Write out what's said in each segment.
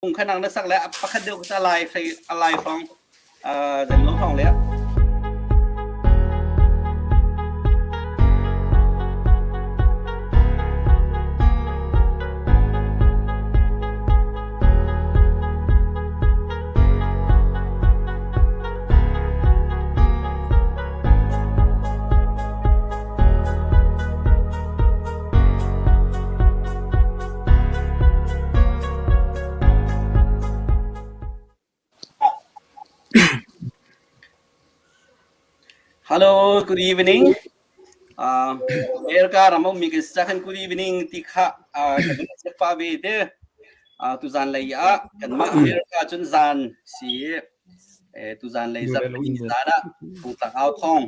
Khanang na sak le pakhat deuh kha lai hrei a lai hrawng zan lo hrawng le Hello, good evening. Uh, America ram um mi kan si khan good evening ti kha uh, kan se pa ve te. Uh, tu zan lei ah kan mah America cun zan si eh tu zan lei zan ni zan ah phungtlang au thong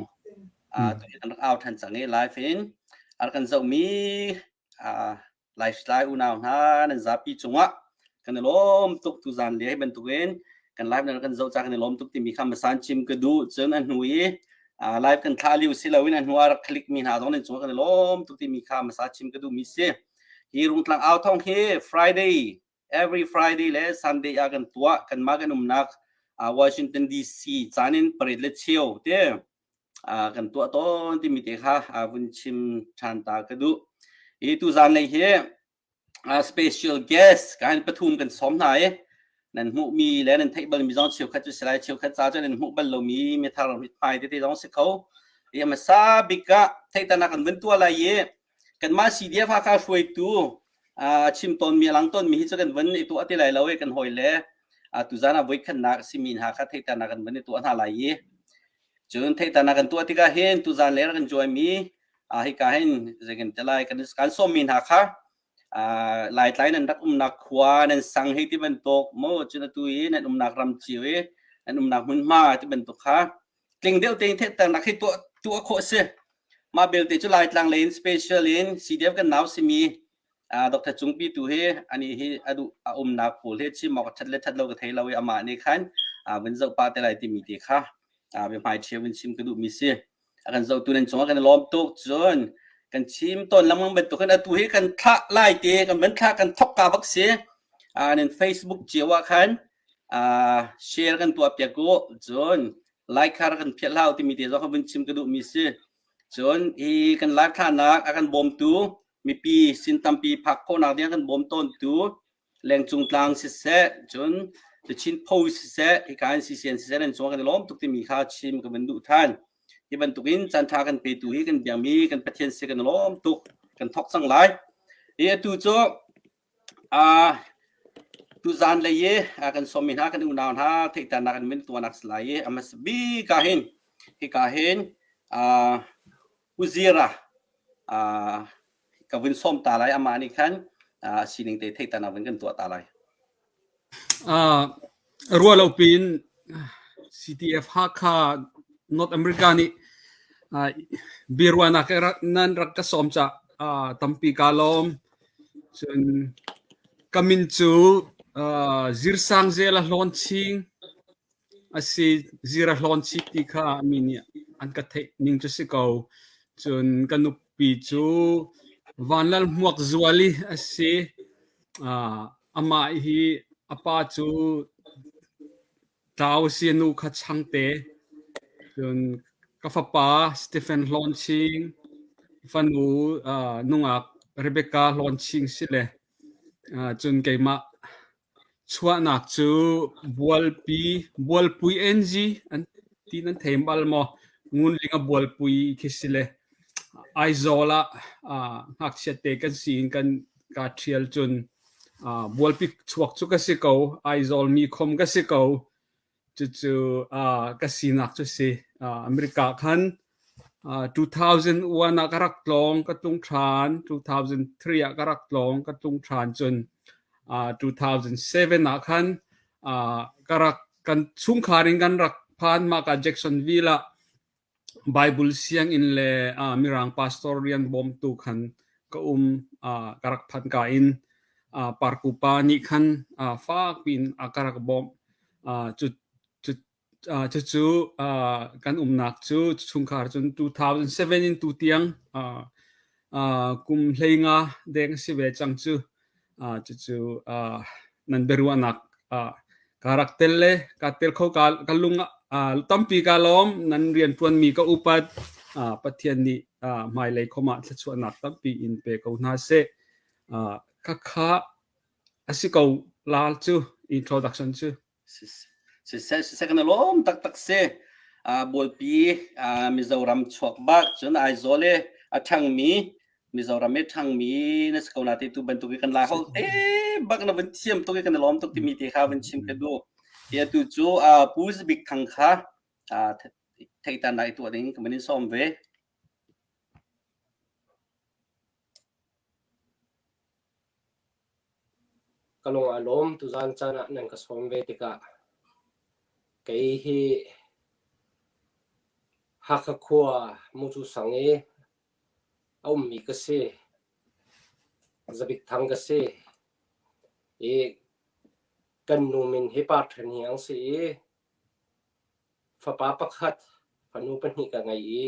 uh, tu kan rak au than cang i live in ar kan zoh mi uh, lifestyle unau hna nan zapi cungah kan i lawm tuk tu zan le bantukin kan live nan kan zoh ca kan i lawm tuk timi kha masan chim ka duh cun a hnu i live kan thla liu si loin a hnu ah rak click mi hna zong nan cungah kan i lawm tuk timi kha masa chim ka duh mi si hi rungtlang au thong hi Friday every Friday le Sunday ah kan tuah kan mah kan umnak Washington DC caan in parit le cheu te kan tuah tawn timi te kha vun chim ṭhan ta ka duh. Hi tu zan lei hi special guest kan pathum kan sawm hna i nan hmuhmi le nan theih balmi zong cheukhat cu si lai cheukhat ca cu nan hmuh bal lomi mithar mithmai tete zong si kho. Hi a hmasa bik ah theihternak kan vun tuah lai i kanmah CDF Hakha hruaitu chim tawnmi a lang tawnmi hi cu kan vun i tuah ti lai lo i kan hawi le tuzan ah voikhatnak a simi hna kha theihternak kan vun i tuah hna lai i Cun theihternak kan tuah tikah hin tuzan le rak kan joinmi hika hin zeikan te lai kan kan sawmmi hna kha Laitlai nan rak umnak khua nan sang hei ti bantuk mu cun atu i nan umnak ram cio i nan umnak hmunhma ti bantuk kha tling deuh tein theihternak hi tuah tuah khawh a si. Mah belte cu Laitlang lei in special in CDF kan nau simi Dr. Cungpi tu hi ani hi a duh a umnak pawl hi chim awk that le that lo ka thei lo i amah nih khan vun zoh pa te lai timi te kha biahmai ṭhia vun chim ka duhmi si. A kan zohtu nan cungah kan i lawm tuk cun kan chim tawn lengmang bantukin atu hi kan thlah lai te kan van thlah kan thok ka bak si. Nan Facebook cio ah khan share kan tuah piak u cun like kha kan phiat hlau timi te zong kha vun chim ka duhmi si. Cun hi kan live thlanak a kan bawmtu mipi sin tampi phak khawhnak ding kan bawm tawntu lengcung tlang siseh cun The Chin Post siseh hika in CCN siseh nan cung kan i lawm tuk timi kha chim ka van duh than hi bantukin caan tha kan petu hi kan biakmi kan Pathian si kan i lawm tuk kan thok cang lai hi atu cu tuzan lei i kan sawmmi hna kan unau hna theihternak in min tuahnak si lai i a hmasa bik ah hin hika hin Pu Zira ka vun sawm ta lai amah nih khan sining te theihternak vun kan tuah ta lai. Ruah lo piin CTF Hakha North America nih biaruahnak nan rak ka sawm cah tampi kaa lawm. Cun ka min cu Zirsang Zela Hlawn Ching a si. Zira Hlawn Ching ti kha mi nih an ka theih ning cu si ko. Cun ka nupi cu Vanlal Hmuak Zuali a si. Amah hi a pa cu Tlau a si, a nu kha Changte. Cun ka fapa Stephen Hlawn Ching, fanu nungak Rebecca Hlawn Ching si le cun keimah chuahnak cu Bualpi Bualpui NG an ti nan thei bal maw? Ngunling a Bualpui khi si le Aizawl ah ngakchia te kan si in kan ka ṭhial cun Bualpi chuak cu ka si ko, Aizawl mi khom ka si ko. Cucu ka sinak cu si. America khan 2001 ah ka rak tlawng, ka tlung ṭhan. 2003 ah ka rak tlawng, ka tlung ṭhan. Cun 2007 ah khan ka rak kan chungkhar in kan rak phan mah ka Jacksonville ah Bible sianginn le Mirang pastor rian bawmtu khan ka um. Ka rak phanh ka in Parku pa nih khan fak piin a ka rak bawmh. Cucu kan umnak cu chungkhar cun 2007 in tutiang kum 15 deng a si ve cang cu. Cucu. Nan biaruahnak ka rak tel le ka tel kho ka ka lung tampi ka lawm. Nan rianṭuanmi ka upat. Pathian nih hmailei khom ah thluachuahnak tampi in pe ko hna seh. Khakha a si ko lal cu introduction cu. Siseh siseh kan i lawm taktak si. Bualpi Mizoram chuak bak cun Aizawl i a ṭhangmi Mizoram i ṭhangmi na si ko na ti tu bantuk i kan Lai holh te bak na vun thiam tuk i kan i lawm tuk timi te kha vun chim ka duh. Hi atu cu Pu Zibik Thang kha theihternak i tuah ding ka van in sawm ve. Ka lung aa lawm. Tuzaan caan ah nan ka sawm ve tikah kei hi Hakha khua Mucu sang i a ummi ka si. Zabik Thang ka si. I kan nu min hi Par Ṭhen Hniang si i fapa pakhat, fanu pahnih ka ngei i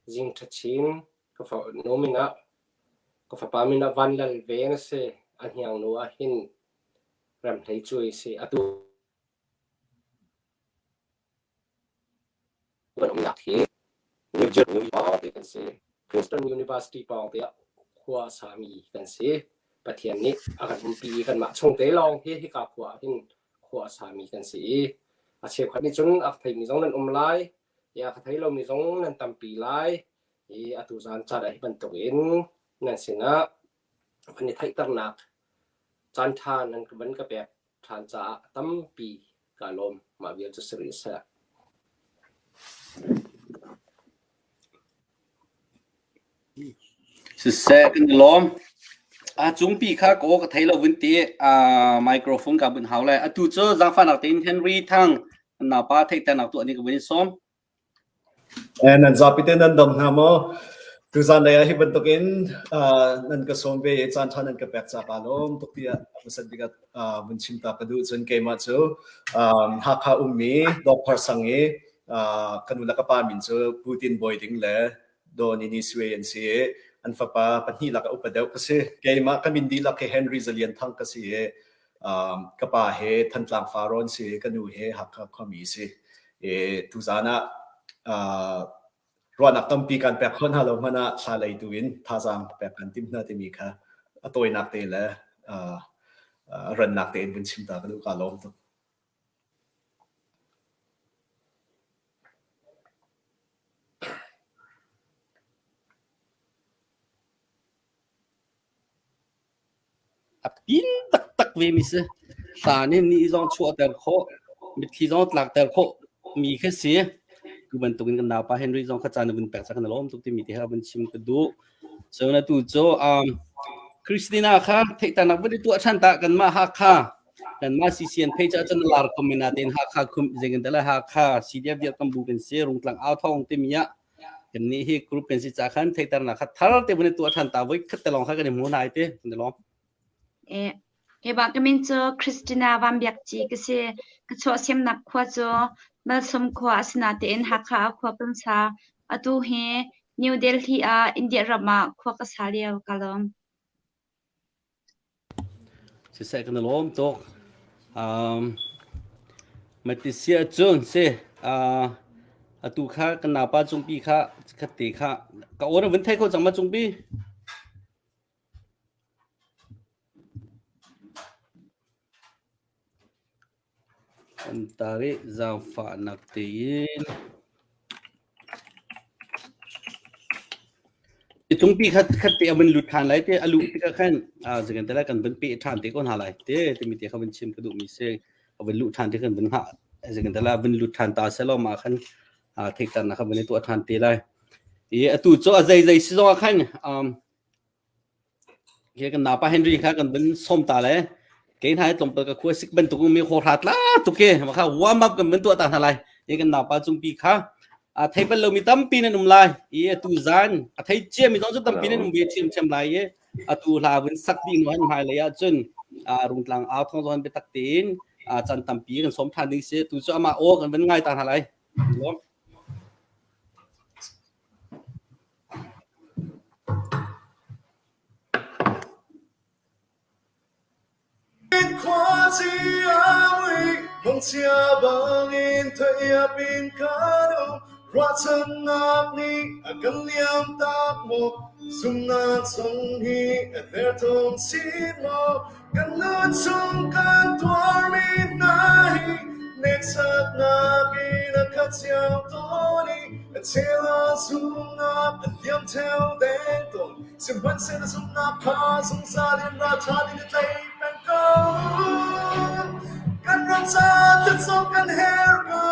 Zing Ṭha Chin Ka fanu min ah ka fapa min ah Van Lal Veng a si. A hniangnu ah hin Ramhlei Cuai a si. Atu kan umnak hi New Jersey pawngte kan si. Princeton University pawngte ah khua a sami kan si. Pathian nih a kan umpi i kanmah chungte lawng hi hika khua ah hin khua a sami kan si i a cheukhat nih cun a theimi zong nan um lai, i a ka thei lomi zong nan tampi lai. I atu zan caan ah hi bantukin nan sinah van i theihternak caanṭha nan van ka pek ṭhan caah tampi kaa lawm. Mah vial cu si rih seh. Siseh kan i lawm. A cungpi kha kaw ka thei lo vun ti microphone ka bun hau lai. Atu cu zaangfahnak tein Henry Thang napa theihternak tuah ni ka vun in sawm. Nan zapi te nan dam hna maw? Tuzan lei ah hi bantukin nan ka sawm ve i caan ṭha nan ka pek caah kaa lawm tuk tiah hmasat bik ah vun chim ta ka duh. Cun keimah cu Hakha ummi Dawkphar sang i ka nu le ka pa min cu Pu Tin Bawi Ding le Daw Ni Ni Sui an si i an fapa pahnih lak ah upa deuh ka si. Keimah ka min dihlak hi Henry Zalian Thang ka si i ka pa he Thantlang Farawn si, ka nu he Hakha khuami si. I tuzaan ah ruahnak tampi kan pek khawh hna lo hmanh ah thla lei tu in thazaang pek kan timh hna timi kha a tawinak te le rannak tein vun chim ta ka duh ka lawm tuk. A pin taktak ve mi si. Hla nih ni zong chuahter khawh, mitthli zong tlakter khawh mi khi si. Tu bantukin kan naupa Henry zong kha caan na vun pek ca kan i lawm tuk timi te kha vun chim ka duh. So na tu cu um, Christina kha theihternak vun i tuah ṭhan ta kanmah Hakha kanmah CCN page ah cun lar ko mina tein Hakha khum zingin tala Hakha CDF dir kan bu kan si rungtlang au thawng timi ah Kannih hi group kan si ca khan theihternak kha thar te vun i tuah ṭhan ta voi khat te lawng kha kan i hmu hna ti kan i lawm. Eh, keimah ka min cu Christina Van Biak Ci ka si. Ka chuahsemnak khua cu Malsawm khua a si natein Hakha ah khua kan sa. Atu hi New Delhi ah India ram ah khua ka sa lio ka lawm. Siseh kan i lawm tuk. Um, Matisia cun si uh, atu kha kan naupa cungpi kha khat te kha ka aw na vun thei kho cang ma cungpi? An tar i zaangfahnak tein Tungpi khat khat te a vun lut ṭhan lai te a luh tikah khan zeikan te lai kan vun peh ṭhan te ko hna lai te timi te kha vun chim ka duhmi si a vun luh ṭhan te kan vun hngah zeikan te lai vun lut ṭhan ta selaw mah khan theihternak kha vun i tuah ṭhan te lai i atu cu a zei zei si zong ah khan Hi kan naupa Henry kha kan van sawm ta le kei hna hi tlawmpal ka khua sik bantuk mi hawhra tla tuk ke ma kha warm up kan van tuah ta hna lai hi kan naupa cungpi kha a thei bal lomi tampi nan um lai i atu zan a thei cia mi zong cu tampi nan um ve ṭhiamṭhiam lai i atu hla vun sak dih hnu han hmai lei ah cun rungtlang au thong zong biatak tein chan tampi kan sawm ṭhan ding si tu cu amah aw kan van ngai ta hna lai in khuaci a mui, mangchia bangin theiap in kan um. Ruahchannak nih a kan liam tak maw? Zumhnak zong hi a derthawm chin maw? Kan nun chung kan tuarmi hna hi hneksaknak in a khat cio tawn i a chel ah zumhnak a liam theo deng tawn. Sihmanhsehlaw zumhnak kha zungzal in ralṭha in i tlai peng ko. Kan ram ca thlacam kan herh ko.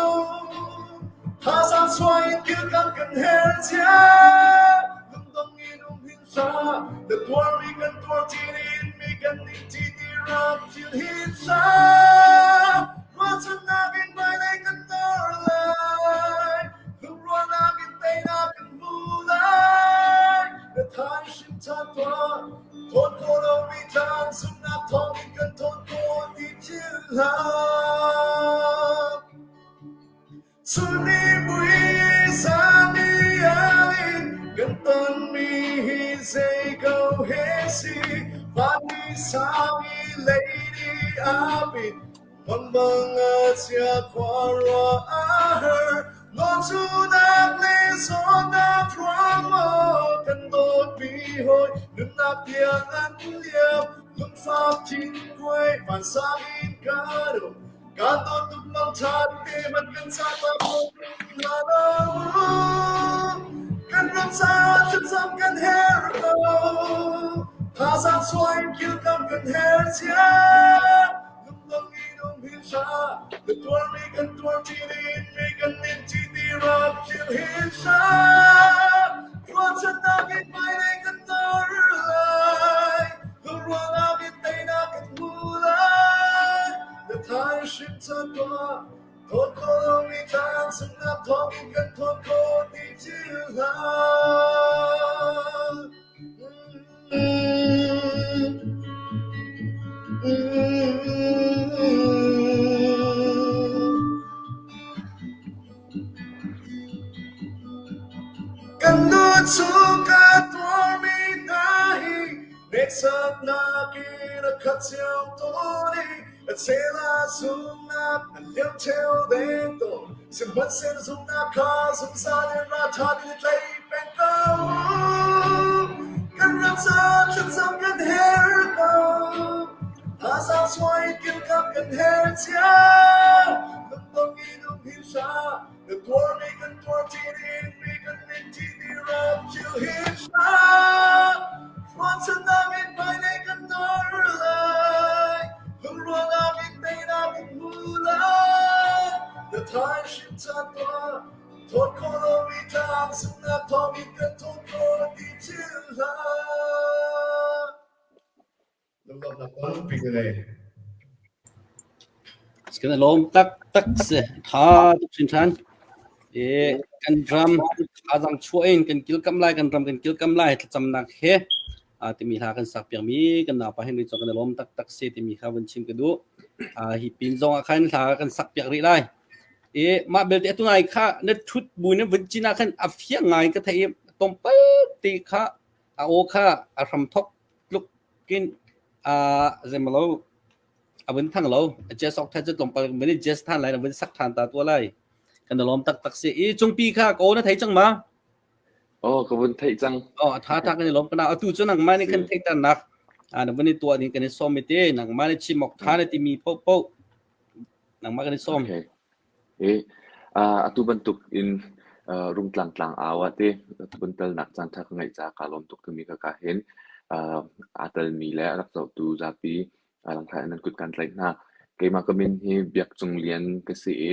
Thazaang chuah in kilkam kan herh cia. Lungdong in um hin hlah. Na tuarmi kan tuar chin in mi kan ning ti ti rak thil hin hlah. Ruahchannak in hmailei kan nor lai. Lungrualnak in teinak kan hmu lai. Na tha in hrim ṭhan tuah. Thawn khawh lomi tlang zumhnak thawngin kan thawn khawh ti philh hlah. Chun mui zan i alin kan tonmi hi zei ko he si van ni sang i lei ni apit Mangmang a chia khua rua a har Nawlchunak le zawtnak ruang maw kan dawtmi hawi nunnak tiang an liam lungfak thinkuai vansang in kan um Kan dawt tuk mangṭha te man kan ca pa la lo. Kan ram caah thlacam kan herh ko. Thazaang chuah in kilkam kan herh cia. Lungdong in um hin hlah. Na tuarmi kan tuar ṭi in mi kan nin ṭi ti rak philh hin hlah. Ruahchannak in hmailei kan nor lai. Lungrualnak in teinak kan hmu lai. Na thai hrim caan tuah, thawn khawh lomi tlang sunnak thawngin kan thawn khawh ti thil hlah. Mm. Mm. Kan nu chung ka tuarmi hna hi hneksaknak in a khat cio tawn i a chel ah zumhnak an liam ṭheo deng tawn. Sihmanhsehlaw zumhnak kha zungzal in ralṭha in i tlai peng ko. Kan ram ca thlacam kan herh ko. Thazaang chuah in kilkam kan herh cio. Lungdong in um hin hlah. Na tuarmi kan tuar ṭi in mi kan ning ṭi ti ram thil hin hlah. Ruahchannak in hmailei kan nor lai. Lungrualnak in teinak kan hmu lai. Na thai hrim caan tuah. Thawt khawh lomi tlang sunghnak thawngin kan thawt khawh ti thil hlah. Lunglawmhnak tampi ka ngei. Kan i lawm taktak si. Tha tuk hrinhran. E, kan ram thazaang chuah in kan kilkam lai, kan ram kan kilkam lai thlacamnak he a timi hla kan sak piakmi kan naupa Henry cu kan i lawm taktak si timi kha vun chim ka duh. Hi pin zong ah khan hla kan sak piak rih lai. I mah belte atu ngai kha na ṭhut bu na vun cin ah khan a fiang ngai ka theih i tlawmpal te kha a aw kha a hram thok tluk kin a zeimalo a vun thang lo. A jazz ok than cu tlawmpal vun i jazz than lai na vun sak than ta tua lai. Kan i lawm taktak si. I cungpi kha ka aw na thei cang ma? Oh, ka vun theih cang. Oh, a tha tha kan i lawm kana. Atu cu nangmah nih kan theihternak na vun i tuah ding kan i sawm i te nangmah nih chim awk tha na timi paohpaoh nangmah kan i sawm. Okay. E, uh, atu bantuk in uh, rungtlang tlang au ah te vun telnak caan tha ka ngeih caah kaa lawm tuk timi ka ka hin uh, aa telmi le a rak zohtu zapi Langthai nan kut kan tlaih hna. Keimah ka min hi Biak Cung Lian ka si i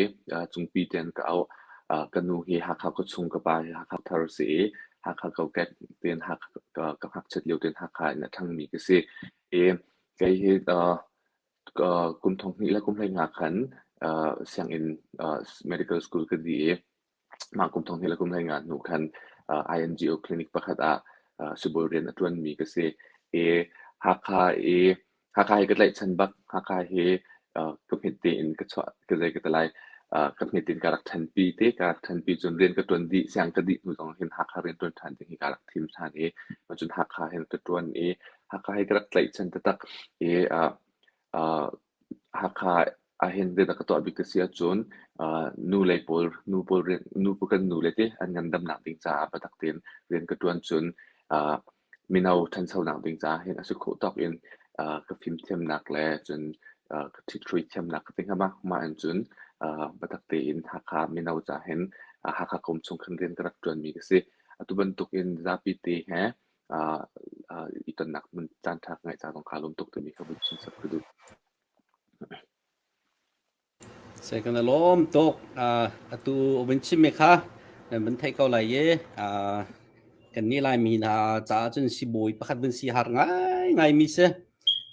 Cungpi tian ka auh. Ka nu hi Hakha khuachung, ka pa hi Hakha thar si i Hakha kokek tein Hakha ka ngakchiat lio tein Hakha in a ṭhangmi ka si. I kei hi kum thong hnih le kum 15 khan sianginn medical school ka dih i Mah kum thong hnih le kum 15 hnu khan INGO clinic pakhat ah sibawi rian a ṭuanmi ka si. I Hakha i Hakha hi ka tlaihchan bak. Hakha hi ka hmet tein ka chuah ka zei ka ti lai. Ka hmet in ka rak ṭhanpi te. Ka rak ṭhanpi cun rian ka ṭuan dih, siang ka dih hnu zong hin Hakha rian ṭuan ṭhan ding hi kaa rak thim ṭhan i cun Hakha hin ka ṭuan i Hakha hi ka rak tlaihchan taktak. I. Hakha ahhin zeidah ka tuah bik ka si ahcun nu lei pawl nu pawl rian nu kan nu le ti an ngandamnak ding caah biatak tein rian ka ṭuan cun mino ṭhanchonak ding caah hin a si khawh tawk in ka fimthiamnak le cun ka ṭhithruai thiamnak ka ti hnga ma mah in cun biatak tein Hakha mino caah hin Hakha kum chung khan rian ka rak ṭuanmi ka si. Atu bantuk in zapi te he i tonnak caan ṭha ka ngeih ca zong kaa lawm tuk timi kha vun chim sak ka duh. Sai kan i lawm tuk. Atu vun chimmi kha nan vun theih ko lai i kannih Laimi hna caah cun sibawi pakhat vun si har ngaingaimi si.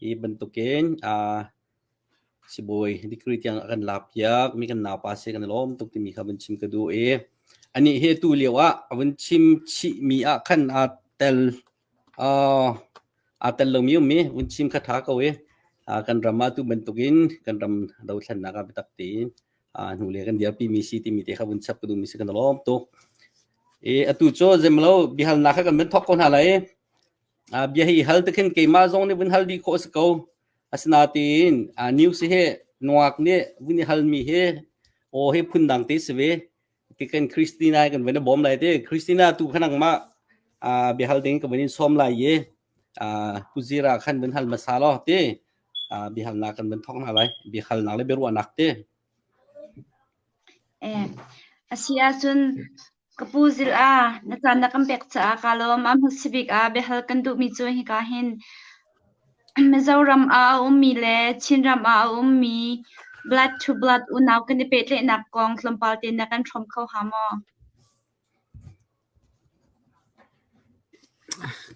Hi bantukin sibawi degree tiang a kan lakpiak mi kan naupa si kan i lawm tuk timi kha vun chim ka duh i anih hi atu lio ah a vun chim chihmi ah khan aa tel Aa tel lomi um i vun chim kha ṭha ko i kan ram ah tu bantukin kan ram dothlennak ah biatak tein hnulei kan dirpimi si timi te kha vun chap ka duhmi si kan i lawm tuk. I atu cu zemlo biahalnak kha kan vun thawk ko hna lai. Bia hi hal te khin keimah zong nih vun hal dih khawh a si ko. Asinain news hi nungak nih vun i halmi hi aw hi phundang te si ve. Tikan Christina kan van i bawm lai te. Christina tu kha nangmah biahal ding ka van in sawm lai i kuzira khan van hal hmasa law te biahalnak kan van thawk hna lai. Biahalnak le biaruahnak te. Eh, a si ahcun ka pu zil a na caan na kan pek caah ka lawm. A hmasa bik ah biahal kan duhmi cu hika hin Mizoram ah a ummi le Chinram ah a ummi blood to blood unau kan i pehtlaihnak kong tlawmpal te na kan hrawm kho hnga maw?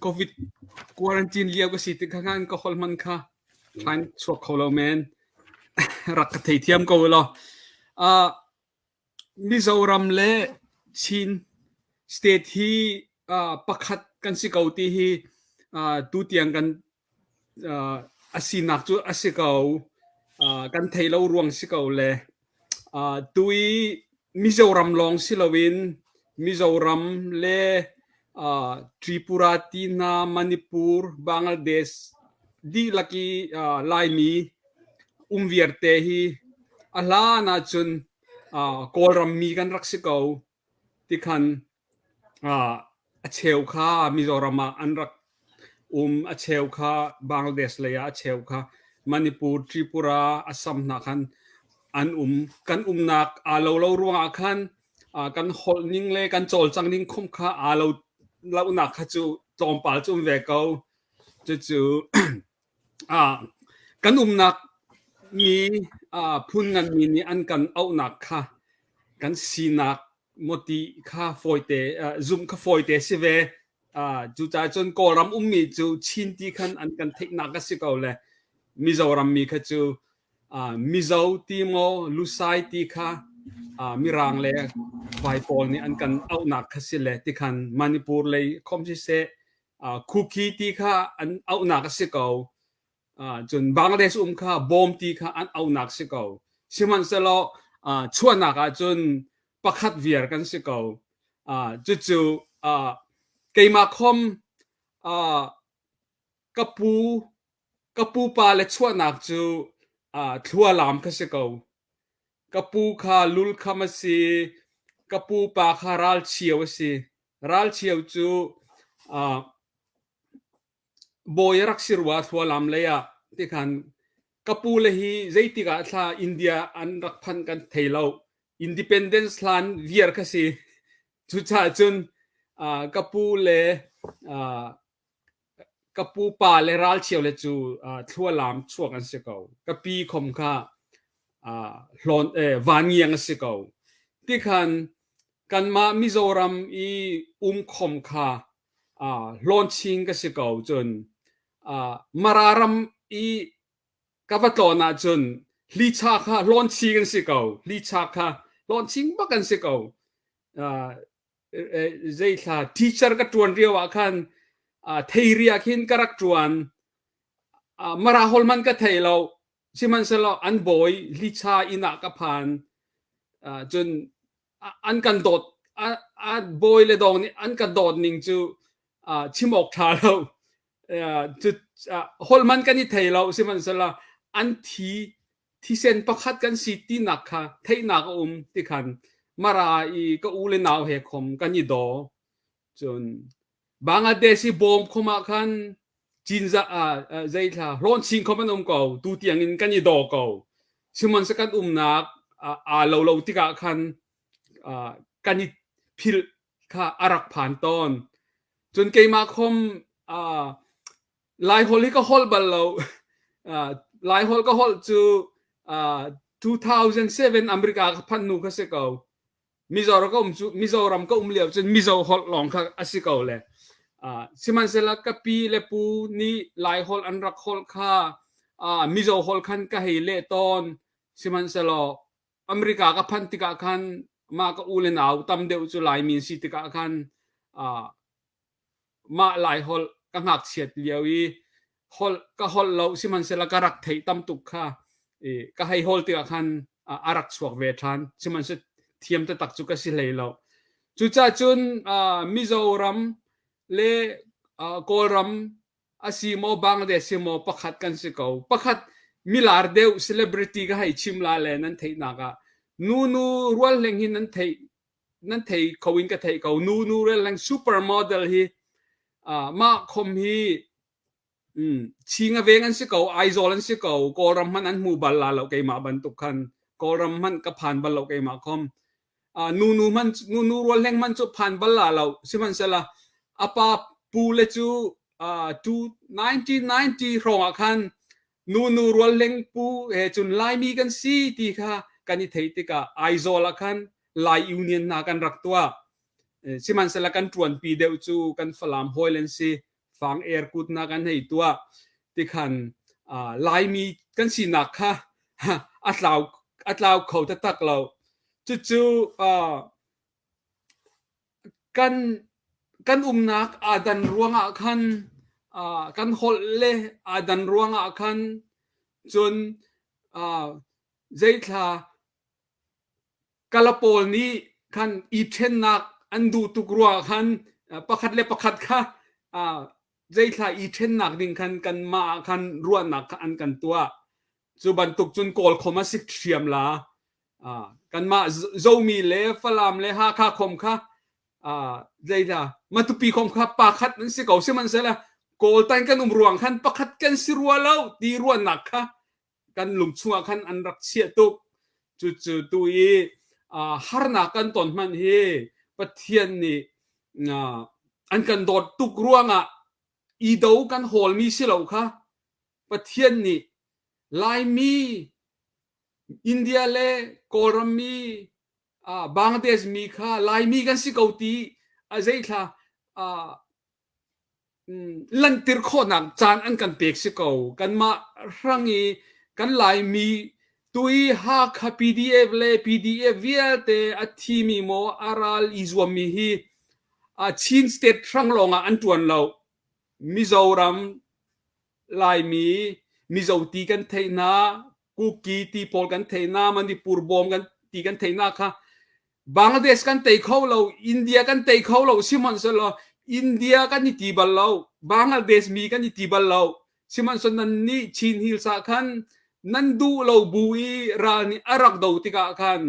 Covid quarantine lio ka si tik kha khan ka holh hman kha thain chuak kho lo men. Rak ka theithiam ko law. Uh, Mizoram le Chin state hi pakhat kan si ko ti hi tutiang kan a sinak cu a si ko. Kan thei lo ruang si ko le tu i Mizoram lawng si loin Mizoram le Tripura ti hna, Manipur, Bangladesh dihlak i Laimi um viarte hi a hlan ahcun Kawlram mi kan rak si ko tikhan a cheu kha Mizoram ah an rak um, a cheu kha Bangladesh lei ah, a cheu kha Manipur, Tripura, Assam hna khan an um. Kan umnak aa lo lo ruangah khan kan holh ning le kan cawlcang ning khum kha aa lo lonak kha cu tlawmpal cu um ve ko. Cucu Kan umnak mi phun nganmi nih an kan auhnak kha kan sinak mawti kha fawite zumh kha fawite si ve. Cucaah cun Kawlram ummi cu Chin ti khan an kan theihnak a si ko le Mizoram mi kha cu Mizo ti maw Lusai ti kha Mirang le Vai pawl nih an kan auhnak kha si le tikhan Manipur lei khom siseh Kuki ti kha an auhnak a si ko. Cun Bangladesh um kha bawm ti kha an auhnak si ko. Sihmanhsehlaw chuahnak ahcun pakhat viar kan si ko. Cucu keimah khom ka pu ka pupa le chuahnak cu thlualam kha si ko. Ka pu kha lulkham a si. Ka pupa kha ralchio a si. Ralchio cu bawi a rak si rua Thlualam lei ah tikhan ka pu le hi zeitik ah thla India an rak phanh kan thei lo. Independence hlan viar kha si. Cucaah cun ka pu le Ka pupa le ralcheu le cu thlualam chuak an si ko. Ka pi khom kha hlawn vangiang a si ko. Tikhan kanmah Mizoram i um khom kha hlawnching ka si ko. Cun Mara ram i ka va tlawn ahcun hlicha kha hlawnching an si ko. Hlicha kha hlawnching bak an si ko. Zeithla teacher ka ṭuan lio ah khan theiri ah khin ka rak ṭuan. Mara holh hmanh ka thei lo. Sihmanhsehlaw an bawi licha inn ah ka phan. Cun an kan dawt a bawi le dawng nih an ka dawt ning cu chim awk ṭha lo. Holh hmanh kan i thei lo. Sihmanhsehlaw an thi thisen pakhat kan si tinak kha theihnak a um ti khan Mara i ka u le nau he khom kan i daw. Cun Bangladesh i bawm khom ah khan Cinzah ah zeithla hlawnching khom an um ko tu tiang in kan i daw ko. Sihmanhsehlaw kan umnak aa lo lo tikah khan kan i philh kha a rak phan tawn. Cun keimah khom Laiholh hi ka holh bal lo. Laiholh ka holh cu 2007 America ka phanh hnu kha si ko. Mizoram ka um cu Mizoram ka um lio cun Mizo holh lawng kha a si ko le. Sihmanhsehlaw ka pi le pu nih Laiholh an rak holh kha Mizo holh khan ka hei leh tawn. Sihmanhsehlaw America ka phanh tikah khan mah ka u le nau tam deuh cu Laimi an si tikah khan mah Laiholh ka ngakchiat lio i holh ka holh lo sihmanhsehlaw ka rak theih tam tuk kha i ka hei hawl tikah khan a rak chuak ve ṭhan. Sihmanhsehlaw thiam taktak cu ka si hlei lo. Cucaah cun Mizoram le Kawlram a si maw Bangladesh si maw pakhat kan si ko. Pakhat milar deuh celebrity ka hei chim la le nan theihnak ah nunu rual hleng hi nan theih nan thei kho in ka theih ko. Nunu rual hleng supermodel hi mah khom hi Chin a veng an si ko, Aizawl an si ko, Kawlram hmanh an hmu bal la lo keimah bantuk khan. Kawlram hmanh ka phan bal lo keimah khom. Nunu hmanh nunu rual hleng hmanh cu phan bal la lo. Sihmanhsehlaw a pa pu le cu 1990 hrawng ah khan nunu rual hleng pu he cun Laimi kan si ti kha kan i theih tikah Aizawl ah khan Lai Union hna kan rak tuah. Sihmanhsehlaw kan ṭuanpi deuh cu kan Falam hawi le an si. Fang er kutnak an hei tuah tikhan Laimi kan sinak kha a tlau a tlau kho taktak lo. Cucu kan kan umnak aa dan ruangah khan kan holh le aa dan ruangah khan cun zeithla Kala pawl nih khan i ṭhennak an duh tuk ruangah khan pakhat le pakhat kha zeithla i ṭhennak ding khan kanmah ah khan ruahnak kha an kan tuah. Cu bantuk cun Kawl khom a si ṭhiam la. Kanmah Zomi le Falam le Hakha khom kha zeithla Matupi khom kha pa khat an si ko. Sihmanhsehlaw Kawl tan kan um ruang khan pakhat kan si rua lo ti ruahnak kha kan lung chungah khan an rak chiah tuk. Cucu tu i harnak kan ton hmanh hi Pathian nih an kan dawt tuk ruangah i do kan hawlmi si lo kha Pathian nih Laimi India le Kawlram mi Bangladesh mi kha Laimi kan si ko ti a zeithla lanhter khawhnak caan an kan pek si ko. Kanmah hrang i kan Laimi tu i Hakha PDF le PDF vialte a thimi maw a ral i zuammi hi Chin state hrang lawngah an ṭuan lo. Mizoram Laimi Mizo ti kan theih hna, Kuki ti pawl kan theih hna, Manipur bawm kan ti kan theih hna kha Bangladesh kan tei kho lo, India kan tei kho lo, sihmanhsehlaw India kan i ti bal lo, Bangladesh mi kan i ti bal lo. Sihmanhsehlaw nan nih Chin Hills ah khan nan duh lo bu i ral nih a rak do tikah khan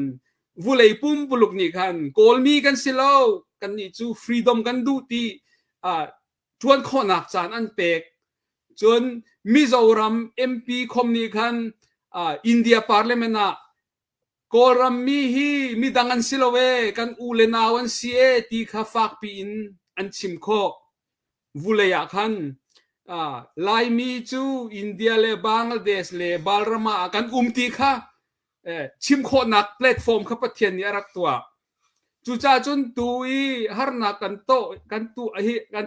vulei pumpuluk nih khan Kawlmi kan si lo, kannih cu freedom kan duh ti ṭuan khawhnak caan an pek. Cun Mizoram MP khom nih khan India Parliament ah Kawlram mi hi midang an si lo ee, kan u le nau an si ee ti kha fakpi in an chim khawh. Vulei ah khan Laimi cu India le Bangladesh le Balram ah kan um ti kha chim khawhnak platform kha Pathian nih a rak tuah. Cucaah cun tu i harnak kan to kan tu hi kan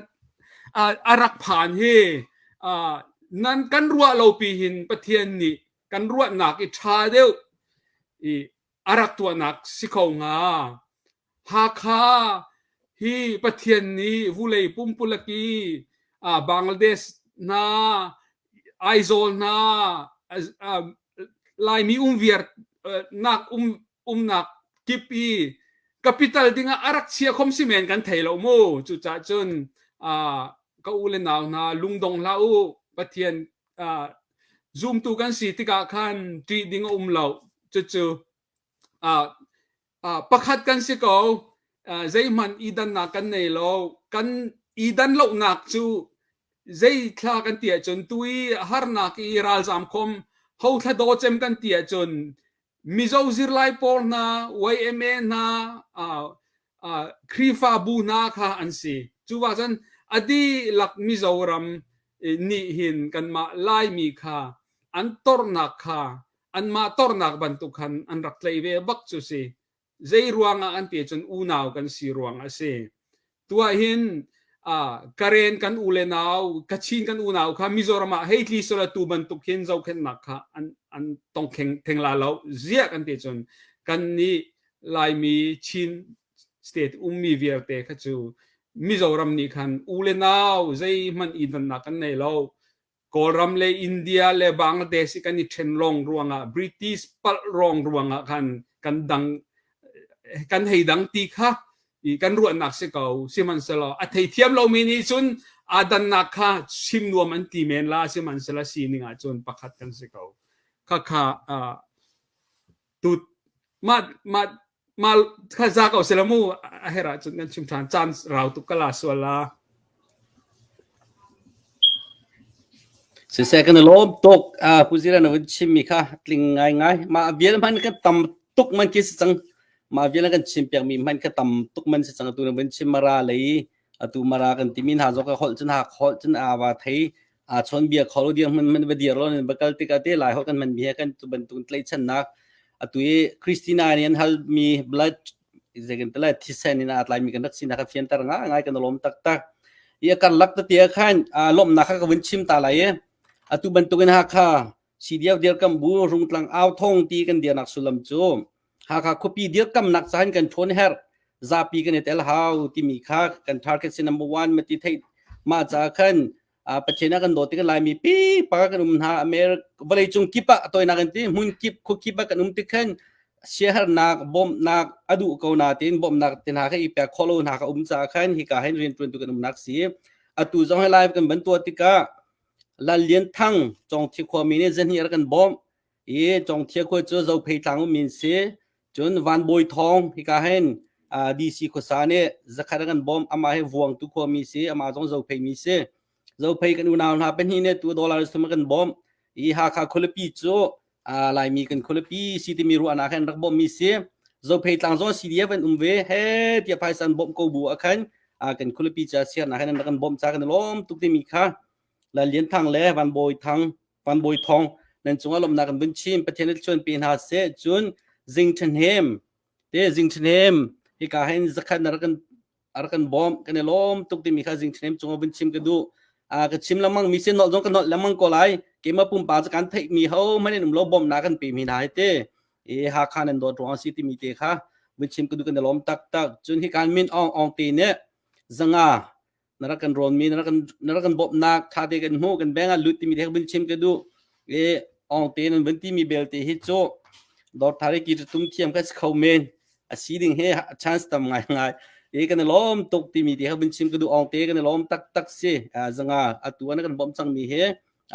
a rak phan hi nan kan ruah lo pi hin Pathian nih kan ruahnak i ṭha deuh i a rak tuahnak si kho hnga. Hakha hi Pathian nih vulei pumpulak i Bangladesh hna, Aizawl hna, Laimi um viar nak um umnak kip i capital dingah a rak chia khom si men kan thei lo mu. Cucaah cun ka u le nau hna lungdong hlah u. Pathian. Zumtu kan si tikah khan ṭih ding a um lo. Cucu uh, uh, pakhat kan si ko. Uh, zeihmanh i dannak kan nei lo. Kan i dan lonak cu zei thla kan ti ahcun tu i harnak i ralzam khom ho thla daw cem kan ti ahcun Mizo zirlai pawl hna, YMA hna, uh, uh, Khrihfabu hna kha an si. Cuva cun a dihlak Mizoram nih hin kanmah Laimi kha an tornak kha anmah tornak bantuk khan an rak tlaih ve bak cu si. Zei ruangah an ti cun unau kan si ruang a si. Tuah hin Karen kan u le nau, Kachin kan unau kha Mizoram ah hei tli sula tu bantuk hin zohkhenhnak kha an an tong kheng theng la lo. Ziah kan ti cun kan nih Laimi Chin state ummi vialte kha cu Mizoram nih khan u le nau zeihmanh i dannak kan nei lo. Kawlram le India le Bangladesh i kan i ṭhen lawng ruangah British palh rong ruangah khan kan dang kan hei dang ti kha i kan ruahnak si ko. Sihmanhsehlaw a theithiam lomi nih cun aa dannak kha chim nuam an ti men la sihmanhsehlaw sining ah cun pakhat kan si ko. Khakha uh, tu mah mah mah kha za ko sela mu a herh ahcun kan chim ṭhan caan rau tuk ka la sual la. Siseh kan i lawm tuk. Uh, Pu Zira na vun chimmi kha tling ngaingai. Mah vial hman ka tam tuk man khi si cang. Mah vial kan chim piakmi hman ka tam tuk man si cang. Atu na vun chim mara lei atu mara kan timi hna zong ka holh cun hak holh cun awa thei aa chawnbia kho lo dir hmun hman va dir lo nan va kal tikah te lai holh kan hman mi he kan tu bantuk tlaihchannak atu i Christina nih an hal mi blood zeikan tala thisen in aa tlai mi kan rak sinak kha fianter nga ngai kan lawm taktak i a karlak tete ah khan lawmhnak kha ka vun chim ta lai i atu bantukin Hakha CDF dirkam bu rungtlang au thong ti kan dirnak sullam cu Hakha khuapi dirkamnak cahan kan ṭhawn herh zapi kan i tel hau timi kha kan target si number one mati theih mah caah khan Pathian a kan dawt tik Laimi pipa kan um hna America vawlei cung kip ah toinak an ti hmun kip khu kip ah kan um tik khan siahernak bawmhnak a duh ko na tin bawmhnak te hna kha i pek khawh lo hna kha um caah khan hika hin rian ṭuan tu kan umnak si atu zong hi live kan ban tuah tikah Lal Lian Thang Congthi khuami nih zahnih a rak kan bawmh i Congthia khua cu Zophei tlang um min si cun Van Bawi Thawng hika hin DC khuasa nih zakhat a kan bawmh amah hi Vuangtu khuami si amah zong Zophei mi si Zophei kan unau hna pahnih nih tu dollar sum a kan bawmh i Hakha khualipi cu Laimi kan khualipi si timi ruahnak he an rak bawmhmi si Zophei tlang zong CDF an um ve he tiah phaisa an bawmh ko bu ah khan kan khualipi ca siarnak hin an rak kan bawmh ca kan i lawm tuk timi kha Lal Lian Thang le Van Bawi Thang Van Bawi Thawng nan cungah lawmhnak kan vun chim Pathian nih chuan pe hna seh cun zing ṭhahnem te zing ṭhahnem hika hin zakhat na rak kan a rak kan bawm kan i lawm tuk timi kha zing ṭhahnem cungah vun chim ka duh a ka chim lengmang mi sin nolh zong ka nolh lengmang ko lai keimah pumpak cu kan theih mi ho hmanh in um lo bawmhnak kan pe mi hna hi te i Hakha nan dawt ruang si timi te kha vun chim ka duh kan i lawm taktak cun hi kan min ong ong te nih zanga na rak kan rawnmi na rak kan na rak kan bawmhnak tha te kan hmuh kan bank ah lut timi te vun chim ka duh i ong te nan vun timi belte hi cu dor thari ki tum thiam ka si kho men a si ding he chance tam ngai ngai i kan i lawm tuk timi te kha vun chim ka duh ong te kan i lawm tak tak si zanga atu an kan bawmh cang mi hi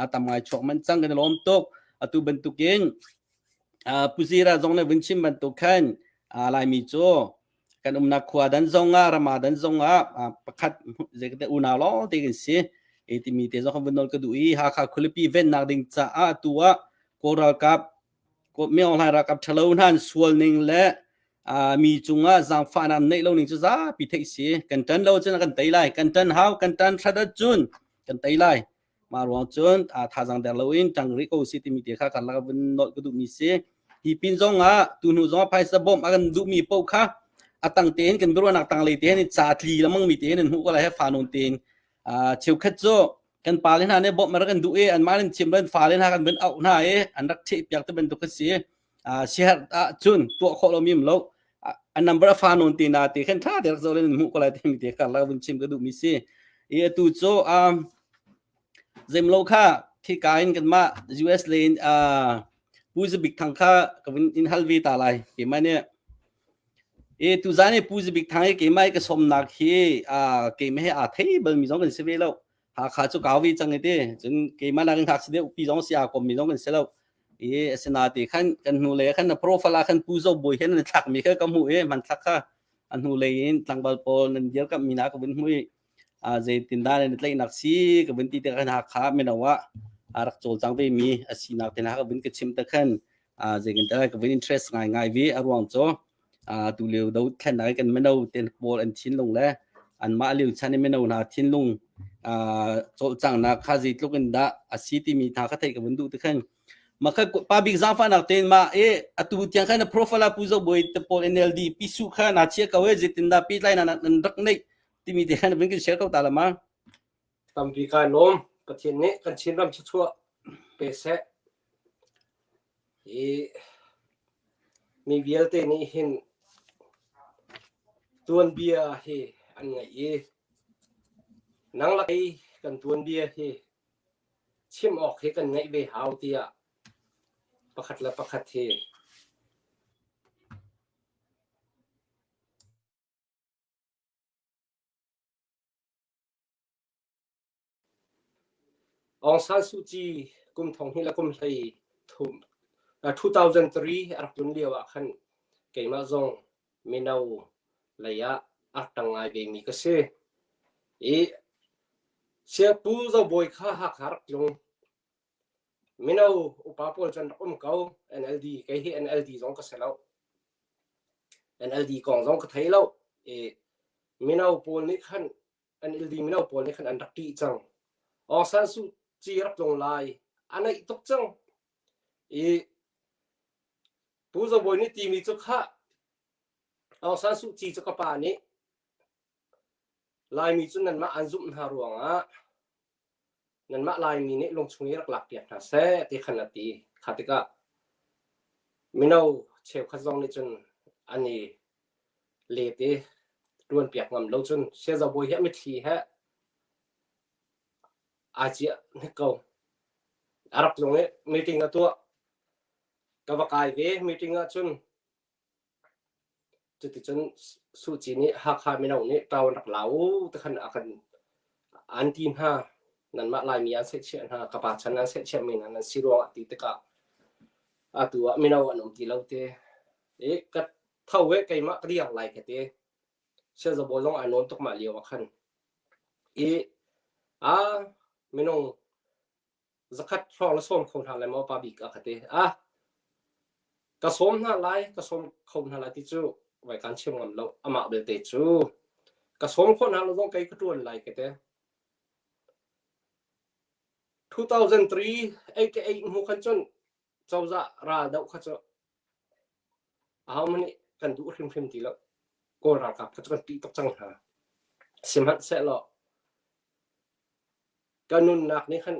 a tam ngai chuak man cang kan i lawm tuk atu bantukin puzira zong ne vun chim bantuk khan laimi cu kan umnak khua dan zong ah rama dan zong ah pakhat zeikate unau lawng te kan si e timi te zong kan vun nawl ka duh i Hakha khualipi vennak ding caah tu ah Kawl ralkap Myo Aung Hlaing ralkap ṭhalo hna an sual ning le mi cungah zaangfahnak neih lo ning cu zapi theih si kan ṭan lo cun kan tei lai kan ṭan hau kan ṭan hrat ahcun kan tei lai Mah ruang cun thazaang der loin ṭang rih ko si timi te kha karlak ah vun nolh ka duhmi si. Hi pin zong ah tuhnu zong ah phaisa bawmh a kan duhmi paoh kha a tang tein kan biaruahnak tanglei tein ca tli lengmang mi tein an hmuh ko lai he fa nawn tein cheukhat cu kan pale hna nih bawmh rak kan duh i anmah nan thiam lo fale hna kan vun auh hna i an rak ṭheh piak te bantuk a si. Siherh ah cun tuah khawh lomi um lo. A number a fa nawn te na te khan ṭha te rak zoh le nan hmuh ko lai timi te karlak vun chim ka duhmi si. I atu cu Zemlo kha khika in kanmah US lei in Pu Zabik Thang kha ka vun in hal ve ta lai. Keimah nih e tuzan i Pu Zabik Thang i keimah i ka sawmnak hi keimah he aa thei balmi zong kan si ve lo. Hakha cu kau ve cang i ti. Cun keimah nakin ngakchia deuh pi zong si aa kommi zong kan si lo. I asina ti khan kan hnulei ah khan na profile ah khan Pu Zo Bawi he nan thlakmi kha ka hmuh i hmanthlak kha a hnulei in tlangval pawl nan dirkamhmi hna ka vun hmuh i zeitindah nan i tlaihnak si ka vun ti tikah khan Hakha mino ah a rak cawlcang vemi a sinak te hna ka vun ka chim te khan zei kan ka vun interest ngaingai ve. A ruang cu tu lio dothlennak kan mino te pawl an thinlung le anmah lio chan i mino hna thinlung cawlcanghnak kha zeitluk in dah a si timi hna kha theih ka vun duh te khan makha pa bik zaangfahnak tein ma e atu tiang khan na profile ah Pu Zo Bawi te pawl NLD pisu kha na chia ko e zeitindah pehtlai na nan rak neih timi te khan vun kan share ko ta la ma. Tampi kai lawm. Pathian nih kan Chinram thluachuah pe seh. Hi mi vialte nih hin tuanbia hi an ngaih i nang le kei kan tuanbia hi chim awk hi kan ngaih ve hau tiah pakhat le pakhat hi Aung San Suu Kyi kum thong hnih le kum hlei thum 2003 a rak tlun lio ah khan keimah zong mino lei ah a rak ṭang ngai vemi ka si. I Siapu Zobawi kha Hakha rak tlung. Mino upa pawl cu an rak um ko. NLD kei hi NLD zong ka si lo. NLD kong zong ka thei lo. I mino pawl nih khan NLD mino pawl nih khan an rak ṭih cang. Aung San Suu Kyi rak tlung lai a naih tuk cang. I Pu Zo Bawi nih timi cu khah Aung San Suu Kyi cu ka pa nih Laimi cu nanmah an zumh hna ruangah nanmah Laimi nih lungchung i rak lakpiak hna seh ti khan a ti. Kha tikah mino cheukhat zong nih cun an i let i ṭuanpiak ngam lo cun Siazo Bawi hi a mitthli he aa ciah hnik ko. A rak tlung i meeting a tuah. Ka va kai ve meeting ah cun cuticun Suh Ci nih Hakha mino nih ṭau an rak la u ti khan a kan an ti hna. Nanmah Laimi an sehchiah hna, ka pa chan an sehchiahmi hna nan si ruangah ti tikah atu ah mino an um ti lo te. I ka tho e keimah ka riang lai ka ti. Siazabawi zong ai nawn tuk mah lio ah khan. I a minung zakhat hrawng na sawm kho hna lai maw pa bik a ka ti. A ka sawm hna lai, ka sawm kho hna lai ti cu vai kan chim ngam lo. Amah belte cu ka sawm khawh hna lo zong kei ka ṭuan lai ka ti. 2003 88 hnu khan cun cozah ral doh kha cu ahohmanh nih kan duh hrimhrim ti lo. Kawl ralkap kha cu kan ṭih tuk cang hna. Sihmanhsehlaw ka nunnak nih khan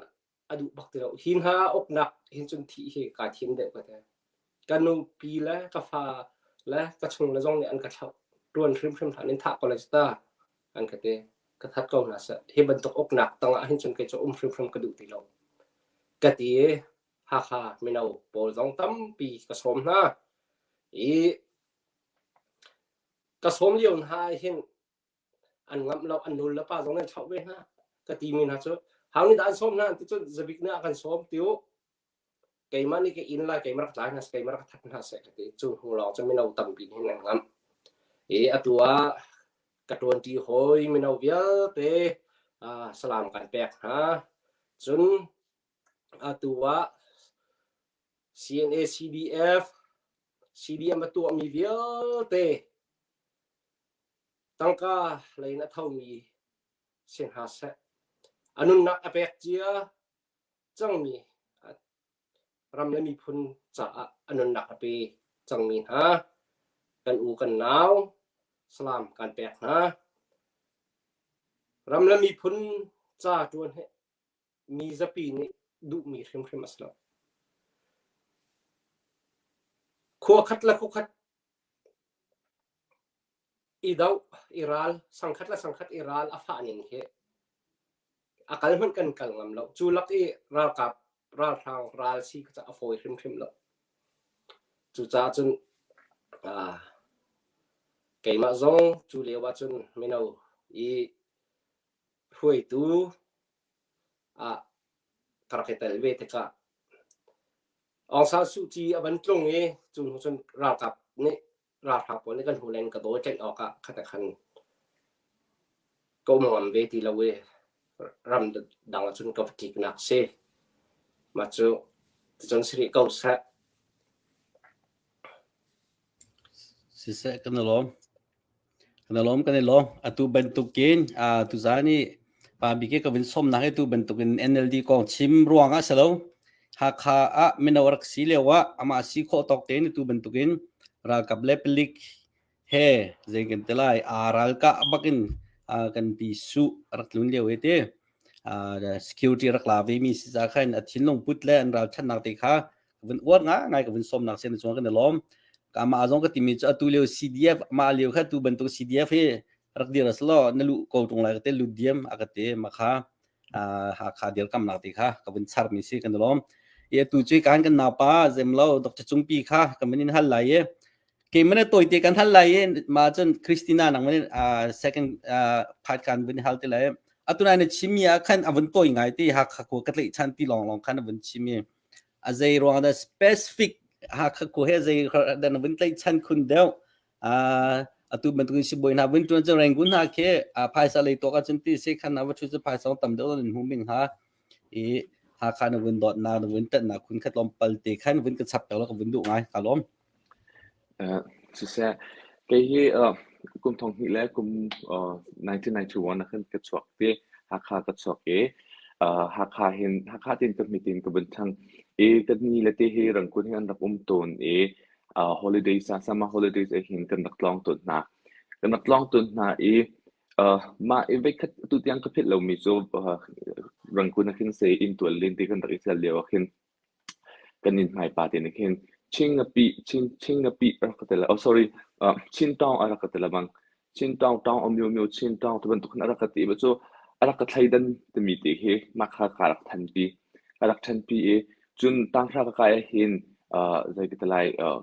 a duh bak ti lo. Hi hna uknak hin cun thih hi kaa thim deuh ka ti. Ka nupi le ka fa le ka chung le zong nih an ka thlauh. Ṭuan hrimhrim hlah nin thah ko lai cu ta an ka ti. Ka that ko hna seh. Hi bantuk uknak tangah hin cun kei cu um hrimhrim ka duh ti lo. Ka ti i Hakha mino pawl zong tampi ka sawm hna. I ka sawm lio hna ah hin an ngamh lo, an nu le pa zong nan thlauh ve hna. Ka timi hna cu hau nih dah an sawm hna an ti cun zabik nih a kan sawm ti u. Keimah nih ka inn lai, keimah rak tlai hna seh, keimah rak that hna seh ka ti. Cu hnu lawng cu mino tampi nih hin an ngamh. I atu ah ka ṭuanṭi hawi mino vialte salam kan pek hna. Cun Atu ah CNA, CDF, CDM a tuahmi vialte tangka lei in a thomi si hna seh. A nunnak a pek cia cangmi ram le miphun caah a nunnak a pe cangmi hna kan u kan nau salam kan pek hna. Ram le miphun ca ṭuan hi mi zapi nih duhmi hrimhrim a si lo. Khua khat le khua khat i doh, i ral, sangkhat le sangkhat i ral a fah ning hi a kal hmanh kan kal ngam lo. Cu lak i ralkap ralhrang ral si kha a fawi hrimhrim lo. Cucaah cun keimah zong cu lio ah cun mino i hruaitu. ah ka rak i tel ve tikah Aung San Suu Kyi a van tlung i cu hnu cun ralkap nih ralhrang pawl nih kan hnu len ka dawi tlaih awk ah khat khan ka um ngam ve ti lo i ram dang ah cun ka va tliknak si. Mah cu ticun si rih ko seh. Siseh kan i lawm. Kan i lawm kan i lawm. Atu bantukin uh, tuzan i pa bik i ka vun sawmnak hi tu bantukin NLD kong chim ruang ah si lo. Hakha ah mino rak si lio ah amah si khawh tawk tein tu bantukin ralkap le palik he zei kan ti lai aa ralkah bakin uh, kan pi su rak tlun lio i ti. Uh, security rak la ve mi si ca khan a thinlung put le an ralchannak te kha ka vun uar nga ngai ka vun sawmnak sin chuang kan i lawm ka mah zong ka timi cu atu lio CDF mah lio kha tu bantuk CDF hi rak dir aslo na lu ko tung lai ka te lut diam a ka te ma kha Hakha dir kamnak ti kha ka vun char mi si kan i lawm i atu cu kan kan naupa zemlo Dr. Cungpi kha ka min in hal lai i keimah tawite kan hal lai i ma cun Christina nang man second part kan vun hal ti lai atu nai na chimmi ah khan a vun tawi ngai ti Hakha khua ka tlaih chan ti lawng lawng khan a vun chim i a zei ruang dah specific Hakha khua he zei dah na vun tlaih chan khun deuh atu bantukin sibawi hna vun ṭuan cu Rangoon hna khi phaisa lei tuak ahcun ti si khan na va ṭhu cu phaisa tam deuh nan hmu ming ha i Hakha na vun dawtnak na vun ṭanhnak khun khat lawm pal te khan vun ka chap lo ka vun duh ngai ka lawm. Siseh, kei hi kum thong hnih le kum 1991 ah khan ka chuak ti. Hakha ka chuak i Hakha hin Hakha tin ka hmit in ka vun ṭhang i ka ni le te hi Rangoon hi an rak um tawn i holidays ah summer holidays ah hin kan rak tlawng tawn hna. Kan rak tlawng tawn hna i mah i voikhat atu tiang ka philh lomi cu Rangoon ah khin sei inntual len ti kan rak i cel lio ah khin Kan inn hmaipa te nih khin Chin ngapih Chin Chin ngapih a rak ka ti le oh sorry uh, Chin tawng a rak ka ti lebang. Chin tawng tawng a myo myo Chin tawng ti bantuk khin a rak ka ti cu a rak ka thleidan timi te khi mah kha ka rak thanpi. Ka rak thanpi i cun tanghra ka kai ah hin uh, zei ka ti lai uh,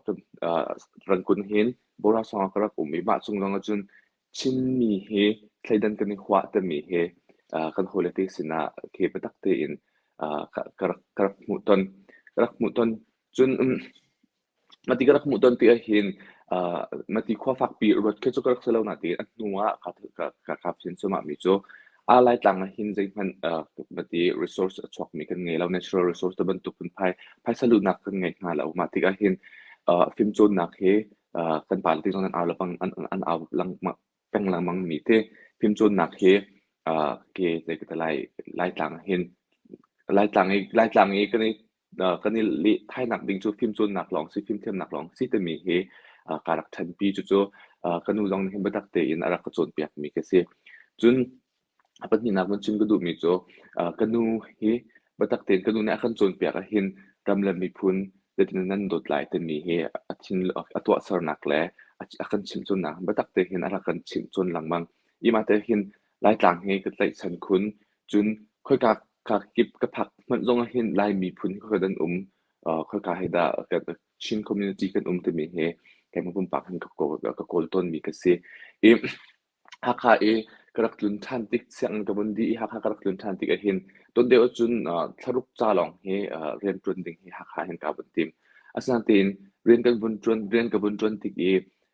uh, Rangoon hin Bora song ah ka rak um i mah chung zong ah cun Chinmi hi thleidan kan i huah timi hi kan hawile te sinah khi biatak tein ka rak ka rak hmuhton. Ka rak hmuhton. Cun mati ka rak hmuhton ti ahhin mati khua fakpi ruat khi cu ka rak si lo nain a hnu ah ka ka fian cuahmahmi cu aa Laitlang ahhin zeihmanh mati resource a chuakmi kan ngei lo. Natural resource ti bantuk phunphai phaisa luhnak kan ngei hna lo. Mah tikah hin fimcawnnak hi kan pale te zong an au lengmang an an au lengmang peng lengmang mi te fimcawnnak hi ke zei ka ti lai Laitlang hin Laitlang i Laitlang i kan i kan i leh thainak ding cu fimcawnnak lawng si fimthiamnak lawng si timi hi ka rak ṭhanpi cucu ka nu zong nih hin biatak tein a rak ka cawnpiak mi ka si. Cun A pahnihnak vun chim ka duhmi cu ka nu hi biatak tein ka nu nih a kan cawnpiak ahhin ram le miphun zeitin nan dawt lai timi hi a thin a tuahsernak le a kan chimhcawnnak biatak te hin a rak kan chimhcawn lengmang. Hi mah te hin Laitlang hi ka tlaihchan khun. Cun khoika ka kip ka phak hmanh zong ahhin Lai miphun hi khoika dan um, khoika hi dah Chin community kan um timi hi keimah pumpak hin ka kawl tawnmi ka si. I Hakha i ka rak tlun ṭhan tik sianginn ka vun dih i Hakha ka rak tlun ṭhan tik ahhin tuan deuh ahcun thlaruk ca lawng hi rian ṭuan ding hi Hakha hin kaa vun tim. Asinain rian kan vun ṭuan rian ka vun ṭuan tik i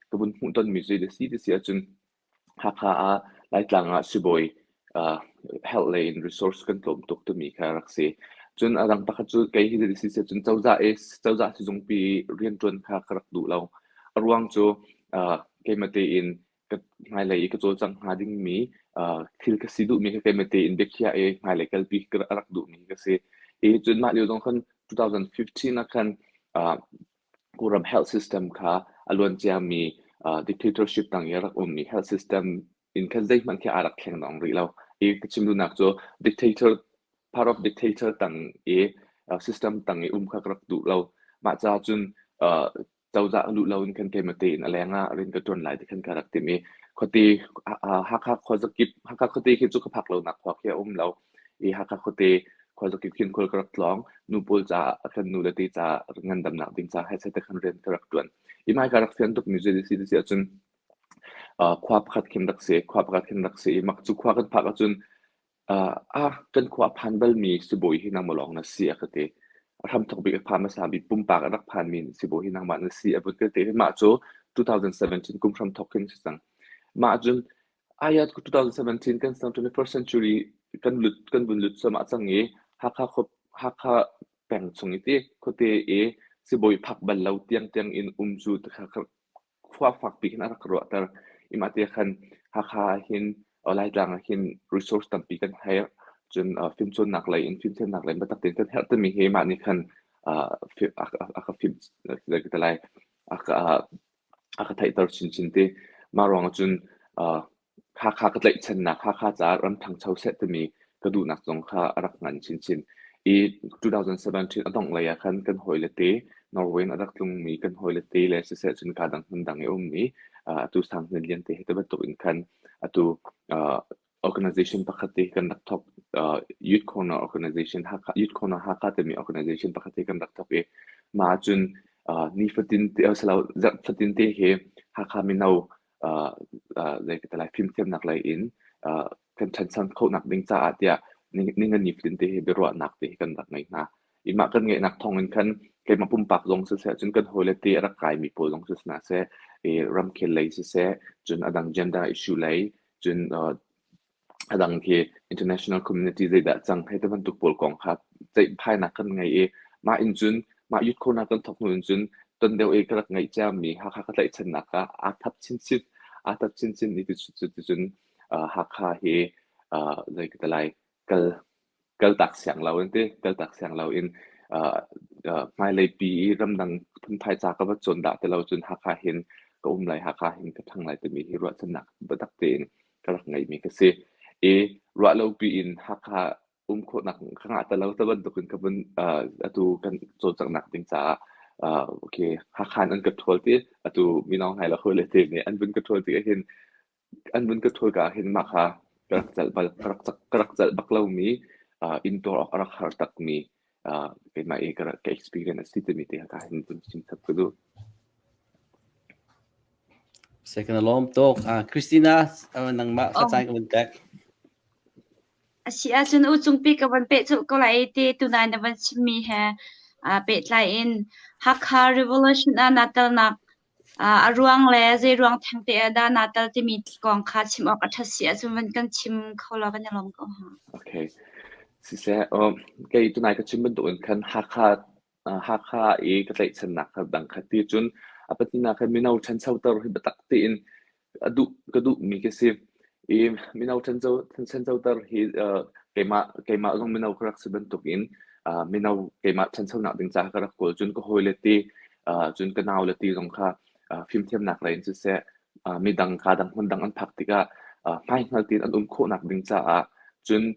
ka vun hmuh tonmi cu a si ti si ahcun Hakha ah Laitlang ah sibawi health lei in resource kan tlawm tuk timi kha a rak si. Cun a dang pakhat cu kei hi zei si ahcun cozah i cozah sizungpi i rianṭuan kha ka rak duh lo. A ruang cu keimah tein ka hmailei i ka cawlcangh hnga dingmi thil ka si duhmi kha keimah tein biakhiah i hmailei kalpi ka rak duhmi ka si. I cun mah lio zong khan 2015 ah khan Kawlram health system kha a luan ciami dictatorship tang i a rak ummi health system in khan zeihmanh khi aa rak thleng dong rih lo. I ka chim duhnak cu dictator part of dictator tang i system tang i um kha ka rak duh lo. Mah caah cun cozah luh loin khan keimah tein a leng ah rian ka ṭuan lai ti khan ka rak timh i khuate Hakha khuazakip Hakha khuate khi cu ka phak lonak khua khi a um lo i Hakha khuate khuazakip khin khual ka rak tlawng nu pawl caah kan nu le te caah ngandamnak ding caah hei te khan rian ka rak ṭuan i mai ka rak fian tuk mi cu si ti si ahcun khua pakhat khin rak si khua pakhat khin rak si i mak cu khua kan phak ahcun. Ah, kan khua a phan balmi sibawi hi nangmah lawng na si a ka ti. A hramthawk bik a phan hmasa bik pumpak a rak phanmi sibawi hi nangmah na si a vun ka ti. Mah cu 2017 kum hramthawk khin si cang. Mah cun Ayat 2017 kan sang 21st century kan lut kan vun lut cuahmah cang i Hakha khua Hakha peng chung i ti khuate i sibawi phak bal lo tiangtiang in um cu khua fakpi khin a rak ruahter. I mah te khan Hakha ah hin Laitlang ah hin resource tampi kan herh. Cun fimcawnnak lei in fimthiamnak lei in biatak tein kan herh timi hi mah nih khan a ka fim lai a ka a ka theihter chinchin ti. Mah ruang ah cun Hakha ka tlaihchannak Hakha caah ram ṭhangcho seh timi ka duhnak zong kha a rak ngan chinchin. I 2017 a dongh lei ah khan kan hawile te Norway in a rak tlungmi kan hawile te le siseh cun kaa dang hmun dang i a ummi atu Sang Hnin Lian te he ti bantuk in khan atu organization pakhat te kan rak thawk. Youth Corner Organization Hakha Youth Corner Hakha timi organization pakhat te kan rak thawk i mah ahcun nifatin te asilo zarh fatin te hi Hakha mino zei ka ti lai fimthiamnak lei in kan ṭhancho khawhnak ding caah tiah ningani fatin te hi biaruahnak te hi kan rak ngei hna. I mah kan ngeihnak thawng in khan keimah pumpak zong siseh cun kan hawile te a rak kaimi pawl zong si hna seh, i ramkhel lei siseh, cun a dang gender issue lei, cun A dang khi international community zeidah cang hei ti bantuk pawl kong kha ceihphainak kan ngei i mah in cun mah youth corner kan thawk hnu in cun ton deuh i ka rak ngeih ciami Hakha ka tlaihchannak kha aa thap chinchin aa thap chinchin i ticun Hakha hi zei ka ti lai kal kaltak siang lo in ti kaltak siang lo in hmailei pi i ramdang phunphai ca ka va cawn dah ti lo cun Hakha hin ka um lai Hakha hin ka ṭhang lai timi hi ruahchannak biatak tein ka rak ngeimi ka si. I ruah lo pi in Hakha um khawhnak ka ngah ta lo ta bantukin ka vun atu kan cawlcanghnak ding caah okay Hakha in an ka ṭhawl ti atu mino hnai le hawi le te nih an vun ka ṭhawl tik ahhin An vun ka ṭhawl ka ah hin mah kha ka rak celh bal ka rak ka rak celh bak lomi intuar awk a rak har takmi keimah i ka rak ka experience a si timi te kha hin vun chim chap ka duh. Second lawm tuk. Christina, nangmah ka caan ka vun pek. A si ahcun u cungpi ka van peh colh ko lai i ti tunai na van chimmi he pehtlai in Hakha Revolution ah naa telnak a ruang le zei ruang thengte ah dah naa tel timi kong kha chim awk a ṭhat si ahcun van kan chim kho law kan i lawm ko hnga. Okay. Siseh, kei tunai ka chim bantukin khan Hakha Hakha i ka tlaihchannak kha dang khat ti cun a pahnihnak khan mino ṭhanchoter hi biatak tein a duh ka duhmi ka si. I mino ṭhancho ṭhanchoter hi keimah keimah zong mino ka rak si bantukin mino keimah ṭhanchonak ding caah ka rak kawl. Cun ka hawile te cun ka naule te zong kha fimthiamnak lei in siseh midang kaa dang hmun dang an phak tikah hmaihngal tein an um khawhnak ding caah cun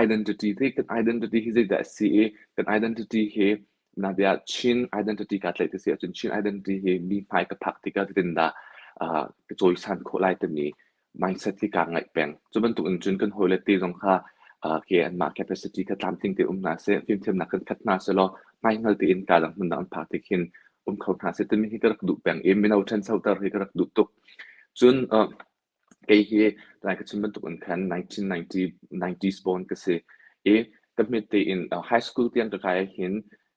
identity hi kan identity hi zeidah a si i kan identity hi nabia Chin identity kaa tlaih ti si ahcun Chin identity hi mi hmai ka phak tikah zeitindah ka cawisan khawh lai timi mindset hi kaa ngaih peng. Cu bantuk in cun kan hawile te zong kha ke anmah capacity kha tlamtling te um hna seh, fimthiamnak kan khat hna sehlaw hmaihngal tein kaa dang hmun dang an phak tik hin um kho hna seh timi hi ka rak duh peng i mino ṭhanchoter hi ka rak duh tuk. Cun Kei hi lai ka chim bantuk in khan 1990 90s born ka si i ka hmet tein high school tiang ka kai ahhin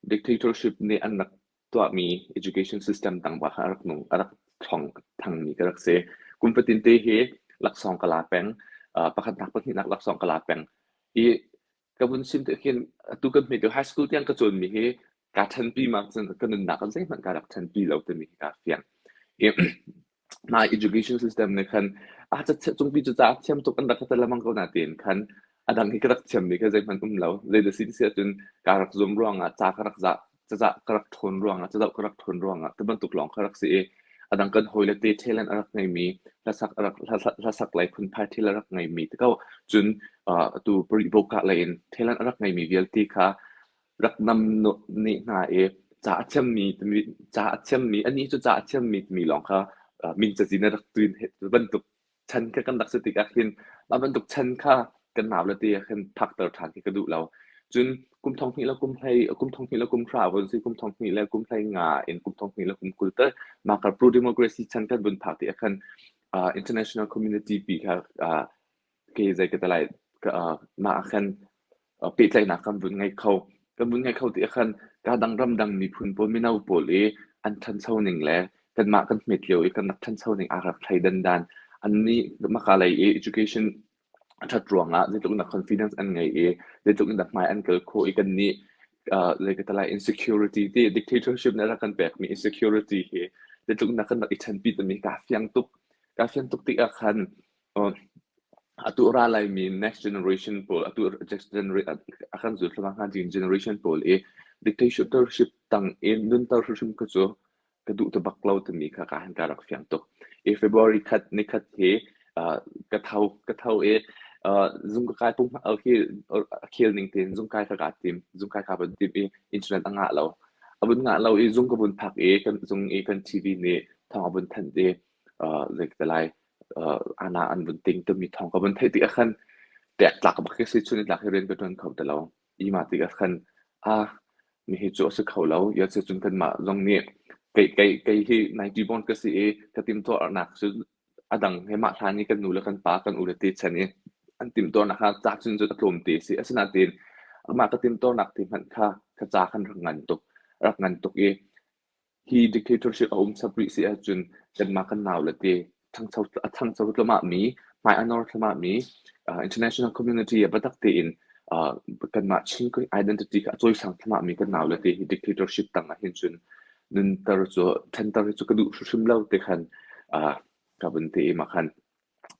dictatorship nih an rak tuahmi education system tang bak kha a rak nung a rak ṭhawng thangmi ka rak si. Kum fatin te hi laksawng ka la peng. Pakhatnak pahnihnak laksawng ka la peng. I ka vun sim te khin atu kan hmet high school tiang ka cawnmi hi kaa ṭhanpi ma cun ka nunnak ah zeihmanh kaa rak ṭhanpi lo timi hi kaa fiang. I Mah education system nih khan a cungpi cu ca a thiam tuk an rak ka ti lengmang ko natein khan a dang hi ka rak thiammi kha zeihmanh um lo. Zeidah si ti si ahcun kaa rak zuam ruangah ca ka rak zah cazah ka rak ṭhawn ruangah cazoh ka rak ṭhawn ruangah ti bantuk lawng kha rak si i a dang kan hawile te talent a rak ngeimi hlasak a rak hlasak lei phunphai thil a rak ngeimi ti ko cun atu parih lei in talent a rak ngeimi vialte kha rak nam nih hna i ca a thiammi timi ca a thiammi anih cu ca a thiammi timi lawng kha min cazin a rak tuin bantuk chan kha kan rak si tikah khin mah bantuk chan kha kan nau le te ah khin phakter ṭhan khi ka duh lo. Cun kum thong hnih le kum hlei kum thong hnih le kum hra vun si kum thong hnih le kum hlei nga in kum thong hnih le kum 20 te mah kar pro democracy chan kan vun phak ti ah khan international community pi kha ke zei ka ti lai. Mah ah khan pehtlaihnak kan vun ngei kho. Kan vun ngei kho ti ah khan ka dang ramdang miphun pawl mino pawl i an ṭhancho ning le kanmah kan hmet lio i kan rak ṭhancho ning aa rak thleidan dan. Annih maka lei i education a ṭhat ruangah zeitluk in dah confidence an ngei i zeitluk in dah hmai an kal khawh i kannih zei ka ti lai insecurity ti dictatorship nih a rak kan pekmi insecurity hi zeitluk in dah kan rak i ṭhenpi timi kaa fiang tuk. Kaa fiang tuk tikah khan atu a ra laimi next generation pawl atu a kan zul thluahmah hnga ding generation pawl i dictatorship tang in nunter hrimhrim kha cu ka duh ta bak lo timi kha ka han ka rak fiang tuk. I February khat nikhat hi ka tho ka tho i zung ka kai pung khi a khel ning tein zung kai ka ka tim zung kai ka van tim i internet a ngah lo a vun ngah lo i zung ka vun phak i kan zung i kan TV nih thawng a vun thanh i zei ka ti lai ana an vun ting timi thawng ka vun theih tikah khan tek tlak bak khi si chun tlak hi rian ka ṭuan kho ti lo. I mah tikah khan ah mihi cu a si kho lo. Yes cun kanmah zong nih kei kei kei hi 90 born ka si i ka timtuahnak cu a dang he mah hlan i kan nu le kan pa kan u le te chan i an timtuahnak kha ca cun cun a tlawm te si. Asinain amah ka timtuahnak te hmanh kha ka ca khan rak ngan tuk rak ngan tuk i Hi dictatorship a um chap rih si ahcun kanmah kan naule te ṭhangcho a ṭhangcho thluahmahmi, hmai a nor thluahmahmi international community ah biatak tein kanmah Chin identity kha a cawisang thluahmahmi kan naule te hi dictatorship tang ah hin cun nunter cu ṭhanter hi cu ka duh hrimhrim lo ti khan ka vun ti i mah khan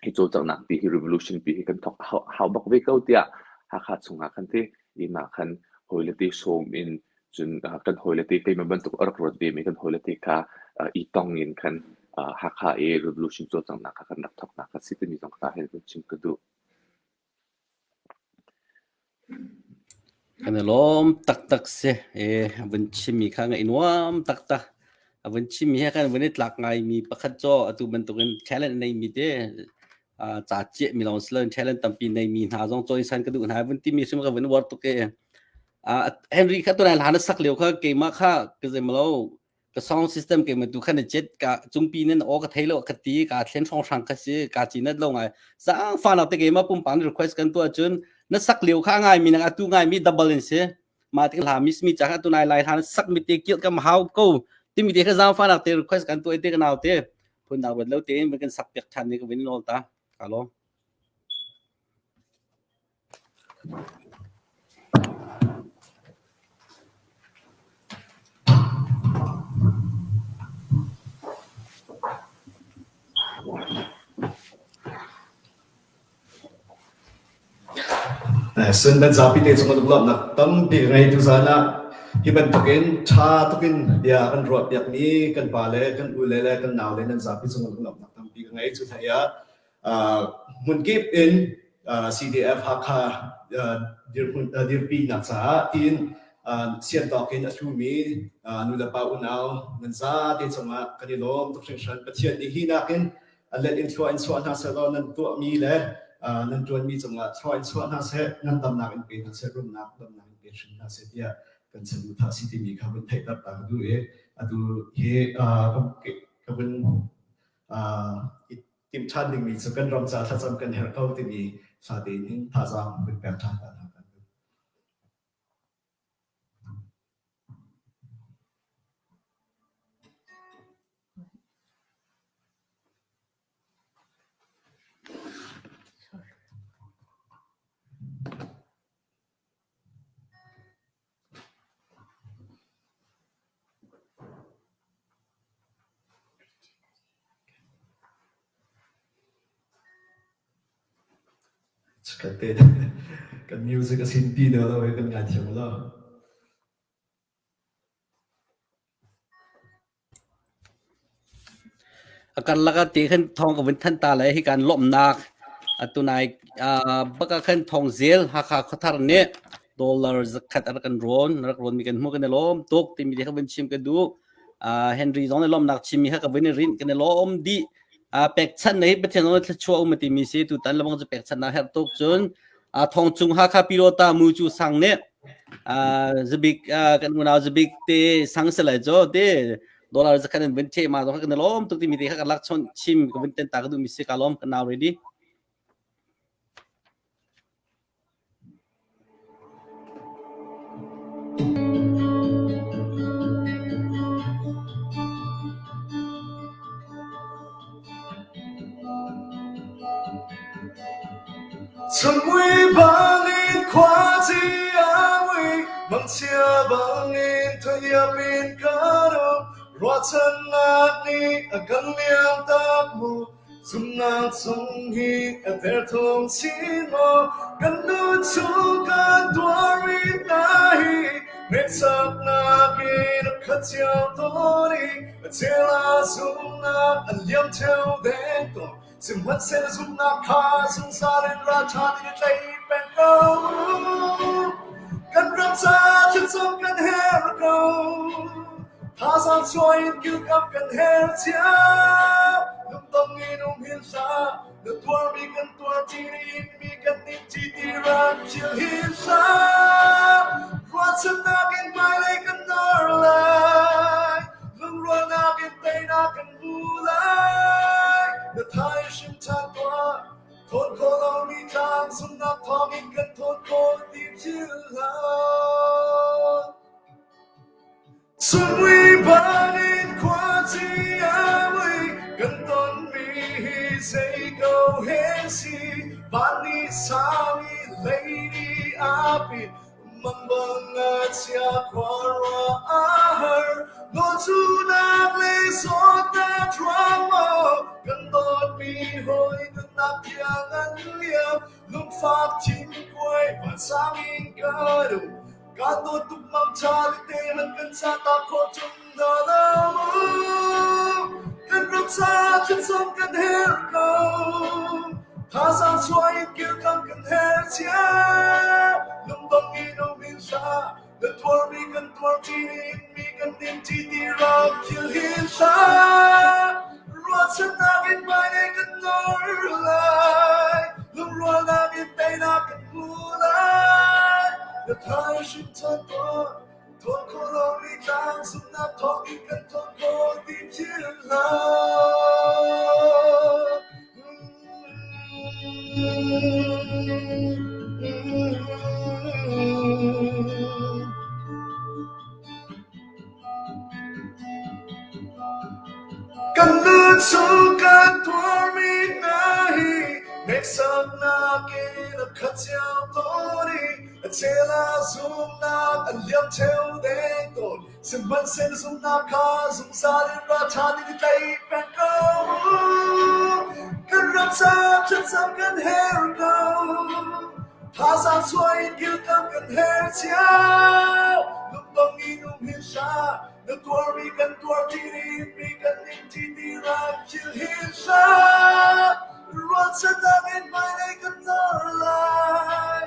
hi cawlcanghnak pi hi revolution pi hi kan thawk hau bak ve ko tiah Hakha chungah khan ti imah khan hawile te sawm in cun kan hawile te keimah bantuk a rak ruat ve mi kan hawile te kha i tong in khan Hakha i revolution cawlcanghnak kha kan rak thawknak kha si timi zong kha hin vun chim ka duh. Kan i lawm taktak si. E, a vun chimmi kha ngaih nuam taktak. A vun chimmi he kan vun i tlak ngaimi pakhat cu atu bantukin talent neimi te ca ciahmi lawng si loin talent tampi neimi hna zong cawisan ka duh hna. Vun timi hrim ka vun uar tuk e. Henry kha tunai hlan a sak lio kha keimah kha ka zemlo ka sound system ke tu khan chet ka chungpi nen o ka thei lo ka ti ka thlen hrong hrang ka si ka chi nat lo ngai sang fa nak te ke ma pum pang request kan tu chun na sak liu kha ngai mi nang atu ngai mi double in si ma te hla miss mi cha kha tu nai lai hla sak mi te kil kam hau ko ti mi te kha zang fa nak te request kan tu te ka nau te phun nak lo te in kan sak pek than ni ka win lol ta ka lo Sun nan zapi te cung lawmhnak tampi ka ngei tuzaan ah hi bantukin ṭha tukin bia kan ruahpiakmi kan pa le kan u le le kan nau le nan zapi cung lawmhnak tampi ka ngei. Cu hlei ah hmunkip in CDF Hakha dirpinak caah tiin siantawk in a hlumi nulepa unau nan zate cungah kan i lawm tuk hringhran. Pathian nih hi nakin a let in thlua in chuah hna seh law nan tuahmi le nan ṭuanmi cungah thlua in chuah hna seh, ngandamnak in pe hna seh, rumnak damnak in pe hrim hna seh tiah kan saduhthah si timi kha vun theihter ta ka duh i atu hi ka vun i timh ṭhan dingmi cu kan ram ca thlacam kan herh ko timi hla tein hin thazaang vun pek ṭhan ta hna kan duh. Chikkhat te kan music a sinpi deuh lo i kan ngaithiam lo. A karlak ah ti khan thawng ka vun thanh ta lai hi kan lawmhnak atu nai bak ah khan thawng zel Hakha khuathar nih dollar zakhat a rak kan rawn rak rawn mi kan hmuh kan i lawm tuk timi te kha vun chim ka duh Henry zong nih lawmhnak chimmi kha ka vun i rinh kan i lawm dih pekchanh na hi Pathian zong nih thluachuah um a timi si tutan lebang cu pekchanh na herh tuk cun thong cung Hakha Pilota mu cu sang nih zabik kan unau zabik te sang se lai cho te dollar zakhat in vun the ma zong kan lawm tuk timi te kha kan lak chon chim ka vun ten ta ka duh mi si ka lawm ka nau ready. Chunmui bangin khuaci a mui, mangchia bangin thuiap in kan um. Ruahchannak nih a kan liam tak mu. Zumhnak chung hi a derthawm chin maw? Kan nun chung kan tuarmi hna hi hneksaknak in a khat cio tawn i a chel ah zumhnak an liam ṭheo deng tawn. Sihmanhsehlaw zumhnak kha zungzal in ralṭha in i tlai peng ko. Kan ram caah thlacam kan herh ko. Thazaang chuah in kilkamh kan herh cio. Lungdong in um hin hlah. Na tuarmi kan tuar ṭi mi kan ning ṭi ti rak thil hin hlah. Ruahchannak in hmailei kan nor lai. Lungrualnak in teinak kan hmu lai. Na thaihrim ṭhan tuah. Thawn khawh lomi tlang zumhnak thawngin kan thawn khawh ti philh hlah. Sungui bangin khuaci a mui, kan tonmi hi zei ko he si, van nih sang i lei nih a pit, Mangbang a chia khuaruah a har, nawlchunak le zawtnak ruang maw, kan dawtmi hawi nunnak tiang an liam, lungfak thinkuai vansang in kan um. Kan dawt tuk mangṭha tete hmanh kan ca ta khawh ṭung hna lo. Kan ram ca thlacam kan herh ko. Thazaang chuah in kilkam kan herh cio. Lungdong in um hin hlah. Na tuarmi kan tuar ṭi mi kan ning ṭi ti rak thil hin hlah. Ruahchannak in hmailei kan nor lai. Lungrualnak in teinak kan hmu lai. Na thaihrim ṭhan tuah. Thawn khawh lomi tlang zumhnak thawngin kan thawn khawh ti philh hlah. Kan nun chung kan tuarmi hna hi hneksaknak in a khat cio tawn i a chel ah zumhnak an liam ṭheo deng tawn. Sihmanhsehlaw zumhnak kha zungzal in ralṭha in i tlaih peng ko. Kan ram ca thlacam kan herh ko. Thazaang chuah in kilkam kan herh cio. Lungdong in um hin hlah. Na tuarmi kan tuar ṭi mi kan ning ṭi ti rak philh hin hlah. Ruahchannak in hmailei kan nor lai.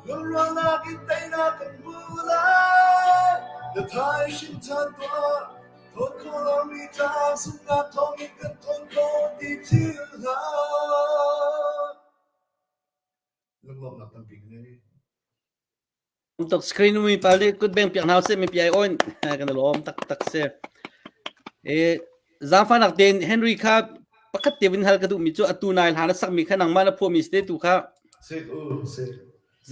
Lungrualnak in teinak kan hmu lai. Na thaihrim ṭhan tuah. Thawn khawh lomi tlang zumhnak thawngin kan thawn khawh ti philh hlah. Lunglawmhnak tampi ka ngei. Tuk screen mi pal nih kut beng piak hna usih mipi ai on kan i lawm taktak si. E zaangfahnak tein Henry kha pakhat te vin hal ka duhmi cu atu nai hla na sakmi kha nangmah na phuahmi si te tu kha Si u si.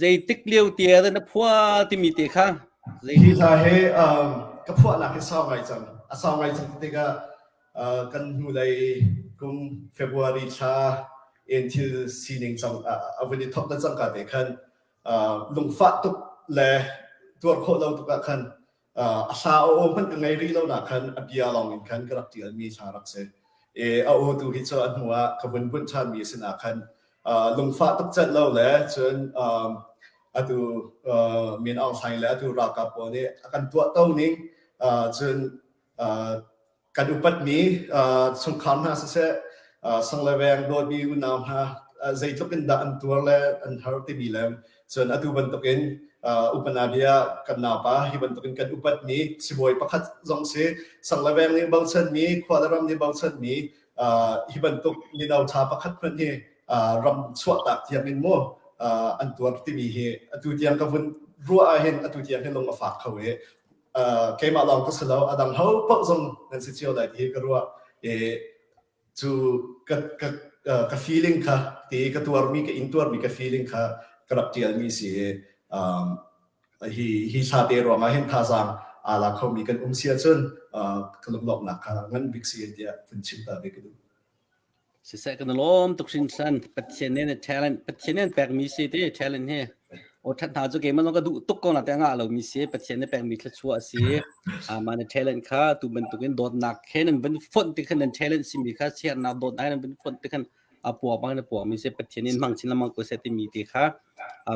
zeitik lio te ah na phua timi te kha Hi hla hi um, ka phuahnak hi sau ngai cang. A sau ngai cang tikah uh, kan hnulei kum February thla in thil sining cang a vun i thok na cangka te khan lungfah tuk le tuar khawh lo tuk ah khan a hla a aw hmanh ka ngei rih lo nak khan a bia lawng in khan ka rak ṭialmi hla rak si. E, a aw tu hi cu a hnu ah ka vun bunh ṭhanmi a si na khan lungfah tuk celh lo le cun atu Min Aung Hlaing le atu ralkap pawl nih a kan tuah to ning cun kan upatmi chungkhar hna siseh sang le veng dawtmi unau hna zeitluk in dah an tuar le an har timi le cun atu bantukin upana bia kan naupa hi bantukin kan upatmi sibawi pakhat zong si sang le veng nih bochanmi khua le ram nih bochanmi hi bantuk mino ṭha pakhat hmanh hi ram chuahtak tiang in mu an tuar timi hi atu tiang ka vun ruah ahhin atu tiang hin lung a fak kho i keimah lawng ka si lo a dang ho paoh zong nan si cio lai ti hi ka ruah i cu ka ka ka feeling kha ti ka tuarmi ka in tuarmi ka feeling kha ka rak ṭialmi si i hi hi thla te ruangah hin thazaang aa la khomi kan um si ahcun ka lunglawmhnak kha ngan bik si tiah vun chim ta ve ka duh. Siseh kan lawm tuk hringhran. Pathian nih na talent Pathian nih an pekmi si ti talent hi aw ṭhat hna cu keimah zong ka duh tuk ko na te ngah lomi si Pathian nih pekmi thluachuah a si. Mah na talent kha tu bantukin dawtnak he nan van fonh ti khan nan talent simi kha siarnak dawtnak he nan van fonh ti khan a puak bang na puakmi si Pathian in hmang chin lengmang ko seh timi ti kha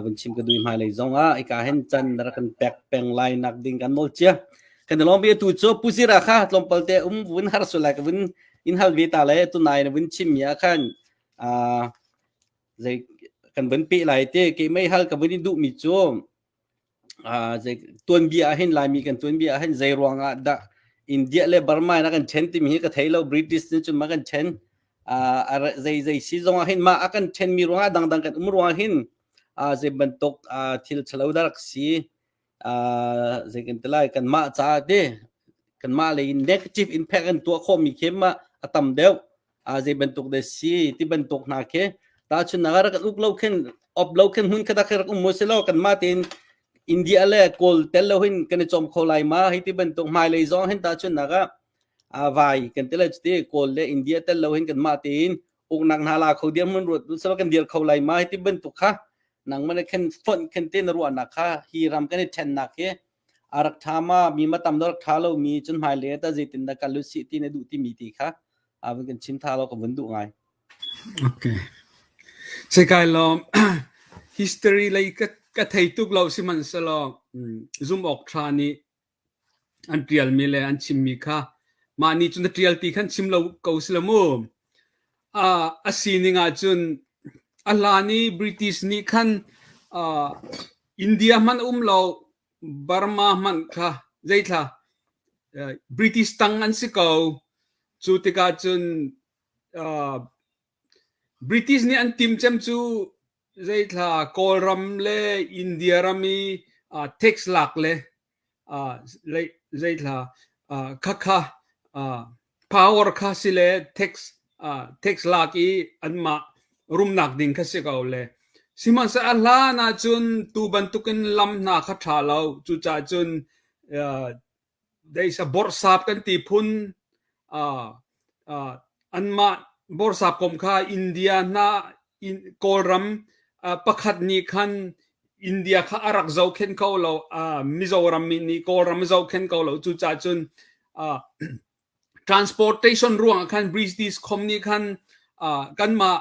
vun chim ka duh hmailei zong ah ika hin can rak kan pek peng lai nak ding kan nawl cia. Kan lawm bi tu cu Pu Zira kha tlawmpal te um vun har sul lai ka vun in hal ve ta le tunai na vun chim mi ah khan zei kan vun pe lai te ke mei hal ka vun in duh mi cu zei tuanbia ah hin Laimi kan tuanbia ah hin zei ruang ah dah India le Burma in a kan ṭhen timi hi ka thei lo British nih cun ma kan ṭhen zei zei si zong ah hin ma a kan ṭhen mi ruang ah dangdang kan um ruang ah hin zei bantuk thil ṭhalo dah rak si zei kan ti lai kanmah caah te kanmah lei in negative impact an tuah khawhmi khi mah a tam deuh zei bantuk de si ti bantuk hna khi tahchunhnak ah rak kan uk lo khin op lo khin hmun khat ah rak um mu si lo kanmah tein India le Kawl tel lo hin kan i cawm kho lai ma hi ti bantuk hmailei zong hin tahchunhnak ah vai kan ti le cuti Kawl le India tel lo hin kanmah tein uknak hna la kho dir mun ruat selo kan dir kho lai ma hi ti bantuk kha nangmah nih khin fonh khin te na ruahnak kha hi ram kan i ṭhennak hi a rak ṭha ma mi ma tam rak ṭha lo mi cun hmailei ta zeitin dah kal usih ti na duh timi ti kha a vun kan chim tha lo ka vun duh ngai. Okay. Sekai lawm history lei ka ka thei tuk lo sihmanhsehlaw zum awk ṭha nih an ṭialmi le an chimmi kha mah nih cun a ṭial ti khan chim lo ko si lo mu. Uh, a sining ah cun a hlan i British nih khan uh, India hmanh um lo Burma hmanh kha zeithla uh, British tang an si ko. Cu tikah cun uh, British nih an tim cem cu zeithla Kawlram le India ram i uh, tax lak le uh, zeithla uh, khakha uh, power kha si le tax uh, tax lak i anmah rumnak ding kha si ko le sihmanhsehlaw a hlan ahcun tu bantukin lam hna kha ṭha lo cucaah cun uh, Deisa borsap kan ti phun uh, uh, anmah borsap kom kha India hna in, Kawlram uh, pakhat nih khan India kha a rak zohkhenh kho lo uh, Mizoram mi nih Kawlram zohkhenh ko lo cucaah cun uh, transportation ruangah khan British khom nih khan uh, kanmah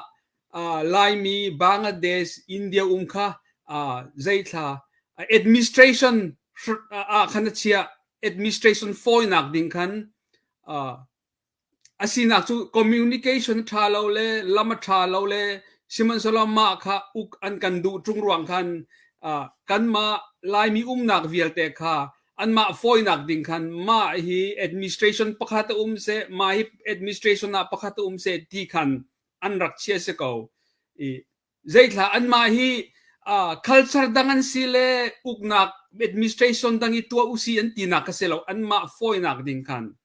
uh, Laimi Bangladesh India um kha uh, zeithla administration ah khan a chiah administration fawinak ding khan uh, a sinak cu communication ṭha lo le lam a ṭha lo le sihmanhsehlaw mah kha uk an kan duh ṭung ruang khan uh, kanmah Laimi umnak vialte kha anmah fawinak ding khan mah hi administration pakhat a um seh mah hi administration ah pakhat a um seh ti khan an rak chia si ko i zeithla anmah hi uh, culture dang an si le uknak administration dang i tuah usi an tinak ka si lo anmah fawinak ding khan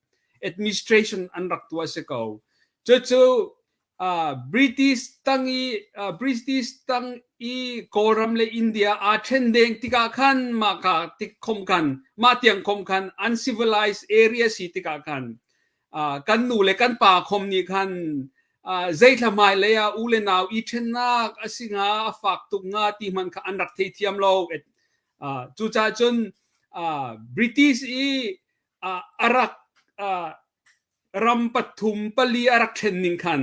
administration an rak tuah si ko cucu uh, British tang i uh, British tang i Kawlram le India aa ṭhen deng tikah khan mah ka tik khom khan mah tiang khom khan uncivilized area si tikah khan uh, kan nu le kan pa khom nih khan uh, zeithla hmai lei ah u le nau i ṭhennak a si nga a fak tuk nga ti hmanh kha an rak theithiam lo uh, cucaah cun uh, British i uh, a rak uh, ram pathum pali a rak ṭhen ning khan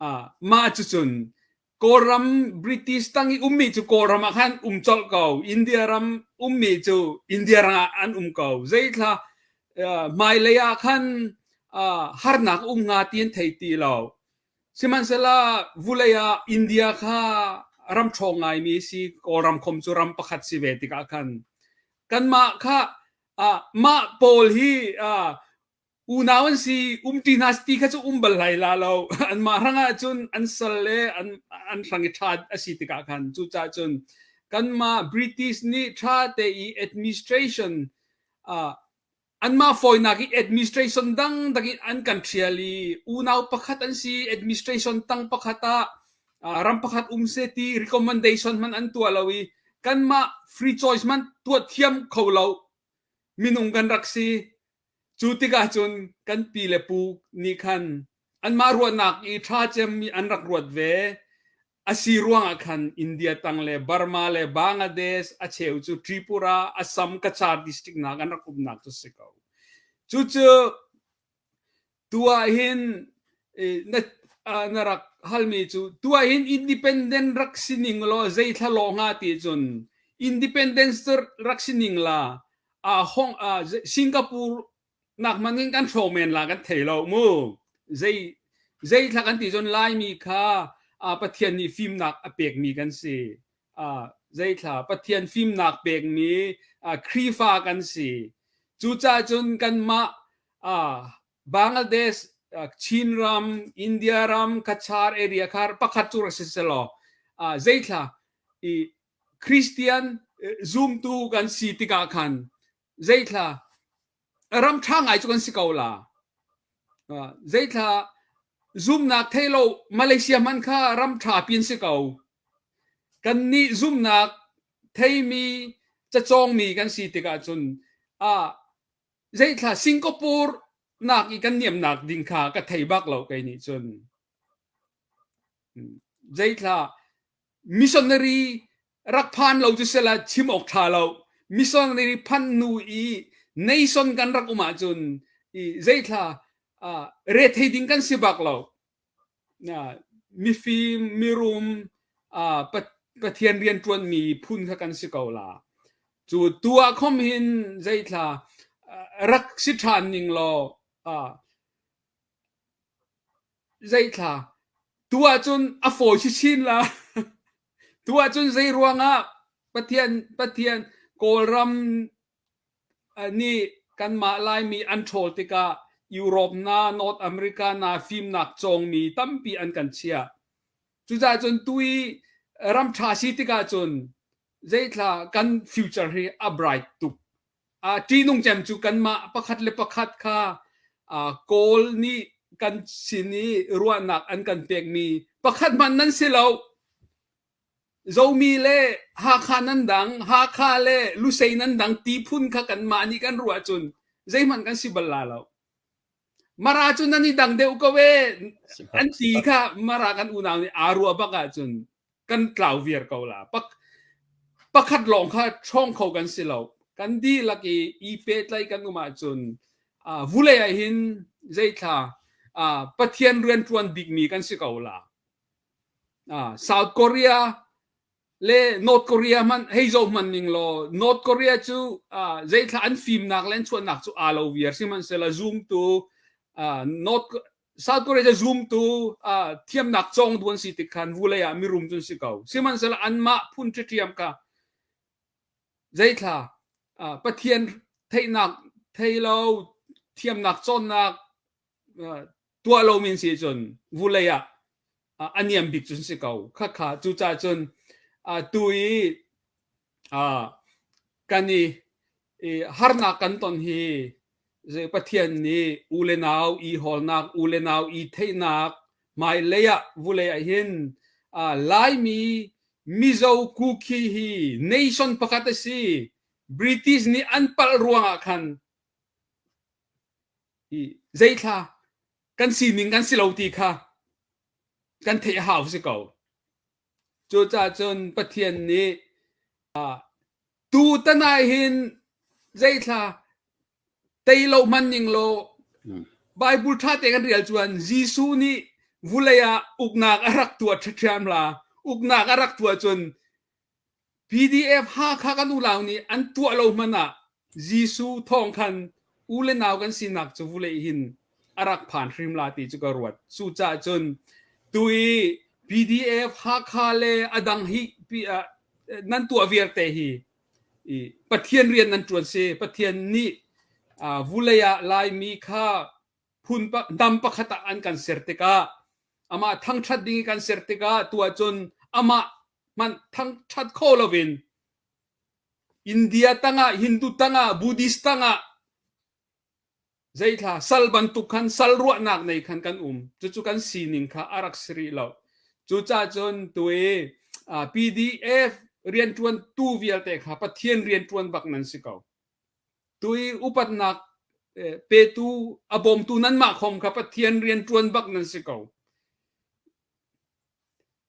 uh, mah cucun Kawlram British tang i ummi cu Kawlram ah khan um colh ko. India ram ummi cu India ram ah an um ko. Zeithla uh, hmailei ah khan uh, harnak um hnga ti an thei ti lo. Sihmanhsehlaw vulei ah India kha ram ṭhawng ngaimi si Kawlram khom cu ram pakhat si ve tikah khan kanmah kha uh, mah pawl hi uh, unau an si umṭi hna ti kha cu um bal hlai la lo anmah hrang ah cun an sal le an an hrang i ṭha a si tikah khan cucaah cun kanmah British nih ṭha te i administration uh, anmah fawinak i administration dangdang in an kan ṭhial i unau pakhat an si administration tang pakhat ah uh, ram pakhat um se ti recommendation man an tuah lo i kanmah free choice man tuah thiam kho lo minung kan rak si Cu tikah cun kan pi le pu nih khan. Anmah ruahnak i ṭha cemmi an rak ruat ve. A si ruangah khan India tang le Burma le Bangladesh a cheu cu Tripura, Assam, Kachar district nak an rak umnak cu si ko. Cucu tu ah hin na na rak halmi cu tu ah hin independent rak si ning law zei thla law hnga ti cun independence cu rak si ning la a Hong Singapore nak man in kan hrawng men la kan thei lo mu zei zei thla kan ti cun Laimi kha Pathian nih fimnak a pekmi kan si zei thla Pathian fimnak pekmi Khrihfa kan si cucaah cun kanmah Bangladesh Chinram India ram Kachar area kha pakhat cu rak si selaw zei thla i Christian zumtu kan si tikah khan zeithla ram ṭha ngai cu kan si ko la. Zeithla zumnak thei lo Malaysia hmanh kha ram ṭha pin si ko. Kannih zumnak theimi cacawngmi kan si tikah cun ah zeithla Singapore nak i kan niamnak ding kha ka thei bak lo kei nih cun. Zeithla Missionary rak phan lo cu sela chim awk ṭha lo. Missionary phan hnu i nation kan rak um ahcun i zeithla uh, rethei ding kan si bak lo. Uh, mifim, mirum, uh, Pathian rianṭuanmi phun kha kan si ko la. Cu tu ah khom hin zeithla uh, rak si ṭhan ning law uh, Zeithla? Tu ahcun a fawi chinchin la. Tu ahcun zei ruangah Pathian Pathian Kawlram nih kanmah Laimi an ṭhawl tikah Europe na North America na fimnak cawngmi tampi an kan chiah. Cucaah cun tu i ram ṭha si tikah cun zeithla kan future hi a bright tuk. Ṭihnung cem cu kanmah pakhat le pakhat kha Kawl nih kan sin i ruahnak an kan pekmi pakhat hmanh nan si lo. Zomi le Hakha nan dang, Hakha le Lusei nan dang ti phun kha kanmah nih kan ruah cun zeihmanh kan si bal la lo. Mara cu nan i dang deuh ko ee an ti kha Mara kan unau nih aa ruah bak ahcun kan tlau viar ko la. Pak, pakhat lawng kha ṭhawng kho kan si lo. Kan dihlak i i pehtlaih kan um ahcun uh, vulei ah hin zeithla uh, Pathian rianṭuan bikmi kan si ko la. Uh, South Korea le North Korea hmanh hei zoh hmanh ning law North Korea cu uh, zeithla an fimnak le an chuahnak cu aa lo viar sihmanhsehlaw zumtu uh, North South Korea cu zumtu uh, thiamnak cawng du an si tik khan vulei ah mirum cun si ko. Sihmanhsehlaw anmah phun ṭhiṭhiam kha zeithla uh, Pathian theihnak thei lo thiamnak cawnnak uh, tuah lo min si cun vulei ah uh, a niam bik cun si ko. Khakha cucaah cun uh, tu i uh, kan i, i harnak kan ton hi Zei Pathian nih u le nau i hawlnak, u le nau i theihnak hmailei ah vulei ah hin uh, Laimi Mizo Kuki hi nation pakhat a si. British nih an palh ruangah khan i zeithla kan sining kan si lo ti kha kan theih a hau si ko. Cucaah cun Pathian nih uh, Tutan ah hin zeithla tei lo hman ning law Bible ṭha te kan rel cuan Jesuh nih vulei ah uknak a rak tuah ṭhiam la uknak a rak tuah cun PDF Hakha kan ulau nih an tuah lo hmanh ah Jesuh thawng khan u le nau kan sinak cu vulei hin a rak phan hrim la ti cu ka ruat. Cucaah cun tu i PDF Hakha le a dang hi nan tuah vialte hi i Pathian rian nan ṭuan si. Pathian nih vulei ah Laimi kha phun dam pakhat ah an kan ser tikah amah thangṭhat ding i kan ser tikah tu ahcun amah hmanh thangṭhat kho loin India tangah Hindu tangah Buddhist tangah Zeithla sal bantuk khan sal ruahnak nei khan kan um. Cucu kan sining kha a rak si rih lo. Cucaah cun tu i PDF rianṭuantu vialte kha Pathian rianṭuan bak nan si ko. Tu i upatnak petu a bawmtu nanmah khom kha Pathian rian ṭuan bak nan si ko.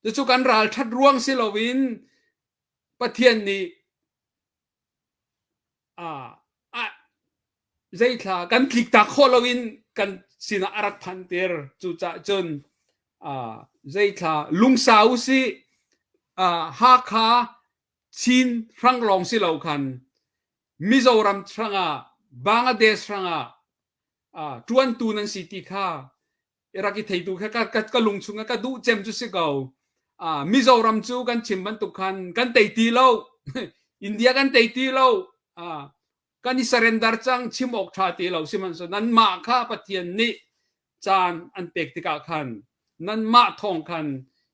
Cucu kan ralṭhat ruang si loin Pathian nih zeithla kan tliktak khawh loin kan sinah a rak phanter. Cucaah cun zeithla lungsau usih Hakha Chin hrang lawng si lo khan Mizoram hrangah Bangladesh hrangah ṭuantu nan si ti kha rak i theitu kha ka, ka, ka lung chungah ka duh cem cu si ko. Uh, Mizoram cu kan chim bantuk khan kan tei ti lo. India kan tei ti lo. Uh, kan i surrender cang chim awk tha ti lo sihmanhsehlaw nanmah kha Pathian nih caan an pek tikah khan nanmah thawng khan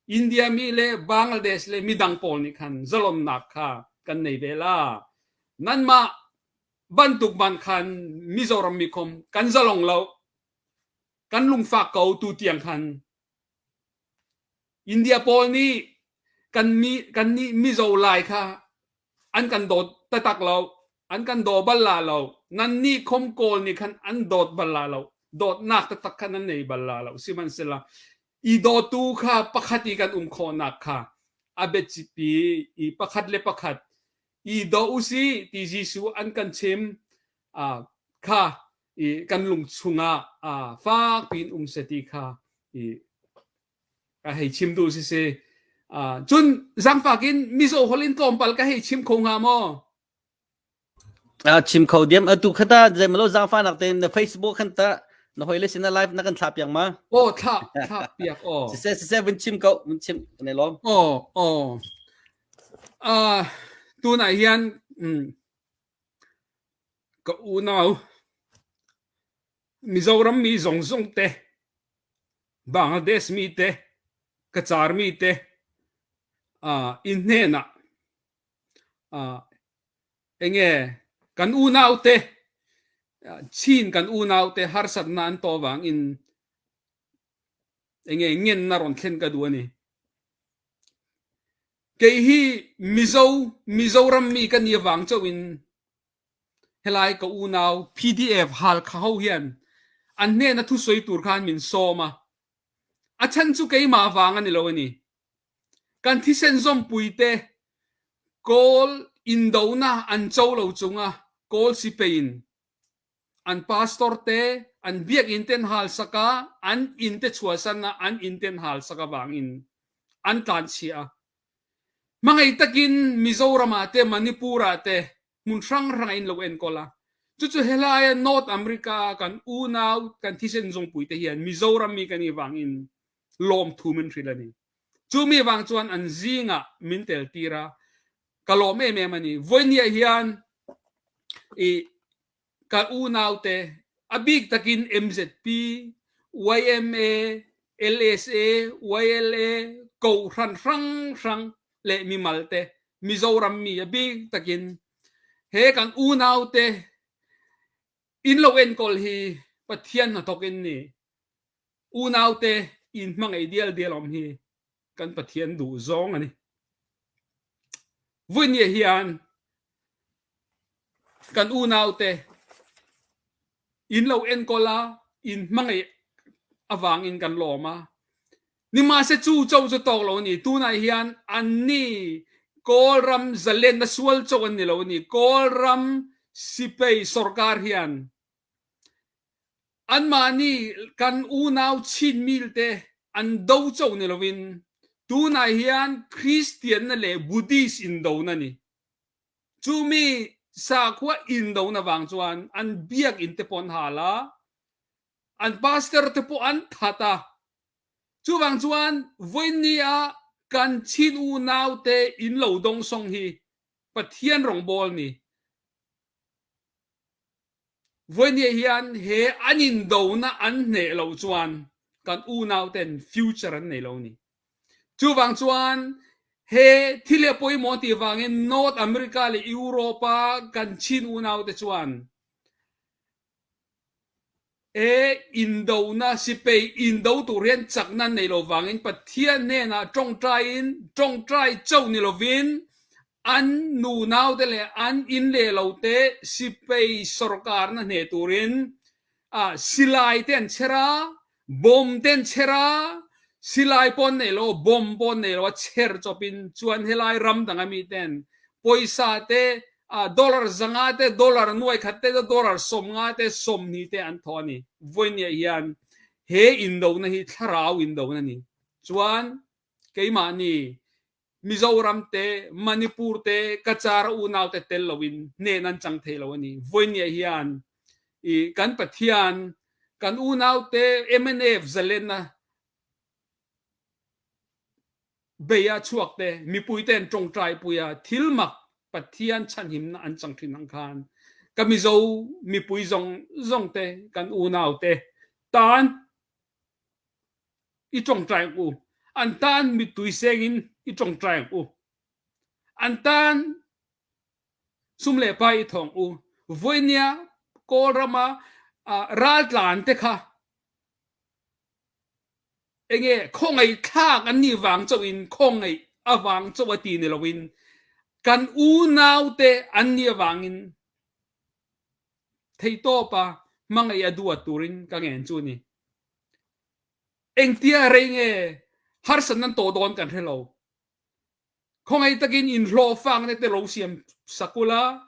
India mi le Bangladesh le midang pawl nih khan zalonnak kha kan nei ve la. Nanmah bantuk ban khan Mizoram mi khom kan zalong lo. Kan lungfak ko tu tiang khan. India pawl nih kan mi kan nih Mizo Lai kha an kan dawt taktak lo. An kan daw bal la lo. Nan nih khom Kawl nih khan an dawt bal la lo. Dawtnak taktak kha nan nei bal la lo. Sihmanhsehlaw i dawtu kha pakhat i kan um khawhnak kha a biapi i pakhat le pakhat i daw usih ti Jesuh an kan chim kha i kan lung chungah fak piin um seh ti kha i ka hei chim duh si si. Cun zaangfak in Mizo holh in tlawmpal ka hei chim kho hnga maw? Chim kho diam atu khata zeimalo zaangfahnak tein na Facebook khan ta na hoi le sin na live na kan thla piak ma? Oh thla thla piak oh. Siseh siseh vun chim ko vun chim ne lom. Oh oh. Uh, tunah hian mm, Ka unau Mizoram mi zongzong te, Bangladesh mi te, Kacar mi te inn hnenah enge kan unau te Chin kan unau te harsatnak an to vang in enge ngen na rawn thlen ka duh a ni. Kei hi Mizo Mizoram mi ka ni avang chauh in helai ka unau PDF Halkha ho hian an hnena thusawi tur khan min sawm a. A chhan chu keimah vang a ni lo a ni. Kan thisen zawmpui te Kawl indona an co lo chunga Kawl sipei in An pastor te an biakinn te an halsak ah an inn te chuahsan ah an inn te an halsak avangin an tlanchia. Hmangaih takin Mizoram ah te Manipur ah te hmun hranghrang ah in lo enkawl a. Cucu helai ah North America ah kan unau kan thisen zungpui te hian Mizoram mi kan i vangin lawmthu min hrilh a ni. Cu mi vang chuan an zing ah min tel tir a. Ka lawm em em a ni. Voihnih ah hian i ka unaute a bik takin MZP, YMA, LSA, YLA, kohhran hranghrang le mimal te Mizoram mi a bik takin he kan unaute in lo enkawl hi Pathian hnathawk in ni unaute in hmangaih dial dial awm hi kan Pathian duh zawng a ni. Vui hian kan unaute in lo enkawl a, in hmangaih avangin kan lawm a. Nimahse cu cho cu tawk lo a ni. Tunah hian anni Kawlram zalenna sual cho an ni lo a ni. Kawlram sipei sorkar hian Anmah nih kan unau Chinmi te an do co ni loin tunah hian Christian na le Buddhist in do na ni. Cu mi sakhua in do na vang chuan an biakinn te pawh an hal a, an pastor te pawh an that a. Cuvang chuan voini ah kan Chin unau te in lo dong song hi Pathian rawngbawl ni Voihnih hian he an indonak an hneh lo chuan kan unau ten future an nei lo ni. Cuvang chuan he thil hi a pawimawh ti vangin North America le Europe ah kan Chin unau te chuan e indona sipei indo tur hian chakna an nei lo vangin Pathian hnenah tawngtai in tawngtai cho ni lovin An nunau te le an inn le lo te sipei sorkar na hne turin. Silai te an cher a, bom te an cher a, silai pawn nei lo, bom pawn nei lo a cher chop in chuan helai ram dang ami ten poisa te dollar zanga te dollar nuai khat te dollar 50 te 20 te an thaw ani. Voinia hian he indo na hi thlarau indo na ni. Chuan keimah ni Mizoram te, Manipur te, Kachar unau te tel loin hnen an chang thei lo ani. Voinia hian i kan Pathian kan unau te MNF zalenna beia chuak te mipui ten tawngtai puia thil mak Pathian chhanhimna an chang thin ang khan ka Mizo mipui zawng zawng te kan unau te tan i ṭongṭai ang u. An tan mittui seng in i ṭongṭai ang u. An tan sum le pai i thawng u. Voinia Kawlram ah raltlan te kha enge khawngaih thlak an nih vang chauh in khawngaih avang chauh a ti ni loin kan unau te an nih avangin theihtawp a hmangaih a duat turin ka ngen chu ni. Engtia rei nge harsatna an tawh dawn kan hre lo. Khawngaih takin inhlawhfakna te lo siam sak ula,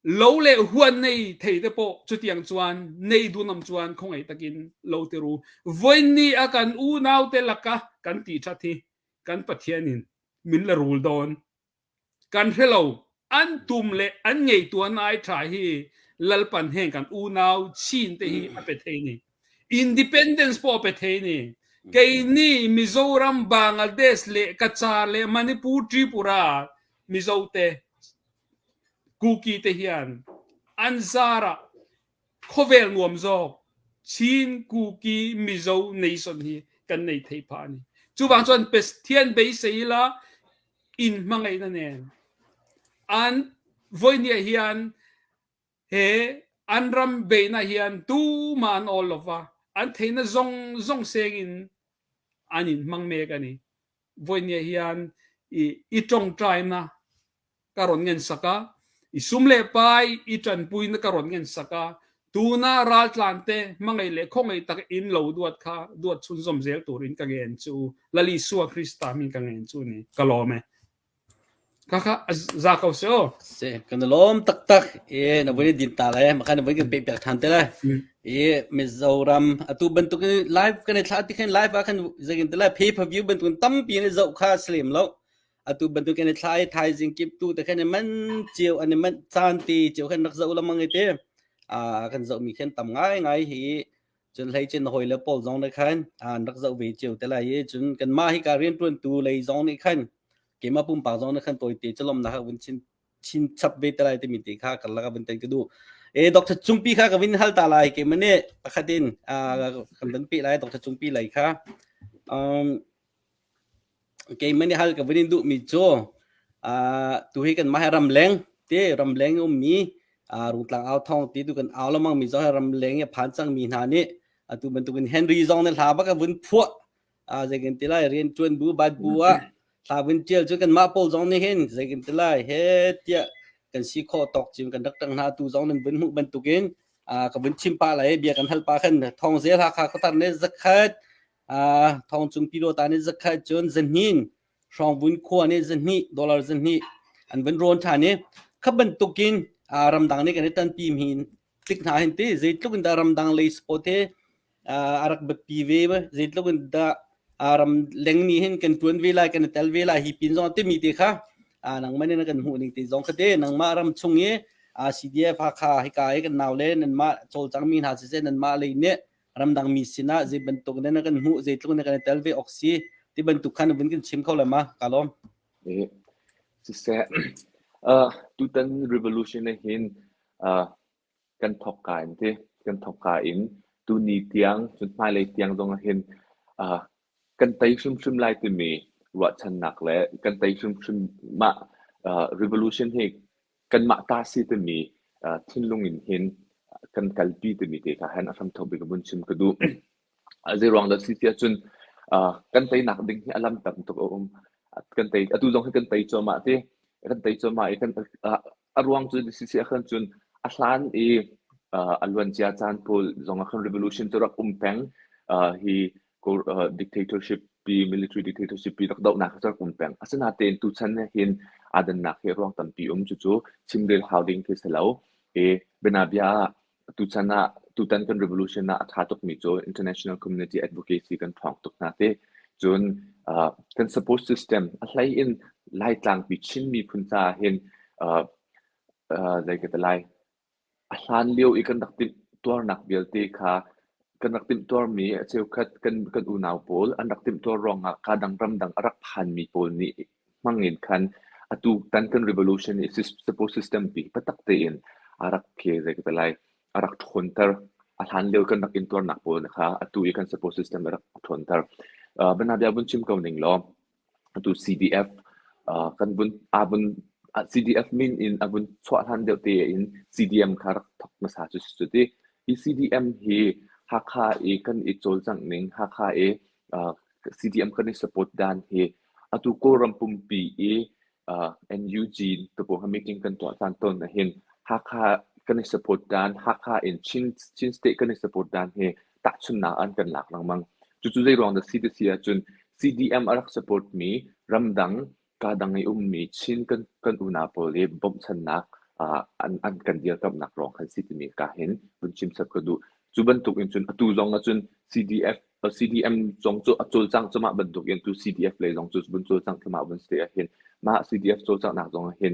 lo leh huan nei thei te pawh chutiang chuan nei dun awm chuan khawngaih takin lo ti ru. Vawiinni a kan unaute laka kan tih that hi kan Pathianin min la rul dawn. Kan hre lo, an tum leh an ngaihtuahna ai tha hi Lalpan heng kan unau chin te hi a pe thei ni. Independence pawh a pe thei ni. Keini Mizoram, Bangladesh leh Kachar leh Manipur, Tripura Mizo te, Kuki te hian an zarah Khawvel nuam zawk Chin, Kuki, Mizo nation hi kan nei thei phah a ni. Chuvang chuan Pathian beisei ila in hmangaihna nen an vawinia hian he an ram beihna hian tumah an awl lova, an theihna zawng zawng sengin an inhmang mek a ni. Vawinia hian i tawngtaina ka rawn ngen sak a, i sum leh pai i tanpuina ka rawn ngen sak a, tuna raltlan te hmangaih leh khawngaih tak in lo duat kha duat chhunzawm zel turin ka ngen chu u, Lal Isua Krista hming ka ngen chu ni, ka lawm e. Kha kha za ko se aw. Se kan lawm tak tak e na voi din ta le makhan na voi kan pe piak than te le e Mizoram atu bantuk live kan thla ti khan live a khan zagin te le pay per view bantuk tampi ne zau kha slem lo Atu bantuk in thla i thaizing kip tu te khan i man cio an i manh caan ti cio khan rak zoh lengmang i ti. Kan zohmi khan tam ngaingai hi cun hlei cun hawi le pawl zong nih khan an rak zoh ve cio te lai i cun kanmah hika rianṭuantu lei zong nih khan keimah pumpak zong nih khan tawite cu lawmhnak ka vun chin chin chap ve te lai timi te kha karlak ah vun ten ka duh. E Dr. Cungpi kha ka vin hal ta lai keimah nih pakhat in kan van peh lai Dr. Cungpi lei kha. Um, Keimah nih hal ka vun in duhmi cu tuhi kanmah hi ramleng ti ramleng ummi Rungtlang au thawng ti tu kan au lengmang mi zong hi ramleng i a phan cangmi hna nih atu bantukin Henry zong nih hla bak a vun phuah zeikin ti lai rianṭuan bu bat bu ah hla vun ṭial cu kanmah pawl zong nih hin zeikin ti lai he tiah kan si khawh tawk cim kan rak ṭang hna tu zong nan vun hmuh bantukin ka vun chim pah lai bia kan hal pah khan thawng zel Hakha khuathar nih zakhat Thawngcung Pyidawta nih zakhat cun zahnin Hrawngvun khua nih zahnih dollar zahnih an vun rawn ṭhan i kha bantukin ramdang nih kan i ṭanpi mi tlik hna hin ti zeitluk in dah ramdang lei support hi a rak biapi ve zeitluk in dah ram leng nih hin kan ṭuan ve lai kan i tel ve lai hi pin zong timi te kha nangmah nih na kan hmuh ning te zong kha te nangmah ram chung i CDF Hakha hika i kan nau le nanmah cawlcangmi hna siseh nanmah lei nih ramdangmi sinah zei bantuk in na kan hmuh zeitluk in kan i tel ve awk si ti bantuk khan vun kan chim kho le ma ka lawm. Eh, siseh tutan revolution ah hin kan thawk ka in ti kan thawk ka in tuni tiang cun hmailei tiang zong ah hin kan tei hrimhrim lai timi ruahchannak le kan tei hrimhrim mah revolution hi kanmah ta si timi thinlung in hin kan kalpi timi te kha hin a hramthawk bik vun chim ka duh. Zeiruang dah si tiah cun kan teinak ding hi a lam tam tuk a um. Kan tei atu zong hi kan tei cuahmah ti. Kan tei cuahmah i kan a ruang cu si si ahkhan cun a hlan i. A luancia caan pawl zong ah khan revolution cu rak um peng. Hi dictatorship pi, military dictatorship pi rak dohnak cu rak um peng. Asinain tuchan hin aa dannak hi ruang tampi um. Cucu chimrel hau ding khi si lo. I bianabia ah tuchan ah tutan kan revolution ah a ṭha tukmi cu international community advocacy kan ṭhawng tuk hna ti. Cun kan support system a hlei in Laitlangpi Chin miphun caah hin zei ka ti lai A hlan lio i kan rak timhtuarnak vialte kha kan rak timhtuarmi a cheukhat kan kan unau pawl an rak timhtuar ruangah kaa dang ramdang a rak phanmi pawl nih hmang in khan atu tan kan revolution i support system pi biatak tein a rak khi zei ka ti lai a rak ṭhawnter. A hlan lio kan rak intuarnak pawl kha atu i kan support system a rak ṭhawnter. Bianabia vun chim ko ning law Atu CDF kan vun aa vun CDF min in a vun chuah hlan deuh te in CDM kha rak thawk hmasa cu si cu ti. Hi CDM hi Hakha i kan i cawlcangh ning, Hakha i CDM kan i support dan hi atu Kawlram pumpi i NUG tupu meeting kan tuah caan tawn ahhin Hakha kan i support dan, Hakha in Chin, Chin state kan i support dan hi tahchunhnak an kan lak lengmang. Cucu zei ruang dah si ti si ahcun CDM a rak support mi ramdang kadang i ummi Chin kan kan unau pawl i bawmhchannak uh, an, an kan dirkamhnak ruang khan si timi ka hin vun chim sap ka duh. Cu bantuk in cun atu zong ahcun CDF CDM zong cu a cawlcang cumah bantuk in tu CDF lei zong cu vun cawlcang thluahmah vun si ahhin mah CDF cawlcanghnak zong ahhin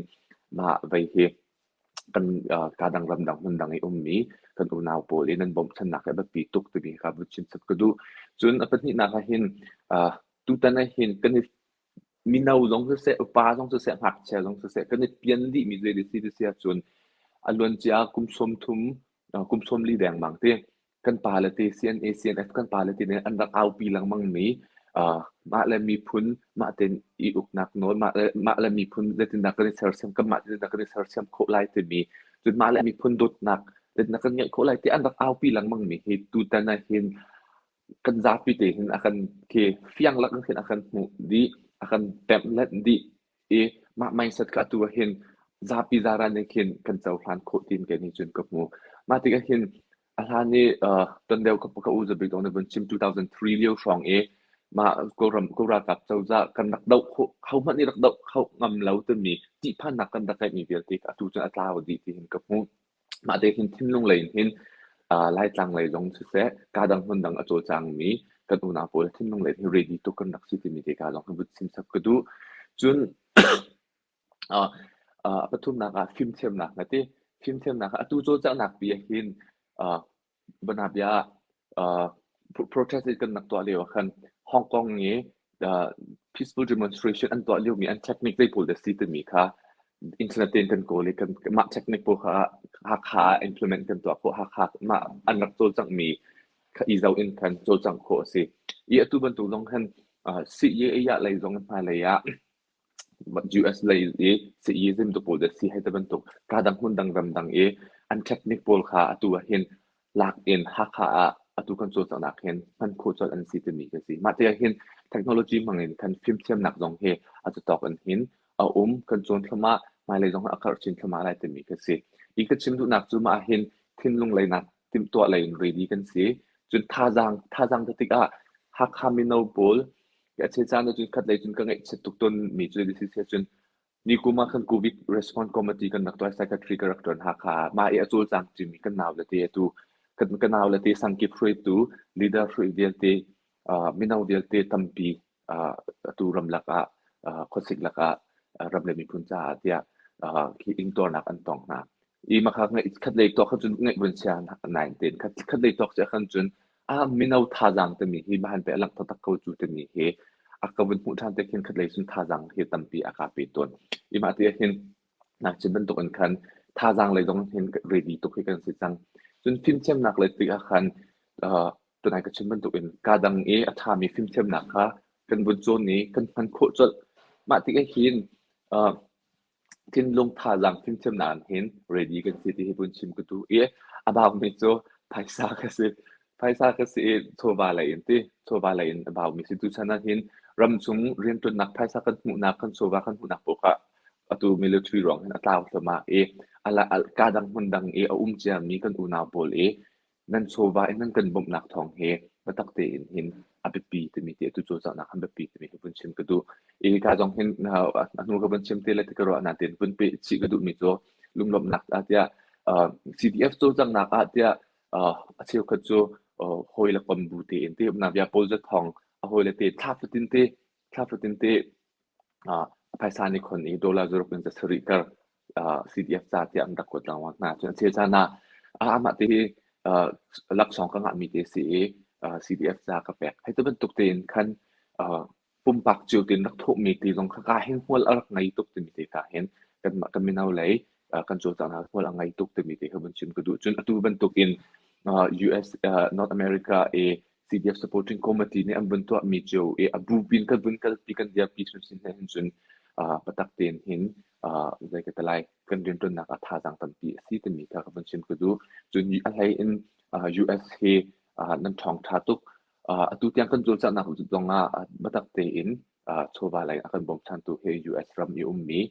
mah vei hi kan kadang ramdang hmundang i ummi kan unau pawl i nan bawmhchannak hi a biapi tuk timi kha vun chim sat ka duh. Cun a pahnihnak ahhin tutan ahhin kan i mino zong siseh, upa zong siseh, ngakchia zong siseh kan i pian dihmi zei si ti si ahcun a luancia kum 30 kum 40 dengmang ti kan pale te CNA CNF kan pale te nih an rak aupi lengmang mi mah le miphun mah tein i uknak nawl mah le mah le miphun zeitindah kan i sersiam kanmah zeitindah kan i sersiam khawh lai timi cun mah le miphun dawtnak zeitindah kan ngeih khawh lai ti an rak aupi lengmang mi hi tutan ah hin kan zapi te hin a kan khi fiang lak in khin a kan hmuh dih a kan pemh lanh dih i mah mindset kha atu ah hin zapi zaran nih khin kan cohlan khawh tiin kei nih cun ka hmu. Mah tikah hin a hlan i ton deuh ka ka u Zabik dong nih vun chim 2003 lio hrawng i mah Kawlram Kawl ralkap cozah kan rak doh khawh hohmanh nih rak doh kho ngam lo timi ṭihphannak kan rak ngeihmi vialte kha atu cun a tlau dih ti hin ka hmuh. Mah te hin thinlung lei in hin Laitlang lei zong siseh, kadang hmundang a cawlcangmi kan unau pawl thinlung lei hin ready tuk kan rak si timi te ka zong hi vun chim sak ka duh. Cun a pathumnak ah fimthiamnak na ti. Fimthiamnak ah atu cawlcanghnak pi ah hin Banabia ah protest kan rak tuah lio ah khan Hong Kong i peaceful demonstration an tuah liomi an technique zei pawl dah si timi kha internet tein kan kawl i kan mah technique pawl kha Hakha ah implement kan tuah khawh. Hakha mah an rak cawlcanghmi kha i zoh in khan cawlcangh khawh a si. I atu bantuk zong khan sii lei zong hmailei ah US lei i sii tu pawl si hei ti bantuk kadang hmundang ramdang i an technique pawl kha atu ah hin lak in Hakha ah atu kan cawlcanghnak hin hman khawh colh an si timi kan si. Mah tikah hin technology hmang in kan fimthiamnak zong hi a zatawk in hin a um kan cawn thluahmah hmailei zong a karh chin thluahmah lai timi kan si. Hi ka chim duhnak cu mah hin thinlung lei nak timhtuah lei in ready kan si. Cun thazaang thazaang tikah Hakha mino pawl A caan ahcun khatlei cun ka ngaihchiat tuk tawnmi cu si cun nikum ah khan COVID response committee kan rak tuah secretary ka rak ṭuan Hakha ah. Mah i a cawlcang cimi kan nau le te atu kan ka nau le te sangkip hruaitu leader hruai vialte uh, mino vialte tampi uh, atu ramlak ah uh, khuasik lakah uh, ram le miphun caah tiah uh, khi ingtuarnak an tong hna. I makha ngaih khatlei tuak khan cun ngaih vun chia nain tein khat khatlei tuak cia khan cun a mino thazaang timi hi mahan pe a lang taktak ko cu timi hi a ka vun hmuh ṭhan te khin khatlei cun thazaang hi tampi a ka pe tawn. I mah ti ah hin ngakchia bantuk in khan thazaang lei zong hin ready tuk hi kan si cang. Cun fimthiamnak lei tik ah khan uh, tunai ka chim bantuk in kaa dang i a ṭhami fimthiamnak kha kan vun cawn i kan hman khawh colh. Mah tik ah hin uh, Thinlung thazaang fimthiamnak in hin ready kan si ti hi vun chim ka duh i a baumi cu phaisa ka si. Phaisa ka si i chawva lei in ti chawva lei in a baumi si. Tuchan ah hin ramchung rianṭuannak phaisa kan hmuhnak kan chawva kan hmuhnak paoh kha atu military ruang hin a tlau thluahmah i Ka dang hmun dang i a um ciami kan unau pawl i nan chawva in nan kan bawmhnak thawng hi biatak tein hin a biapi timi ti atu cawlcanghnak han biapi timi hi vun chim ka duh. I hika zong hin a hnu ka vun chim te le ti ka ruah nain vun peh chih ka duhmi cu lunglawmhnak ah tiah CDF cawlcanghnak ah tiah a cheukhat cu hawi le kom bu tein te umnak bia pawl zathawng a hawi le te thla fatin te thla fatin te phaisa nih khon i dollar zaruk in zasarih kar CDF ca tiah an rak kuat lengmang hna. Cun a cheu caan ah amah te hi laksawng ka ngahmi te si i CDF ca ka pek. Hei ti bantuk tein khan pumpak cio tein rak thawhmi ti zong kha ka hin hmual a rak ngei tuk timi te ka hin kanmah kan mino lei kan cawlcanghnak hmual a ngei tuk timi te kha vun chim ka duh. Cun atu bantuk in US North America i CDF Supporting Committee nih an vun tuahmi cio i a bupi in kan vun kalpi kan dirpi hrimhrim he hin cun biatak tein hin zei ka ti lai kan rianṭuannak ah thazaang tampi a si timi kha ka vun chim ka duh. Cun a hlei in US hi nan ṭhawng ṭha tuk. Atu tiang kan cawlcanghnak zong ah biatak tein chawva lei a kan bawmchantu hi US ram i ummi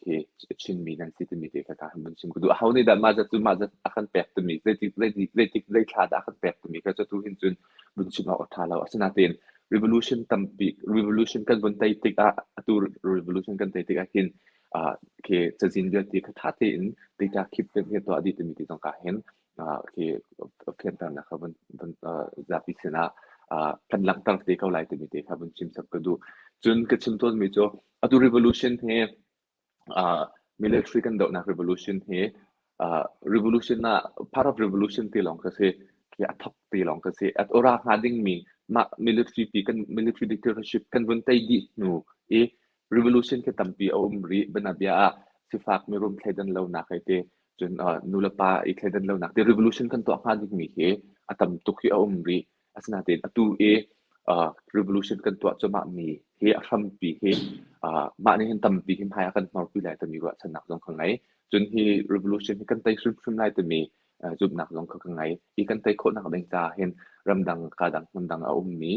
khi Chinmi nan si timi te kha ka han vun chim ka duh. Aho nih dah mah zat cu mah zat a kan pek timi zeitik zeitik zeitik zei thla dah a kan pek timi kha cu tu hin cun vun chim awk a ṭha lo. Asinain revolution tampi revolution kan vun tei tikah atu revolution kan tei tikah hin khi cazin vialte kha ṭha tein data keep kan hi tuah dih timi ti zong ka hin khi fianternak kha vun vun zapi sinah kan langhter te ko lai timi te kha vun chim sak ka duh. Cun ka chim tawnmi cu atu revolution hi military kan dohnak revolution hi revolution ah part of revolution ti lawng ka si khi a thok ti lawng ka si. At ora hnga dingmi mah military pi kan military dictatorship kan vun tei dih hnu i revolution khi tampi a um rih. Bianabia ah sifak mirum thleidan lonak hei ti cun nu le pa i thleidan lonak ti revolution kan tuah hnga dingmi hi a tam tuk hi a um rih. Asinain atu i revolution kan tuah cuahmah mi hi a hrampi hi mah nih hin tampi hi hmai a kan hnorpi lai timi ruahchannak zong ka ngei. Cun hi revolution hi kan tei hrimhrim lai timi zumhnak zong kha ka ngei. Hi kan tei khawhnak ding caah hin ramdang kadang hmundang a ummi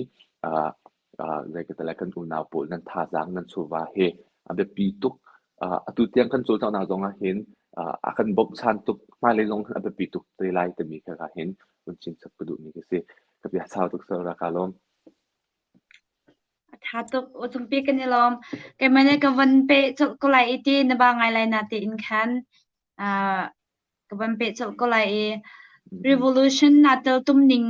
zei ka ti lai kan unau pawl nan thazaang nan chawva hi a biapi tuk. Atu tiang kan cawlcanghnak zong ah hin a kan bawmhchan tuk. Hmailei zong hin a biapi tuk te lai timi kha ka hin vun chim chap ka duhmi ka si. Ka bia sau tuk sal ra ka lawm. A tha tuk. U cungpi kan i lawm. Keimah nih ka von peh colh ko lai i ti na ba ngai lai na tein khan ka von peh colh ko lai i revolution naa teltum ning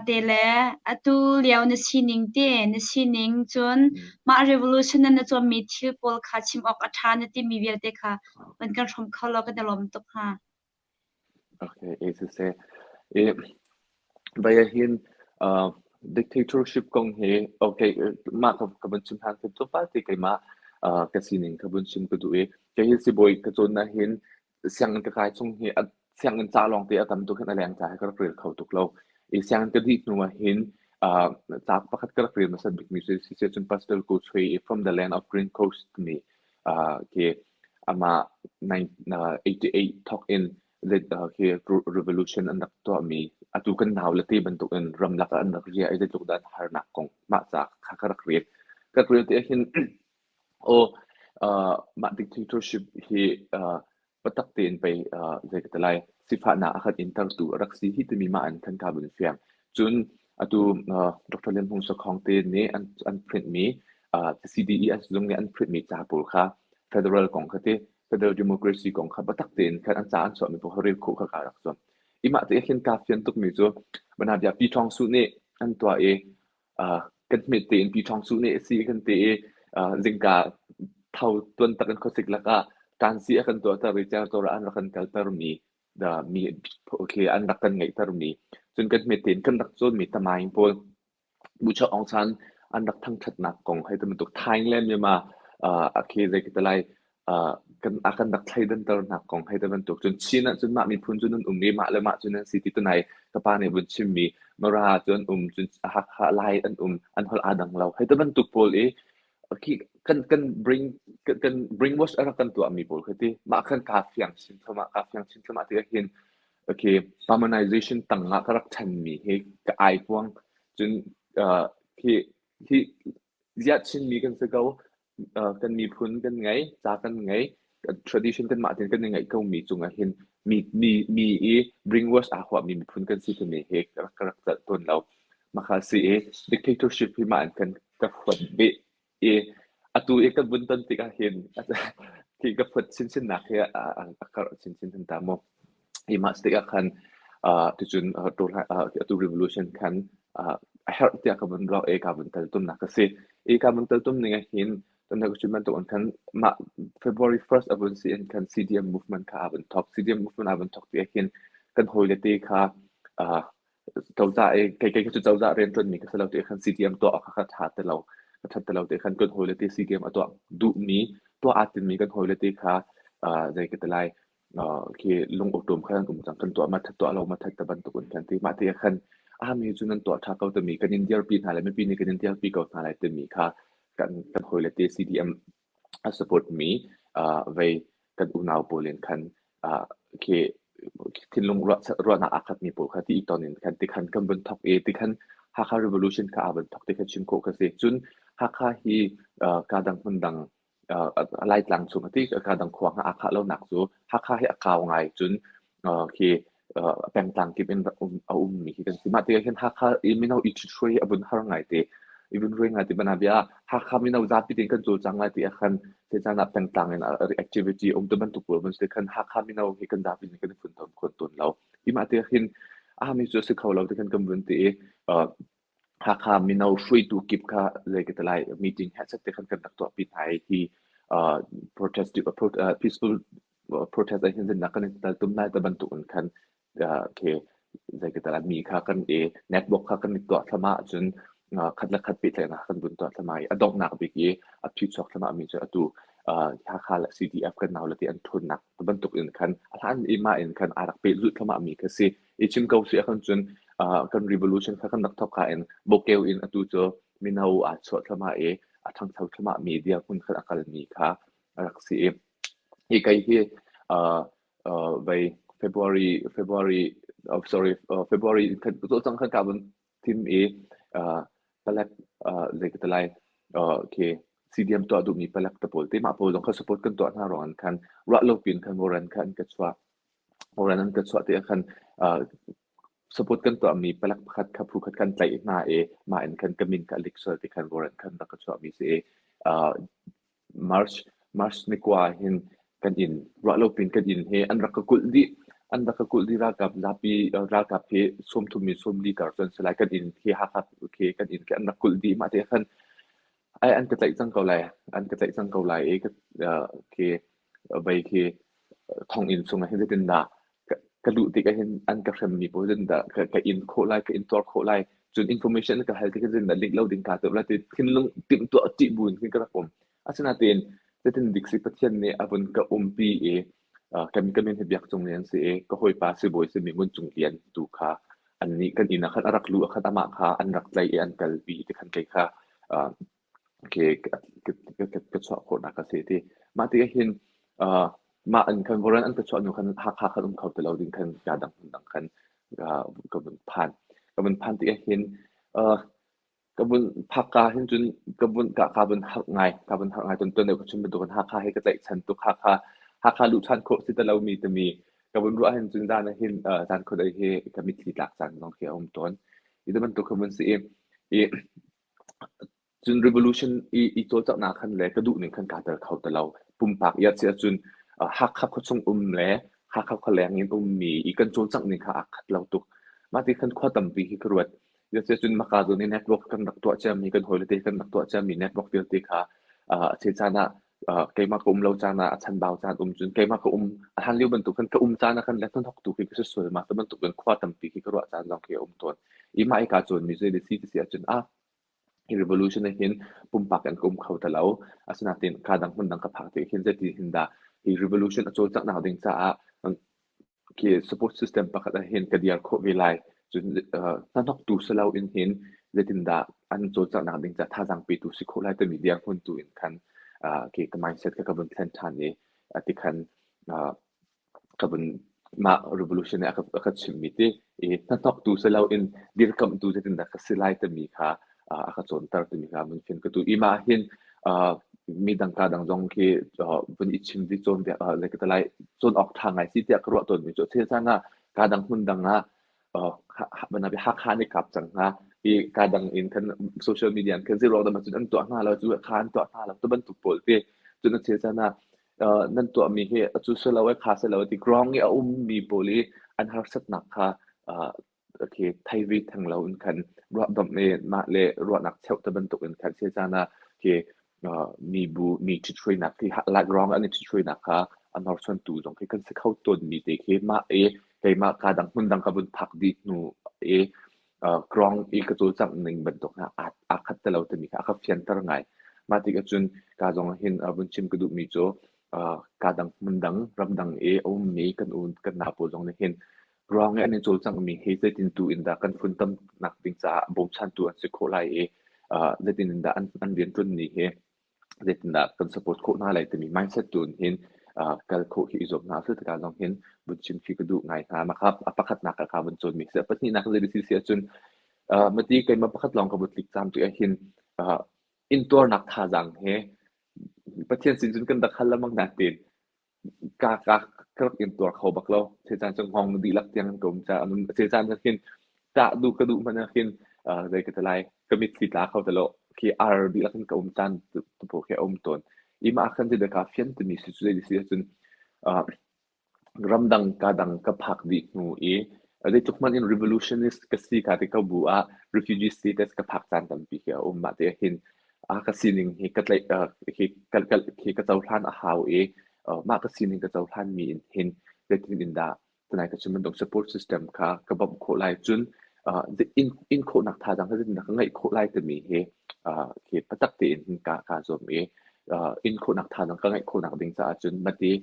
te le atu lio na sining te na sining cun mah revolution na na cawnmi thil pawl kha chim awk a ṭha na timi vialte kha van kan hrawm kho law kan i lawm tuk hnga. Okay, e siseh. E vai hin dictatorship kong hi okay mah ka ka vun chim hlan te tlawmpal te keimah ka sining ka vun chim ka duh i kei hi sibawi ka cawn ah hin sianginn ka kai chung hi a sianginn ca lawng te a tam tuk hin a leng ca hi ka rak rel kho tuk lo. I sianginn ka dih hnu ah hin ca pakhat ka rak rel hmasat bikmi cu si cun Pastor Ko Chui i From the Land of Green Coast timi khi amah 88 thawk in khi revolution an rak tuahmi atu kan nau le te bantuk in ramlak ah an rak riah i zeitluk dah an harnak kong mah ca kha ka rak rel. Ka rak rel ti ahhin Aw, mah dictatorship hi biatak tein pei zei ka ti lai, sifahnak a kan intertu a rak si hi timi mah in khan kaa vun fiang. Cun atu Dr. Lian Hmung Sakhong te nih an print mi CDES zung nih an print mi ca pawl kha federal kong kha ti, federal democracy kong kha biatak tein khan an ca an chuahmi pawl kha rel khawh kha kaa rak zuam. I mah te hin kaa fian tukmi cu Banabia Pi Thawng Su nih an tuah i Kan hmet tein Pi Ṭhawng Su nih a si kan ti i zingka tho tuan tak in khuasik lakah ṭansi a kan tuahter i certuar ah an rak kan kaltermi mi okay an rak kan ngeihtermi cun kan hmet tein kan rak cawnmi tamaing pawl Buchok Aung San an rak thangṭhatnak kong hei ti bantuk Thaing le Myanmar a khi zei ka ti lai kan a kan rak thleidanternak kong hei ti bantuk cun Chin ahcun mah miphun cu nan um i mah le mah cu nan si ti tunai ka pa nih vun chimmi Mara cu an um cun Hakha Lai an um an holh aa dang lo hei ti bantuk pawl i khi kan kan bring kan, kan brainwash a rak kan tuahmi pawl khi ti mah khan kaa fiang chin thluahmah kaa fiang chin thluahmah ti ahhin okay harmonization tangah ka rak ṭhanmi hi ka ai puang cun uh, khi hi ziah Chinmi kan si ko kan miphun kan ngei, ca kan ngei. Tradition kanmah tein kan i ngeih komi cungah hin mi mi mi i bring wash aa huahmi miphun kan si timi hi ka rak ka rak celh tawn lo. Mah kha si i dictatorship hi mah in kan ka huat beh i atu i kan vun ton tikah hin khi ka huat chinchinnak hi a a karh chinchin hen ta mu. Hi mah tikah khan tucun atu revolution khan a herh tiah ka vun ruah i ka vun teltumnak a si. I ka vun teltum ning ah hin Tuna ka chim bantuk in khan mah February 1st a vun si in khan CDM movement kha aa vun thawk. CDM movement aa vun thawk ti ah hin kan hawile te kha cozah i kei kei cu cozah rianṭuanmi ka si lo ti khan CDM tuah awk kha ka ṭha ti lo. Ka ṭhat ti lo ti khan kan hawile te CDM a tuah duhmi, tuah aa timmi kan hawile te kha zei ka ti lai khi lungawṭawm kha kan um cang. Kan tuah ma ṭhat tuah lo ma ṭhat ti bantuk in khan ti. Mah ti ah khan ah mi cu nan tuah ṭha ko timi kan in dirpi hna lai mipi nih kan in dirpi ko hna lai timi kha kan kan hawile te CDM a support mi vei kan unau pawl in khan khi thinlung ruahnak aa khatmi pawl kha ti ton in khan tikhan kan vun thawk i tikhan Hakha Revolution kha aa vun thawk ti kha chim khawh ka si. Cun Hakha hi ka dang hmun dang Laitlang chung ati ka dang khua aa khah lonak cu Hakha hi a kau ngai cun khi pengtlang kip in a ummi khi kan si. Mah tikah hin Hakha i mino i ṭhithruai hi a vun har ngai te. I vun ruai ngai te banabia ah Hakha mino zapi tein kan cawlcang lai ti ah khan caan ah pengtlang in activity um te bantuk pawl vun si khan Hakha mino hi kan zapi in kan i funtom khon tawn lo. Hi mah tikah hin a mi cu a si kho lo ti khan kan vun ti i Hakha mino hruaitu kip kha zei ka ti lai meeting he te khan kan rak tuahpi hna i hi protest peaceful protest ah hin zinnak kan i teltum lai ti bantuk in khan khi zei ka ti lai mi kha kan i network kha kan i tuah thluahmah ahcun khat le khat pehtlaihnak kan vun tuah thluahmah i a donghnak bik i a phichuak thluahmah mi cu atu Hakha le CDF kan nau le ti an ṭhawnnak bantuk in khan a hlan i mah in khan aa rak pehzulh thluahmah mi kha si. I chim ko si ahcun cun kan revolution kha kan rak thawk ka in bokeu in atu cu mino aa chuah thluahmah i a ṭhangcho thluahmah mi dirhmun khan a kalmi kha a rak si i hi kai hi vei February February oh, sorry February khan cang khan ka vun thim i palek zei ka ti lai khi CDM tuah duhmi palek te pawl te mah pawl zong kha support kan tuah hna ruang khan ruah lo pin khan warrant kha an ka chuah warrant an ka chuah ti ah khan support kan tuahmi palek pakhat kha phu khat kan tlaih hna i mah in khan ka min kha lik sual ti khan warrant khan rak ka chuahmi si i March March ni kua hin kan inn ruahlo pin kan inn hi an rak ka kulh dih. An rak ka kulh dih ralkap zapi ralkap hi 30 mi 40 kar cun si lai kan inn khi Hakha khi kan inn khi an rak kulh dih. Mah te khan ai an ka tlaih cang ko lai. An ka tlaih cang ko lai i khi vei khi thonginn chungah hin zeitindah ka luh tikah hin an ka hremmi pawl zeitindah ka in khawh lai, ka intuar khawh lai. Cun information an ka hal tikah zeitindah leak lo ding kaa timh lai ti thinlung timhtuah ṭih buin khin ka rak um. Asinain zeitin dik si Pathian nih a vun ka umpi i kan ka min hi Biak Cung Lian si i ka hawipa sibawi simi Ngun Cung Lian tu kha annih kan inn ah khan a rak luh ah khan amah kha an rak tlaih i an kalpi ti khan kei kha ka chuah khawhnak a si ti. Mah tikah hin mah an kan voran an ka chuah hnu khan Hakha khan um kho ti lo ding khan ka dang hmun dang khan ka vun phan. Ka vun phan tikah hin ka vun phak ka hin cun ka vun ka ka vun harh ngai. Ka vun harh ngai ton ton ka chim bantukin Hakha hi ka tlaihchan tuk. Hakha Hakha luh ṭhan khawh si ti lomi timi ka vun ruah hin cun zan ah hin zan khuadei hi ka mitthli tlak caan zong khi a um tawn. Hi ti bantuk kha vun si i i Cun revolution i cawlcanghnak khan le ka duhning khan kaa tel kho ti lo. Pumpak iat si ahcun Hakha khuachung um le Hakha khualeng in ummi i kan cawlcangh ning kha aa khat lo tuk. Mah ti khan khua tampi hi ka ruat. Iat si ahcun maka zawn i network kan rak tuah ciami, kan hawile te kan rak tuah ciami network vialte kha a chel caan ah keimah ka um lo caan ah a chanbau caan um cun keimah ka um a hlan lio bantuk khan ka um caan ah khan le hnahnok tu khi ka si sual ma ti bantuk in khua tampi khi ka ruah caan zong khi a um tawn. I mah i kaa cawnmi cu si ti si ahcun ah Hi revolution ah hin pumpak in ka um kho ti lo. Asinain kaa dang hmun dang ka phak tik hin zeiti hin dah hi revolution a cawlcanghnak ding caah khi support system pakhat ah hin ka dir khawh ve lai. Cun hnahnoktu si loin hin zeitindah an cawlcanghnak ding caah thazaang petu si khawh lai timi dirhmun tu in khan khi ka mindset kha ka vun thlen ṭhan i tikhan ka vun mah revolution nih a ka chimhmi ti i hnahnoktu si loin dirkamhtu zeitindah ka si lai timi kha a ka cawnter timi kha mun fin ka tu i mah hin. Midang ka dang zong khi vun i chim vi cawn zei ka ti lai cawn awk ṭha ngai si tiah ka ruah tawnmi cu thil caan ah ka dang hmun dang ah Hakha an i kap cang hnga i ka dang in khan social media in khan zeiruang dah cun an tuah hna lo cu kha an tuah hna lo ti bantuk pawl te cun a chel caan ah nan tuahmi hi cu si lo ai kha si lo ti ground i a ummi pawl i an harsatnak kha khi thei ve theng lo in khan ruahdomh i mah le ruahnak cheuh te bantuk in khan chel caan ah khi mibu mi ṭhithruainak khi ground an i ṭhithruainak kha a hnorsuantu zong khi kan si kho tawnmi te khi mah i keimah ka dang hmun dang ka vun phak dih hnu i ground i ka cawlcangh ning bantuk hna aa khat ti lo timi kha a ka fianter ngai. Mah tikah cun ka zong ah hin vun chim ka duhmi cu ka dang hmun dang ramdang i a ummi kan u kan nau pawl zong nih hin Ruang i an i cawlcanghmi hi zeitin tu in dah kan funtomnak ding caah bawmchantu an si khawh lai i zeitin in dah an rianṭuanmi hi zeitindah kan support khawh hna lai timi mindset tu in hin kal khawh hi i zuam hna usih tikah zong hin vun chim khi ka duh ngai hna. Mah kha a pakhatnak ah kha vun cawnmi a si. A pahnihnak zei si si ahcun mati keimah pakhat lawng ka vun tlik cam tikah hin intuarnak thazaang he Pathian sin cun kan rak hal lengmang nain Ka ka ka rak in tuar kho bak lo. Checaan cu hngawng dihlak tiang an ka um caah checaan ah khin ṭah duh ka duh hmanh ah khin zei ka ti lai ka mitthli tla kho ti lo. Khi ar dihlak in ka um caan tu paoh khi a um tawn. I mah ah khan zeidah kaa fian timi si cu zei si ahcun ramdang ka dang ka phak dih hnu i zeitluk hmanh in revolutionist ka si ka ti ko bu ah refugee status ka phak caan tampi khi a um. Mah ti ah hin A ka sining hi ka tlaih hi ka hi ka cohlan a hau i mah ka sining ka cohlanmi in hin zeitin in dah tunai ka chim bantuk support system kha ka bawmh khawh lai cun in in khawhnak thazaang kha zeitindah ka ngeih khawh lai timi hi khi biatak tein hin ka kaa zuam i in khawhnak thazaang ka ngeih khawhnak ding caah cun mati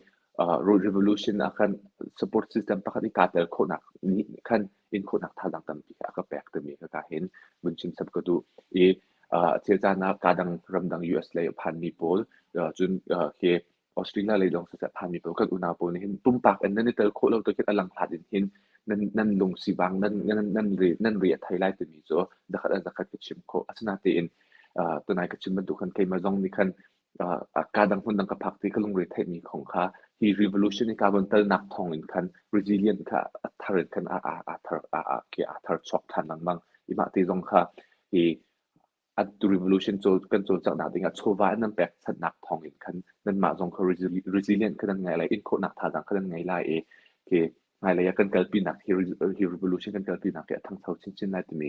revolution ah khan support system pakhat i kaa tel khawhnak nih khan in khawhnak thazaang tampi a ka pek timi kha ka hin vun chim chap ka duh i thil caan ah kaa dang ramdang US lei a phanmi pawl cun khi Australia lei lawng siseh phanmi pawl kan unau pawl nih hin pumpak in nan i tel khawh lo to khin a langhlat in hin nan nan lung sivang nan nan nan ri nan ri a thei lai timi cu zakhat an zakhat ka chim khawh. Asinain tunai ka chim bantuk khan keimah zong nih khan kaa dang hmun dang ka phak ti ka lungre theihmi kong kha hi revolution i kaa von telnak thawng in khan resilient kha a thar in khan a a thar a a a thar chuak ṭhan lengmang. I mah te zong kha hi atu revolution kan cawlcanghnak dingah chawva in nan pekchanhnak thawngin khan nanmah zong kha resilient kha nan ngei lai, in khawhnak thazaang kha nan ngei lai i khi hmailei ah kan kalpinak hi hi revolution kan kalpinak hi a thangcho chinchin lai timi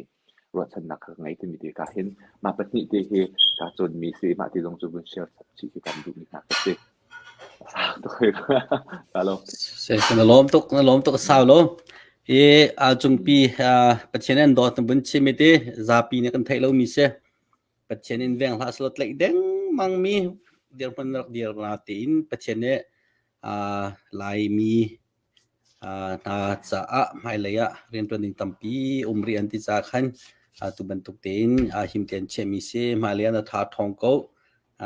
ruahchannak kha ka ngei timi te ka hin mah pahnih te hi kaa cawnmi si mah ti zong cu vun share chih hi kan duhmi hna ka si. Na lawm tuk, na lawm tuk sau lo. Hi a cungpi Pathian an dawt na vun chim i ti zapi nih kan theih lomi si. Pathian in veng hlah selaw tlaih dengmang mi dirhmun rak dir na tiin Pathian nih Laimi hna caah hmailei ah rianṭuan ding tampi um rih an ti caah khan tu bantuk tein him tein chiahmi si. Hmailei ah na tha ṭhawng ko.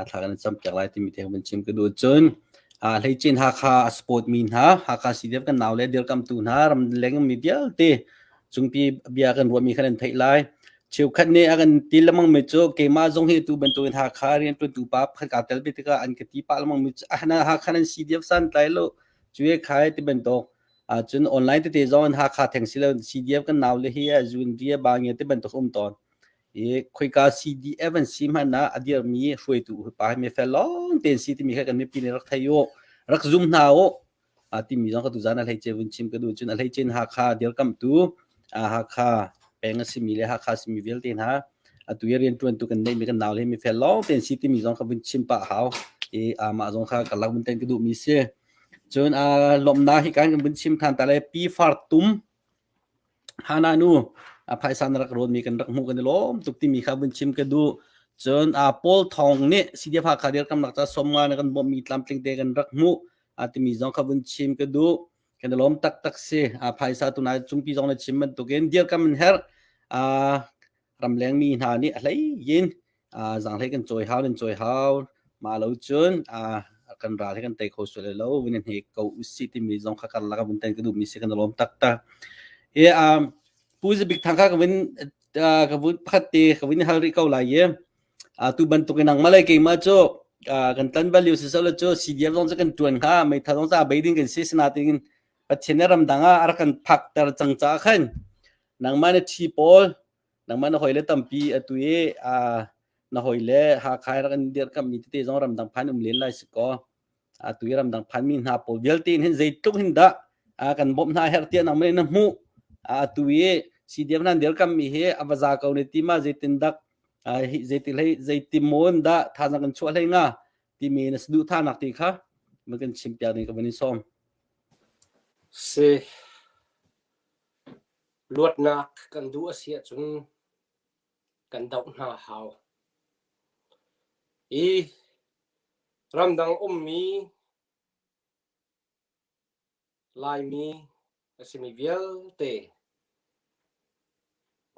Thla kan campiak lai timi te van chim ka duh. Cun hleicin Hakha a support mi hna, Hakha CDF kan nau le dirkamtu hna, ramleng mi vialte cungpi bia kan ruahmi khan an theih lai. Cheukhat nih a kan ti lengmang mi cu keimah zong hi tu bantukin Hakha rianṭuantu pa pakhat kaa tel ve tikah an ka ti pah lengmang mi cu Hakha nan CDF san tlai lo cu he khai ti bantuk cun online tete zong in Hakha theng si lo CDF kan nau le hi zun ria ba nge ti bantuk um tawn. I khoika CDF an si hmanh ah a dirmi hruaitu pa hi mi fel lawng te an si timi kha kan mipi nih rak thei u rak zum hna u timi zong ka tuzan a hleice vun chim ka duh cun a hleice in Hakha dirkamhtu Hakha peng a simi le Hakha simi vialte hna atu i rianṭuantu kan neihmi kan nau le mi fel lawng te an si timi zong kha vun chim pah hau i amah zong kha ka lak vun ten ka duhmi si cun lawmhnak hi kan vun chim than ta le pi far tum Hannah nu a phaisa na rak rawnmi kan rak hmuh kan i lawm tuk timi kha vun chim ka duh. Cun Paul Thawng nih CDF Hakha dirkamnak ca sawmnga na kan bawmhmi tlamtling te kan rak hmuh a timi zong kha vun chim ka duh. Kan i lawm taktak si. A phaisa tu na cungpi zong na chim bantukin dirkam in herh. Ramleng mi hna nih a hlei in zaanghlei kan cawi hau nan cawi hau mah lo cun kan ral hi kan tei kho sual lo vun in he ko usih timi zong kha karlak ah vun ten ka duhmi si kan lawm taktak hi Pu Zabik Thang kha ka vun ka vun pakhat te ka vun hal rih ko lai i tu bantuk in nangmah le keimah cu. Kan tan bal lio si solo cu CDF zong cu kan tuan hnga meithal zong ca bei ding kan si sinatin Pathian nih ramdang ah a rak kan phakter cang caah khan nangmah na ṭhi pawl nangmah na hawile tampi atu i na hawile Hakha rak in dirhkamhmi tete zong ramdang phan um len lai si kaw atu i ramdang phanmi hna pawl vialte in hin zeitluk hin dah kan bawmh hna herh tiah nangmah nih na hmuh atu i CDF nan dirkammi hi a va za ko ne ti ma zeitin dak zeiti hlei zeiti mawn dah thazaang kan chuah hlei nga timi na saduhthahnak ti kha ma kan chim piak ding ka van in sawm. Si luatnak kan duh a si ahcun kan doh hna hau. I ramdang ummi Laimi a simi vialte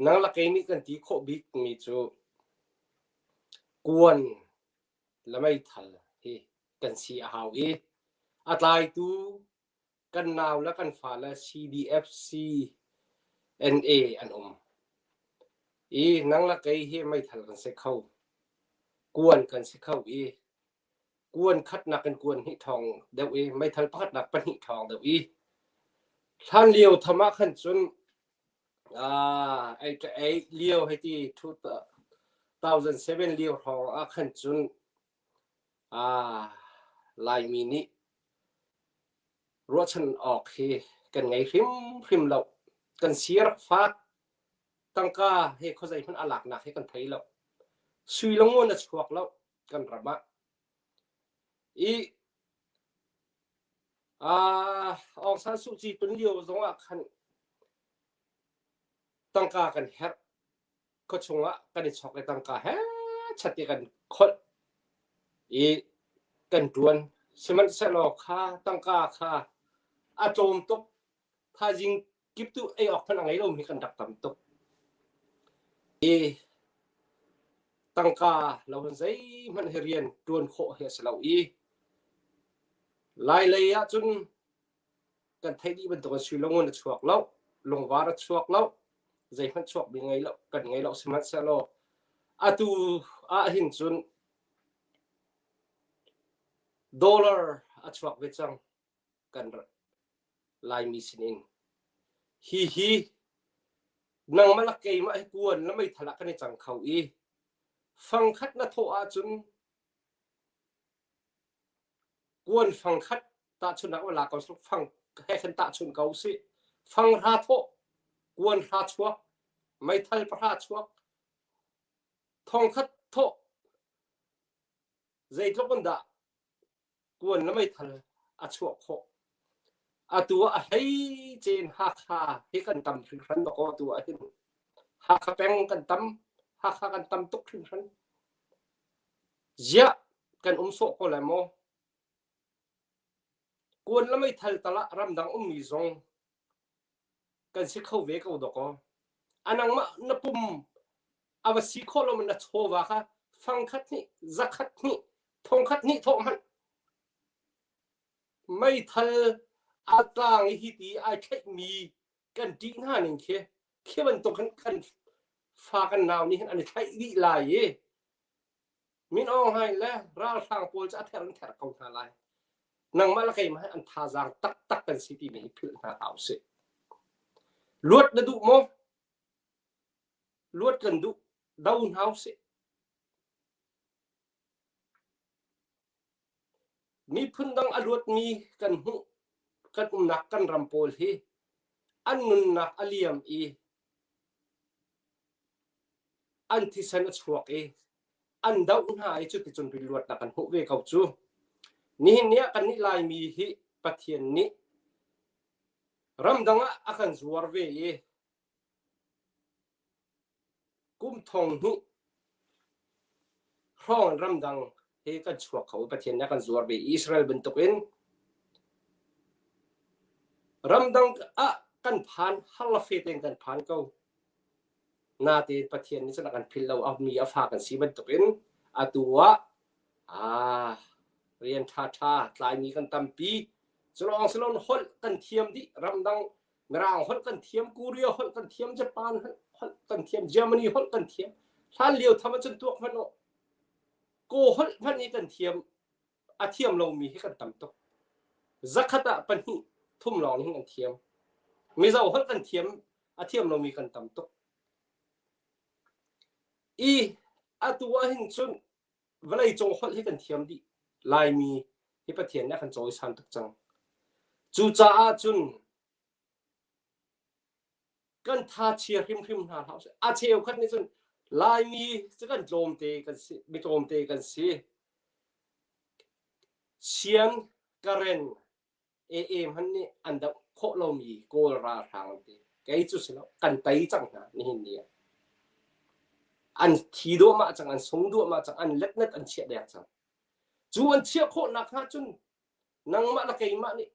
nang le kei nih kan ti khawh bikmi cu kuan le meithal hi kan si a hau i a tlaitu kan nau le kan fale CDF CNA an um. I nang le kei hi meithal kan si kho. Kuan kan si kho i kuan khatnak in kuan hnih ṭhawng deuh i meithal pakhatnak pahnih ṭhawng deuh i hlan lio tham ah khan cun ei ei lio hei ti 2007 lio hrawng ah khan cun Laimi nih ruahchan awk hi kan ngei hrimhrim lo. Kan si rak fak. Tangka he khuazei hmanh a laknak hi kan thei lo. Sui le ngun a chuak lo kan ram ah. I Aung San Suu Kyi tun lio zong ah khan tangka kan herh. Khuachung ah kan i chok i tangka he chat i kan kholh i kan ṭuan. Sihmanhsehlaw kha tangka kha a tlawm tuk. Thaizing kip tu ei awk hmanh a ngei lomi kan rak tam tuk. I tangka lo in zeihmanh hi rian ṭuan khawh hi a si lo i Lailei ah cun kan theih dih bantukin sui le ngun a chuak lo, lungvar a chuak lo, zeihmanh chuakmi ngei lo, kan ngei lo sihmanhsehlaw atu ah hin cun dollar a chuak ve cang kan Laimi sinin. Hi hi nangmah le keimah hi kuan le meithal ah kan i cang kho i fangkhat na thawh ahcun Kuan fangkhat tahchunhnak va la ko fang he khan tahchunh ko usih. Fang hra thawh, kuan hra chuak, meithal pahra chuak, thongkhat thawh, zeitluk in dah kuan le meithal a chuah khawh. Atu ah a hleice in Hakha hi kan tam hringhran dawkaw atu ah hin. Hakha peng kan tam, Hakha kan tam tuk hringhran. Ziah kan um sawh ko lai maw? Kuan le meithal tal ah ramdang ummi zong kan si kho ve ko dawkaw. A nangmah na pum a va si khawh lo na chawva kha fangkhat hnih, zakhat hnih, thongkhat hnih thawh hmanh. Meithal a tlang i hi ti ai thlaihmi kan ṭih hna ning khi khi bantuk hin kan fa kan nau nih hin an i thlaih dih lai i Min Aung Hlaing le ralhrang pawl cu a ther in ther ko hna lai. Nangmah le keimah hi an thazaang taktak kan si timi hi philh hna hlah usih. Luat na duh maw? Luat kan duh. Do hna usih. Miphun dang a luatmi kan hmuh kan umnak kan ram pawl hi an nunnak a liam i an thisen a chuak i an doh hna i cuticun luatnak kan hmuh ve ko cu. Nihin ni ah kannih Laimi hi Pathian nih ramdang ah a kan zuar ve i kum thong hnih hrawng in ramdang hi kan chuak kho i Pathian nih a kan zuar ve i Israel bantukin ramdang ah kan phan har le fe tein kan phan ko. Natein Pathian nih cun a kan philh lo a mi a fa kan si bantukin atu ah ah rian ṭhaṭha tlaimi kan tampi. Cu lawng si loin holh kan thiam dih ramdang Mirang holh kan thiam, Korea holh kan thiam, Japan holh kan thiam, Germany holh kan thiam. Hlan lio tham ahcun tuak hmanh u. Kaw holh hmanh hi kan thiam a thiam lomi hi kan tam tuk. Zakhat ah pahnih thum lawng hin kan thiam. Mizo holh kan thiam a thiam lomi kan tam tuk. I atu ah hin cun vawleicung holh hi kan thiam dih. Laimi hi Pathian nih a kan cawisan tuk cang. Cucaah cun kan tha chia hrimhrim hna hlah usih. A cheukhat nih cun Laimi cu kan tlawmte kan si, mi tlawmte kan si. Sian Karen AA hmanh nih an doh khawh lomi Kawl ralhrang an ti. Kei cu si lo, kan tei cang hna nihin ni ah. An thi duahmah cang, an sung duahmah cang, an letnet an chiah dek cang. Cu an chiah khawh nak hnga cun nangmah le keimah nih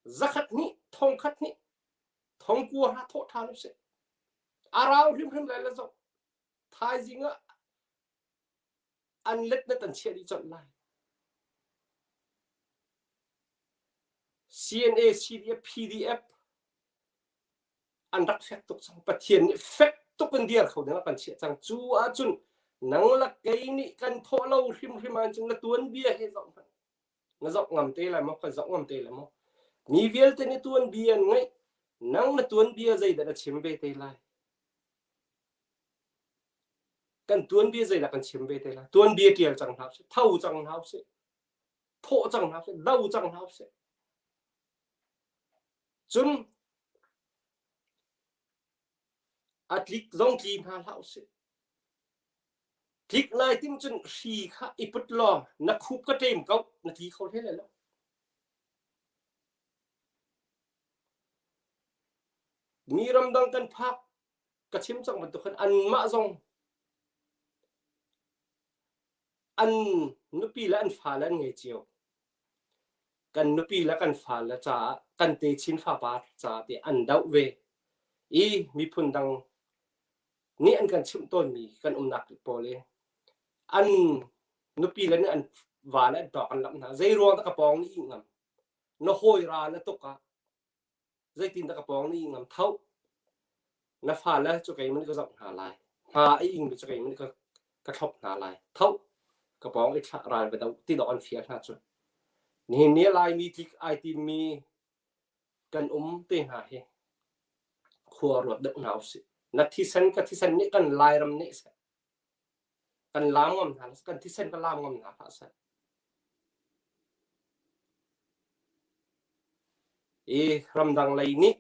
zakhat hnih, thongkhat hnih, thongkua hna thawh ṭhan usih. A rau hrimhrim lai le zoh. Thaizing ah an letnet an chiah dih colh lai. CNA, CDF, PDF an rak fek tuk cang. Pathian nih fek tuk in dir kho ding ah kan chiah cang. Cu ahcun nang le kei nih kan thawh lo hrimhrim ahcun na tuanbia he zoh hmanh. Na zoh ngam te lai maw? Kan zoh ngam te lai maw? Mi vialte nih tuanbia an ngeih. Nang na tuanbia zeidah na chim ve te lai? Kan tuanbia zeidah kan chim ve te lai? Tuanbia ṭial cang hna usih, tho cang hna usih, thawh cang hna usih, do cang hna usih. Cun a tlik zong tli hna hlah usih. Tlik lai tim cun hri kha i put law na khup ka ṭem ko na tli kho hlei lai lo. Mi ramdang kan phak ka chim cang bantuk khan anmah zong an nupi le an fale an ngei cio. Kan nupi le kan fale caah kan techin fapar caah ti an doh ve i miphun dang nih an kan chimh tawnmi kan umnak pawl i an nupi le nih an va le an ṭawk an lamh hna. Zei ruang dah ka pawng nih ih ngam? Na hawi ra na tuk ah zeitin dah ka pawng nih ih ngam? Tho na fale cu keimah nih ka zoh hna lai. Hma a ingmi cu keimah nih ka ka thlop hna lai. Tho ka pawng i thlah ral va do ti dawh an fial hna cu. Nihin ni Laimi tlik ai timmi kan um te hna hi khua ruat deuh hna usih. Na thisen ka thisen nih kan Lairam nih seh kan laam ngam hna kan thisen ka laam ngam hna hlah seh. I ramdang lei nih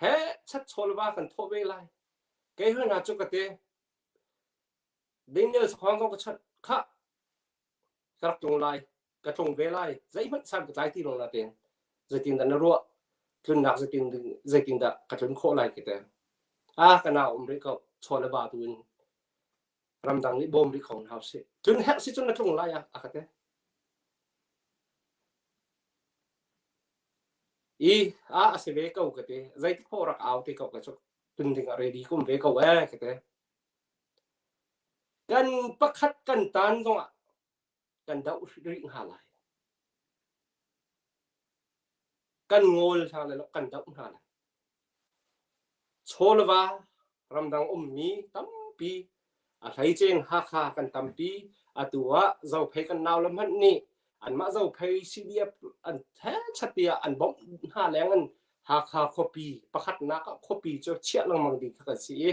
he chat chawl va kan thawh ve lai. Kei hna cu ka te Daniel sakhong zong ka chanh khah ka rak tlung lai ka tlung ve lai zeihmanh san ka tlai ti lo nain zeitindah na ruah tlunnak zeitin zeitindah ka tlun khawh lai ka ti ah ka nau um rih ko chaw le ba tu in ramdang nih bawm rih ko hna usih tlun herh si cun na tlung lai ah a ka ti i a a si ve ko ka ti zeitik poh rak au te ko ka cu tlun ding ah ready kum ve ko eh ka ti kan pakhat kan tan zongah kan doh rih hna lai. Kan ngawl hna lai lo, kan doh hna lai. Chawlva ramdang ummi tampi a hleiceng Hakha kan tampi atu ah Zophei kan nau le hmanh nih anmah Zophei CDF an chat tiah an bawmh hna leng in Hakha khuapi pakhatnak ah khuapi cu chiah lengmang ding kha kan si i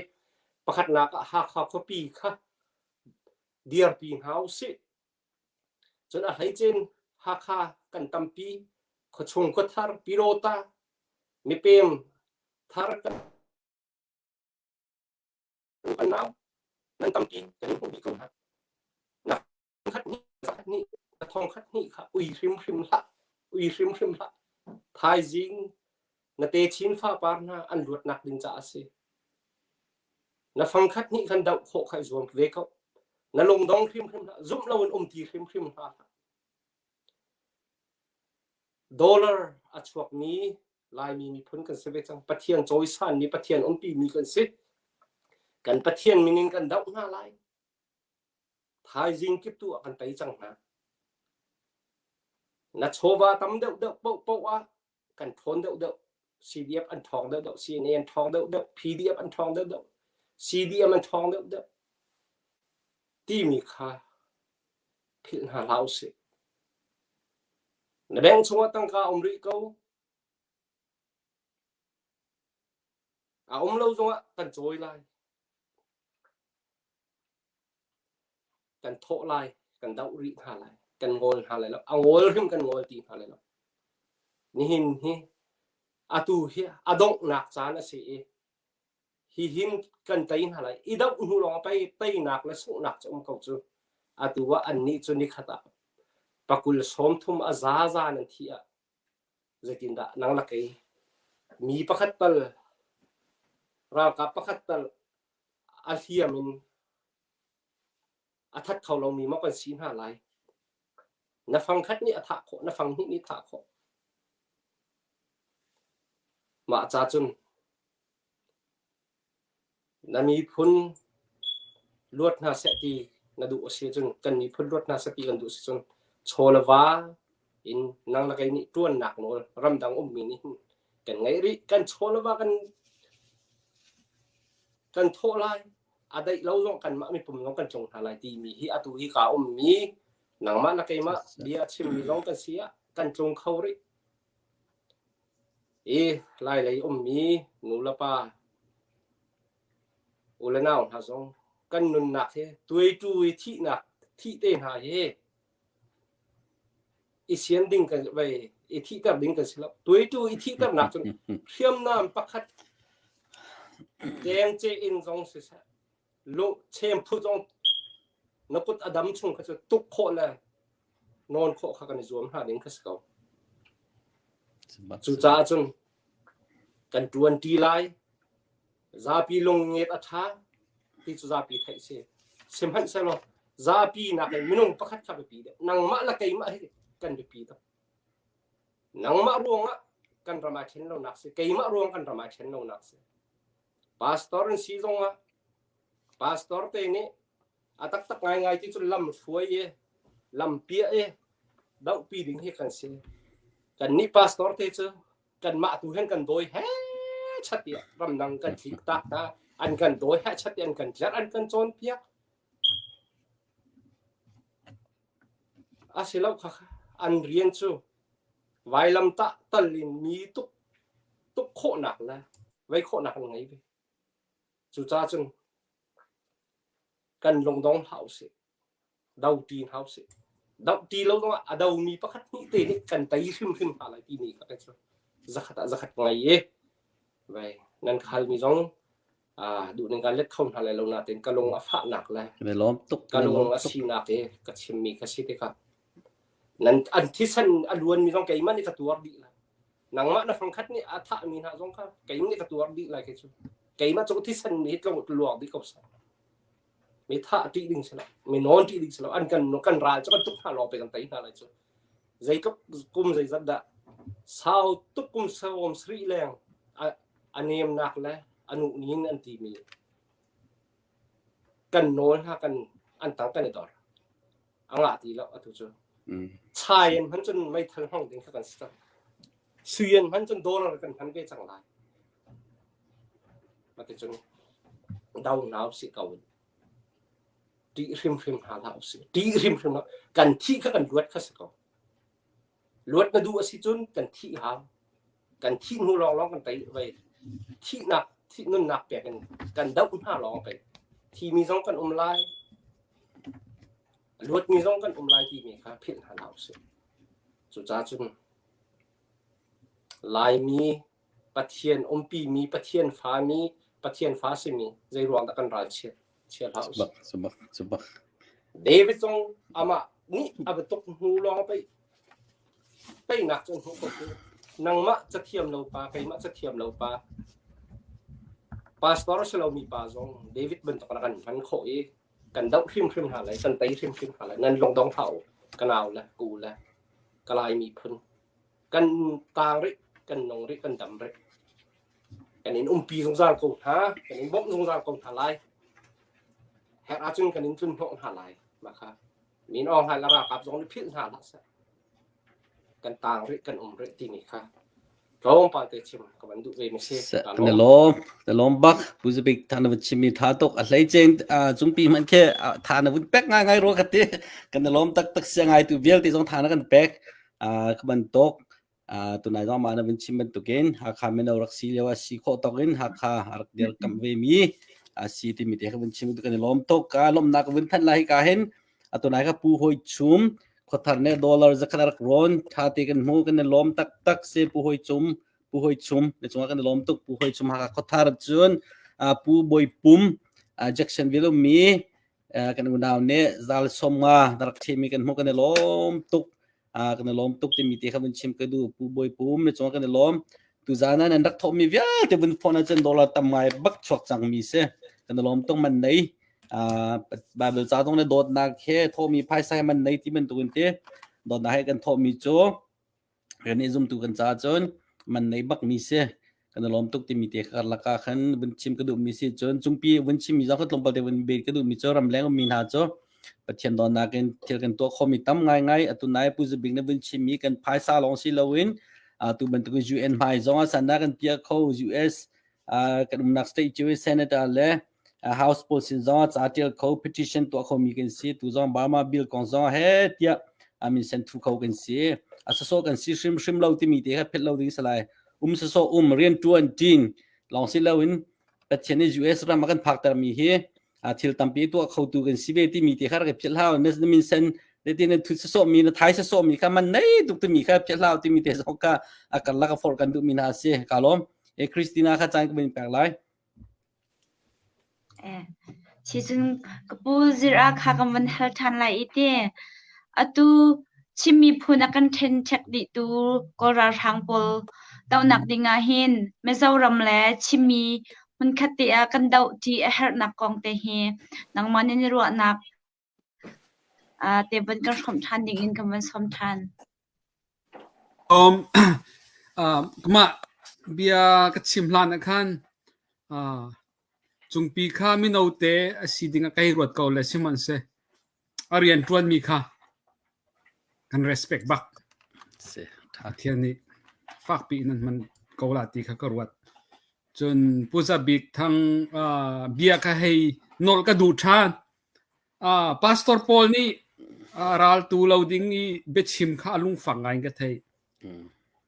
pakhatnak ah Hakha khuapi kha dirpi hna usih. Cun a hleicin Hakha kan tampi, khuachung khuathar, Pyidawta, mipem thar kan kan nau nan tampi kan in hmuh dih ko hna. Na khat hnih, zakhat hnih, na thong khat hnih kha ui hrimhrim hlah, ui hrimhrim hlah. Thaizing na techin fapar hna an luatnak ding caah a si. Na fangkhat nih khan doh khawh kha i zuam ve ko. Na lungdong hrimhrim hlah, zumh loin um ti hrimhrim hna hlah. Dollar a chuakmi Laimi miphun kan si ve cang. Pathian cawisanmi, Pathian umpimi kan si. Kan Pathian min in kan doh hna lai. Thaizing kip tu ah kan tei cang hna. Na chawva tam deuhdeuh paohpaoh ah kan ṭhawn deuhdeuh. CDF an ṭhawng deuhdeuh, CNA an ṭhawng deuhdeuh, PDF an ṭhawng deuhdeuh, CDM an ṭhawng deuhdeuh. Timi kha philh hna hlah usih. Na bank chungah tangka a um rih ko. A um lo zongah kan cawi lai. Kan thawh lai, kan doh rih hna lai, kan ngawl hna lai lo. A ngawl hrim kan ngawl ti hna lai lo. Nihin hi atu hi a donghnak caan a si i hihin kan tei hna lai. I doh hnu lawng ah pei teinak le sunghnak cu um ko cu. Atu ah annih cu nikhat ah pakul 30 a zaza nan thi ah zeitindah nang le kei mi pakhat tal ralkap pakhat tal a hliam in a that kho lomi maw kan si hna lai. Na fang khat nih a thah khawh, na fang hnih nih thah khawh. Mah ca cun na miphun luat hna seh ti na duh a si cun kan miphun luat hna seh ti kan duh si cun chaw le va in nang le kei nih ṭuannak nawl ramdang ummi nih hin kan ngeih rih kan chaw le va kan kan thawh lai a daih lo zong kanmah mipum zong kan tlung hna lai timi hi atu hi ka ummi nangmah na keimah bia chimmi zong kan si ah kan tlung kho rih i lai lei ummi nu le pa u le nau hna zong kan nunnak hi tuaitu i thihnak thih te hna hi i sian ding kan vai i thihter ding kan si lo tuaitu i thihternak cun hriamnam pakhat keng ce in zong siseh lung chem phu zong na kut a dam chung kha cu tuk khawh le nawn khawh kha kan i zuam hna ding kha si ko cucaah cun kan ṭuan ṭi lai Zapi lungnget a ṭha ti cu zapi theih si. Sihmanhsehlaw zapi nakin minung pakhat kha biapi deuh. Nangmah le keimah hi kan biapi tuk. Nangmah ruangah kan ram ai ṭhen lonak si. Keimah ruang kan ram ai ṭhen lonak si. Pastor in si zongah pastor te nih a taktak ngaingai ti cu lam hruai i lam piah i dohpi ding hi kan si. Kannih pastor te cu kanmah tu hin kan dawi he chat tiah ramdang kan thlik tak ta an kan dawi he chat an kan tlerh an kan cawnpiak a si lo kha an rian cu vailam tah tal in mi tuk tuk khawhnak le vei khawhnak an ngei ve cucaah cun kan lungdong hlah usih do ṭi hna usih. Do ṭi lo zongah a domi pakhat hnih te nih kan tei hrimhrim hna lai timi kha kei cu zakhat ah zakhat ngei i vai nan ka halmi zong duh ning ka let kho hna lai lo nain ka lung a fahnak le ka lung a sinak i ka chimmi ka si tikah nan an thisen a luanmi zong keimah nih ka tuar dih lai nangmah na fangkhat nih a thahmi hna zong kha keimah nih ka tuar dih lai kei cu keimah cu thisen nih tlong luak dih ko seh Mi thah ṭih ding si lo, mi nawn ṭih ding si lo. An kan kan ral cu kan tuk hna lawng pe kan tei hna lai cu. Zeitluk kum zeizat dah sau tuk kum sawm sarih leng a, a nemnak le a nuh nin an timi kan nawl hna kan an tang kan i dor. A ngah ti lo atu cu. Chai in hman cun meithal hmang ding kha kan si cang. Sui in hman cun dollar kan hman ve cang lai. Maticun do hna usih ko. Ṭih hrimhrim hna hlah usih. Ṭih hrimhrim hlah. Kan thih kha kan luat kha si ko. Luat na duh a si cun kan thih hau. Kan thih hnu lawnglawng kan tei vai. Thihnak, thih nunnak pek in kan doh hna lawng pei. Thimi zong kan um lai. Luatmi zong kan um lai timi kha philh hna hlah usih. Cucaah cun Laimi Pathian umpimi, Pathian fami, Pathian fa simi zei ruang dah kan ral chia chia hlah usih. Cubak, cubak. David zong amah nih a va tuk hnu lawng pei teinak cu an hmuh ko cu. Nangmah cathiam lo pa, keimah cathiam lo pa, pastor si lomi pa zong David bantuk in kan hman khawh i kan doh hrimhrim hna lai, kan tei hrimhrim hna lai. Nan lungdong hlah u, ka nau le ku le ka Lai miphun. Kan taang rih, kan nung rih, kan dam rih. Kan in umpi zungzal ko hna, kan in bawmh zungzal ko hna lai. Herh ahcun kan in tlun hnawh hna lai. Mah kha min Aung Hlaing le ralkap zong nih philh hna hlah seh. Kan taang rih, kan um rih timi kha. Tlawmpal te chim ka van duh ve mi si. Kan i lawm. Na lawm bak. Pu Zabik tha na vun chim mi tha tuk. A hlei ceng cungpi hmanh khi tha na vun pek ngai ngai rua ka ti. Kan i lawm taktak sia ngai tu vialte zong tha na kan pek. Ka bantuk tunai zong mah na vun chim bantukin Hakha mino rak si lio a si khawh tawk in Hakha a rak dirkamh ve mi a si timi te ka vun chim kan i lawm tuk. Ka lawmnak ka vun thanh lai ka hin atunai ka pu hoi chum khuathar ne dollar zakhat rak rawn tha te kan hmu kan i lawm taktak si pu hoi chum pu hoi chum ne chungah kan i lawm tuk pu hoi chum Hakha khuathar cun pu Bawi Pum Jacksonville ummi kan unau nih zal som nga na rak thimi kan hmu kan i lawm tuk kan i lawm tuk timi te kha vun chim ka duh pu Bawi Pum ne chungah kan i lawm tuzan ah nan rak thawhmi vialte vun phone ahcun dollar tam ngai bak chuak cangmi si kan i lawm tuk man nei Bible ca zong le dawtnak he thawhmi phaisa he man nei ti bantukin te dawtnak he kan thawhmi cu kan i zumtu kan caah cun man nei bakmi si kan i lawm tuk timi te karlak ah khan vun chim ka duhmi si cun cungpi vun chimmi zong kha tlawmpal te vun bet ka duhmi cu ramleng ummi hna cu Pathian dawtnak in thil kan tuah khomi tam ngaingai atu nai Pu Zubik na vun chimmi kan phaisa lawng si loin tu bantuk UN hmai zong ah sandah kan piah kho US kan umnak state cu senator le House pawl sin zong ah ca tial kho petition tuah khomi kan si tu zong Burma bill kong zong he tiah amin sen thu kho kan si a saso kan si hrim hrim lo timi te kha phet lo ding salai um saso um rian tuan tin long si lo in Pathian nih US ram a kan phakter mi hi thil tampi tuah khotu kan si ve timi te kha rak i philh hau na min sen te ti na thut sasawh mi na thai sasawh mi kha man nei tuk timi kha philh hau timi te zong kha a karlak a forh kan duh mi hna a si ka lawm e Christina kha caan ka bin pek lai Eh, si cun ka pu zir ah kha kan van hal ṭhan lai i ti. Atu Chin miphun a kan ṭhenṭhek dihtu Kawl ralhrang pawl dohnak ding ah hin Mizoram le Chinmi hmunkhat te ah kan doh ṭi a herhnak kong te hi nangmah nih na ruahnak te van kan hrawmh ṭhan ding in kan van sawm ṭhan. Um, uh, mah bia ka chim hlan ah khan uh, cungpi kha mino te a si ding ah kai ruat ko le sihmanhseh a rian ṭuanmi kha kan respect bak. Pathian nih fakpi in an hman ko la ti kha ka ruat. Cun Pu Za Bik Thang uh, bia kha hei nolh ka duh ṭhan. Uh, Pastor Paul nih uh, raltu lo ding i biachim kha a lungfak ngai in ka thei.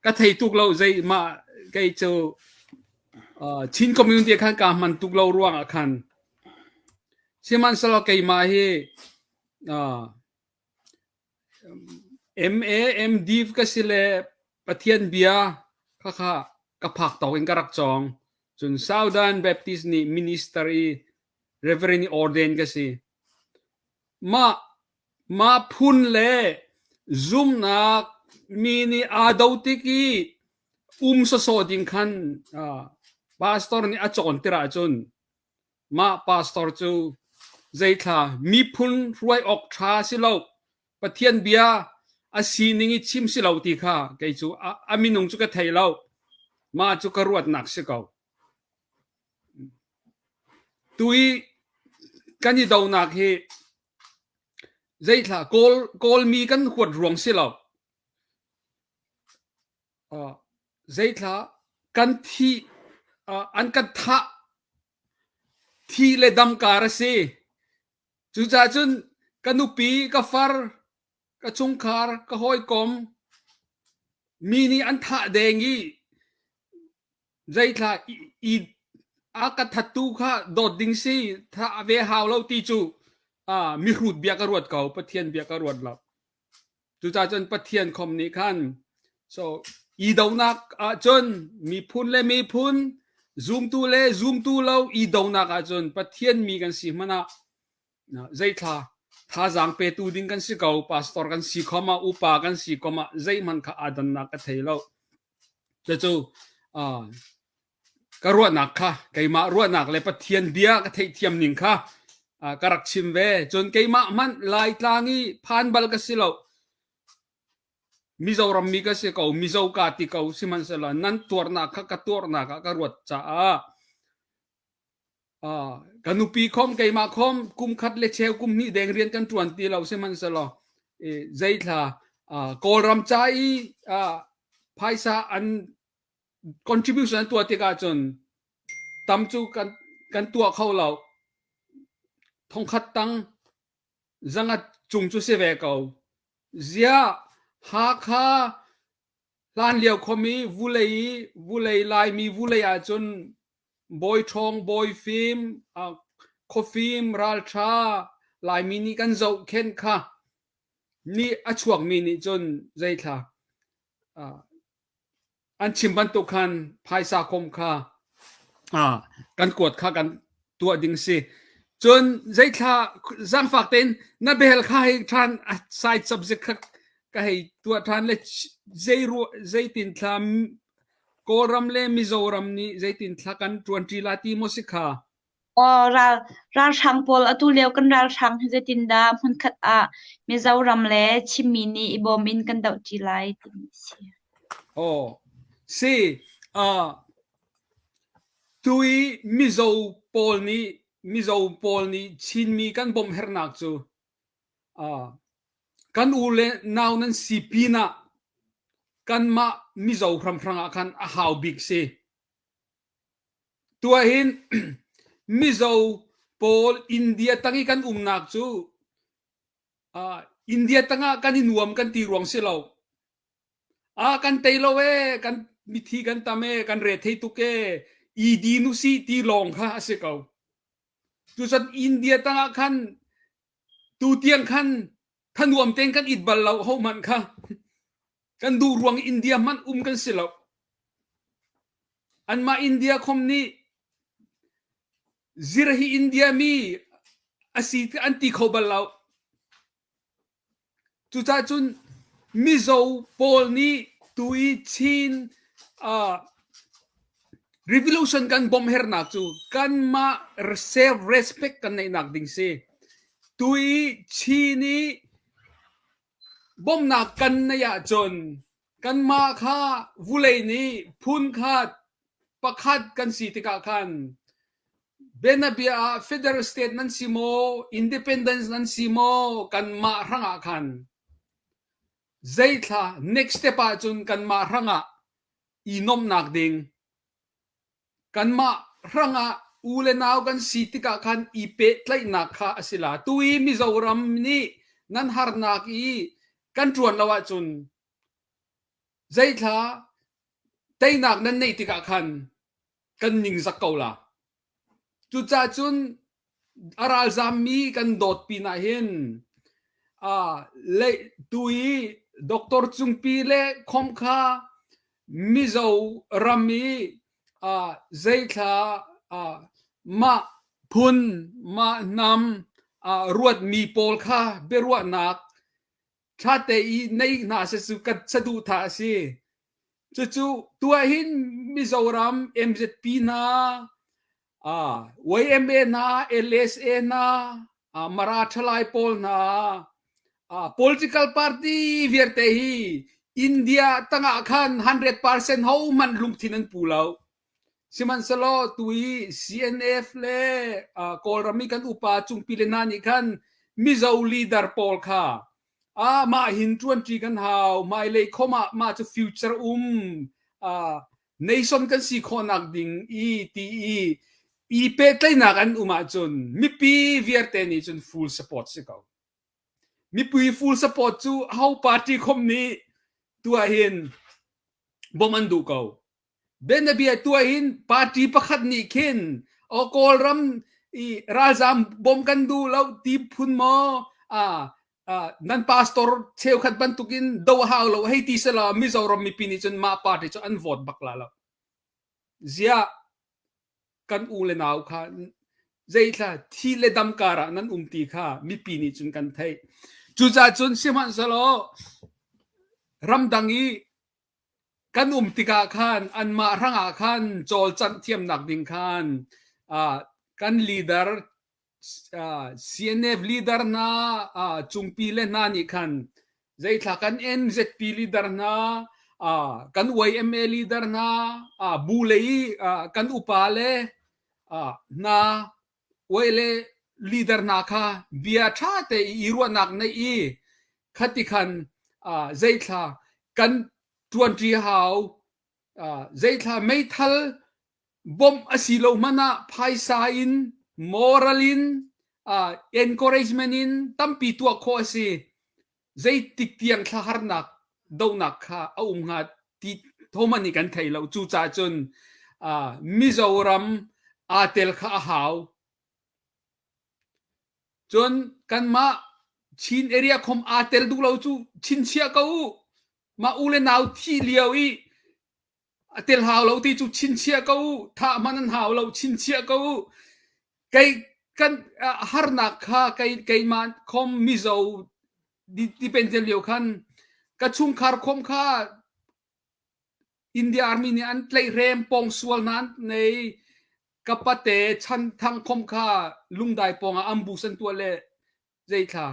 Ka thei tuk lo zei mah kei cu uh, Chin community khan ka hman tuk lo ruang ah khan sihmanhsehlaw keimah hi uh, MA MD ka si le Pathian bia kha kha ka phak tawk in ka rak cawng. Cun Southern Baptist nih minister i Reverend i ordain ka si. Mah mah phun le zumnak mi nih aa do tik i um sawsawh ding khan uh, pastor nih a cawn tir ahcun Mah pastor cu zeithla miphun hruai awk ṭha si lo, Pathian bia a sining i chim si lo ti kha kei cu a, a minung cu ka thei lo. Mah cu ka ruatnak si ko. Tu i kan i donak hi zeithla Kawl Kawlmi kan huat ruang si lo. Zeithla kan thih an kan thah thih le dam kar a si. Cucaah cun ka nupi, ka far, ka chungkhar, ka hawikom mi nih an thah deng i zeithla i a ka thattu kha dawt ding si thah ve hau lo ti cu mihrut bia ka ruat ko Pathian bia ka ruat lo. Cucaah cun Pathian khom nih khan so i donak ahcun miphun le miphun zumtu le zumtu lo i donak ahcun Pathian mi kan si hmanh ah zeithla thazaang petu ding kan si ko pastor kan si khom ah upa kan si kom ah zeihmanh kha aa dannak ka thei lo cucu uh, Ka ruahnak kha keimah ruahnak le Pathian bia ka theihthiam ning kha ka rak chim ve. Cun keimah hmanh Laitlang i phan bal ka si lo. Mizoram mi ka si ko, Mizo ka ti ko sihmanhsehlaw nan tuarnak kha ka tuarnak ah ka ruat caah ka nupi khom keimah khom kum khat le cheu kum hnih deng rian kan ṭuan ti lo sihmanhsehlaw zeithla Kawlram ca i phaisa an. contribution an tuah tikah cun tam cu kan kan tuah kho lo. Thongkhat tang zangat cung cu si ve ko. Ziah Hakha hlan lio khuami vulei i vulei Laimi vulei ahcun bawi ṭhawng, bawi fim, khuafim, ralṭha Laimi nih kan zohkhenh kha nih a chuakmi nih cun zeithla an chim bantuk khan phaisa khom kha kan kuat kha kan tuah ding si. Cun zeithla zaangfak tein na bel kha hei ṭhan a side subject kha ka hei tuah ṭhan le zei zeitin thla Kawlram le Mizoram nih zeitin thla kan ṭuanṭi la ti maw si kha? Aw ral ralhrang pawl atu lio kan ralhrang hi zeitindah hmunkhat ah Mizoram le Chinmi nih i bawm in kan dohṭi lai timi a si. Aw si uh, tu i Mizo pawl nih Mizo pawl nih Chinmi kan bawmh hernak cu uh, kan u le nau nan si pinah kanmah Mizo hramhrang ah khan a hau bik si. Tuahin Mizo pawl India tang i kan umnak cu uh, India tangah kan i nuam kan ti ruang si lo. Ah kan tei lo ee, kan mithi kan tam ee, kan rethei tuk ee, i din usih ti lawng kha a si ko. Tucun India tangah khan tutiang khan thanuam tein kan it bal lo hohmanh kha. Kan duh ruang India hmanh um kan si lo. Anmah India khom nih zir hi India mi a si an ti kho bal lo. Cucaah cun Mizo pawl nih tu i Chin uh, revolution kan bawmh hernak cu kanmah self respect kan neihnak ding si. Tu i Chin i Bawmhnak kan neih ahcun kanmah kha vulei nih phunkhat pakhat kan si tikah khan bianabia ah federal state nan si maw, independence nan si maw kanmah hrangah khan zeithla next step ahcun kanmah hrangah i nuamhnak ding Kanmah hrangah u le nau kan si tikah khan i pehtlaihnak kha a si la. Tu i Mizoram nih nan harnak i kan ṭuan lo ahcun zeithla teinak nan neih tikah khan kan ningzak ko la. Cucaah cun a ralzammi kan dawt pinah hin tu i Doctor Cungpi le Khom kha Mizo ram i zeithla mah phun mah hnam ruatmi pawl kha biaruahnak ṭhate i nei hna seh cu ka saduhthah a si. Cucu tuah hin Mizoram MZP hna, uh, YMA hna, LSA hna, uh, Mara ṭhalai pawl hna, uh, political party vialte hi India tangah khan 100% hohmanh lungthin an pu lo. Sihmanhsehlaw tu i CNF le uh, Kawlram i kan upa cungpi le hna nih khan Mizo leader pawl kha ah mah hin ṭuanṭi kan hau hmailei khom ah mah cu future um uh, nation kan si khawhnak ding i ti i i pehtlaihnak an um ahcun mipi vialte nih cun full support si ko. Mipi full support cu ho party khom nih tuah hin bawmh an duh ko. Bianabia tuah in party pakhat nih khin aw Kawlram i ralzam bawm kan duh lo ti phun maw ah nan pastor cheukhat bantukin do hau lo hei ti selaw Mizoram mipi nih cun mah party cu an vote bak la lo. Ziah kan u le nau kha zeithla thi le dam karah nan um ti kha mipi nih cun kan theih. Cucaah cun sihmanhsehlaw ramdang i Kan um tikah khan anmah hrangah khan cawlcangh thiamnak ding khan uh, kan leader uh, CNF leader hna uh, cungpi le hna nih khan zeithla kan NZP leader hna uh, kan YMA leader hna uh, bu lei uh, kan upa le uh, hna Uai le leader hna kha bia ṭha te i ruahnak neih i khati khan uh, zeithla kan ṭuanṭi hau. Zeithla meithal bawmh a si lo hmanh ah phaisa in moral in encouragement in tampi tuah khawh a si. Zeitik tiang thla harnak donak kha a um hnga ti thoman nih kan thei lo. Cucaah cun Mizoram aa tel kha a hau. Cun kanmah Chin area khom aa tel duh lo cu chinchiah ko u. Mah u le nau thih lio i a tel hau lo ti cu chinchiah ko u. Thah hmanh an hau lo chinchiah ko u. Kei kan harnak kha kei keimah khom Mizo depend lio khan ka chungkhar khom kha India Army nih an tlaihhrem pawngsual hna an nei. Ka pate Chan Thang Khom kha lungdai pawngah ambush an tuah le zeithla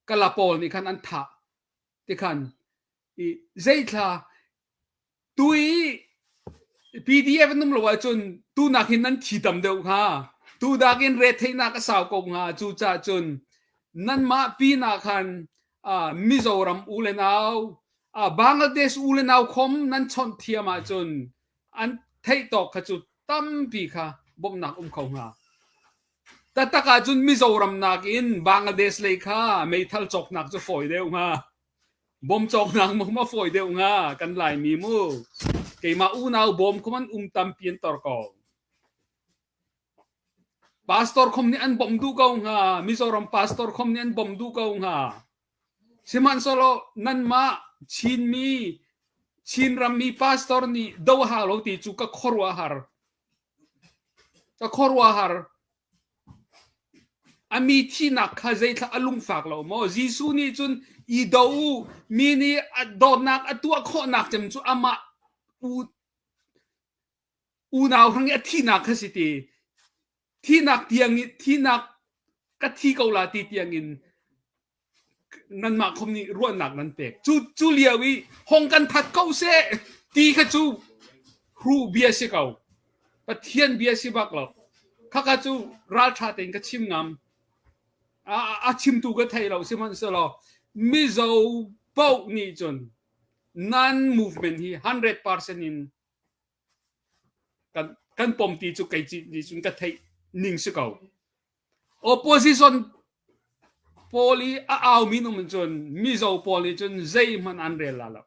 kala pawl nih khan an thah tikhan i zeithla tu i PDF an um lo ahcun tunak hin nan thi tam deuh hnga. Tu dakin retheihnak a sau ko hnga. Cucaah cun nanmah pinah khan Mizoram u le nau Bangladesh u le nau khom nan chawnh thiam ahcun an theih tawk kha cu tampi kha bawmhnak um kho hnga. Taktak ahcun Mizoram nakin Bangladesh lei kha meithal cawknak cu fawi deuh hnga. Bom cawknak mom a fawi deuh hnga kan Laimi mu. Keimah unau bawm khom an um tampi an tor ko. Pastor khom nih an bawmh duh ko hnga. Mizoram pastor khom nih an bawmh duh ko hnga. Sihmanhsehlaw nanmah Chinmi Chin rammi pastor nih do hau lo ti cu ka khuaruahhar. Ka khuaruahhar. A mi thihnak kha zeithla a lungfak lo maw? Jesuh nih cun i do u, mi nih a dawtnak a tuah khawhnak cem cu amah u unau hrang i a thihnak kha si ti thihnak tiang i thihnak ka thi ko la ti tiang in nanmah khom nih ruahnak nan pek cu cu lio i hong kan that ko seh ti kha cu hru bia si ko pathian bia si bak lo khaka cu raltha tein ka chim ngam a a chimtu ka thei lo sihmanhsehlaw mizo paoh nih cun nan movement hi 100% in Kan, kan pom ti cu kei nih cun ka theih ning si ko. Opposition pawl i a aumi um cun Mizo pawl nih cun zeihmanh an rel la lo.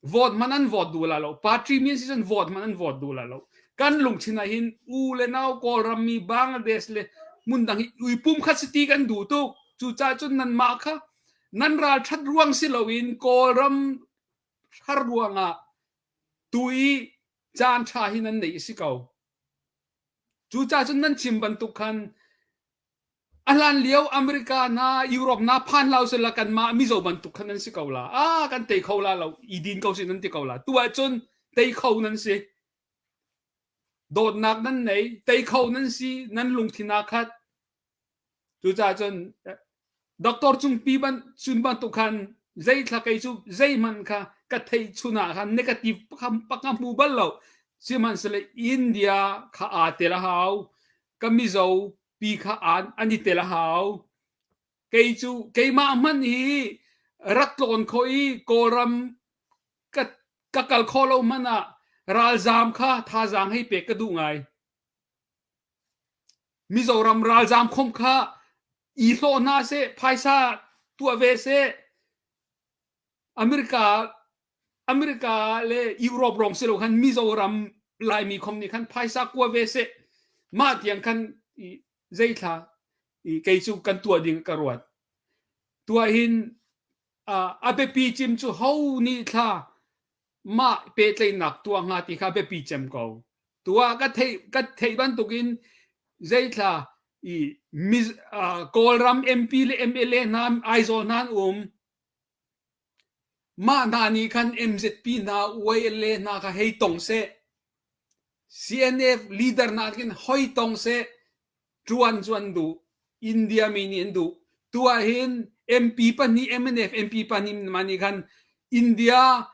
Vote hmanh an vote duh la lo. Party min si cun vote hmanh an vote duh la lo. Kan lungthin ah hin u le nau Kawlram mi Bangladesh le hmun dang hi ui pum khat si ti kan duh tuk. Cucaah cun nanmah kha nan ral ṭhat ruang si loin Kawlram har ruangah tu i caan ṭha hi nan neih a si ko. Cucaah cun nan chim bantuk khan a hlan lio America hna Europe hna phan hlah usih la kanmah Mizo bantuk khan nan si ko la. Ah kan tei kho la lo i din ko si nan ti ko la. Tu ahcun tei kho nan si. Dawtnak nan nei, tei kho nan si, nan lungthin aa khat. Cucaah cun doctor cungpi ban cun bantuk khan zeithla kei cu zeihmanh kha ka theih chun ah khan negative pakha hmu bal lo. Sihmanhsehlaw India kha aa tel a hau. Ka Mizo pi kha an i tel a hau. Kei cu keimah hmanh hi rak tlawn khawh i Kawlram ka, ka kal khawh lo hmanh ah ralzaam kha thazaang hei pek ka duh ngai. Mizoram ralzaam khom kha i hlawh hna seh, phaisa tuah ve seh. America America le Europe rong si lo khan Mizoram Laimi khom nih khan phaisa kua ve seh. Mah tiang khan zeithla kei cu kan tuah ding ka ruat. Tuah hin a biapi cim cu ho nih thla mah pehtlaihnak tuah hnga ti kha biapi cem ko. Tuah ka theih ka theih bantukin zeithla i Miz, uh, Kawlram MP le MLA hna Aizawl hna an um. Mah hna nih khan MZP hna YLA hna kha hei tong seh. CNF leader hna khin hoi tong seh. Ṭuan cu an duh. India mi nih an duh. Tu ah hin MP pahnih MNF MP pahnih mah nih khan India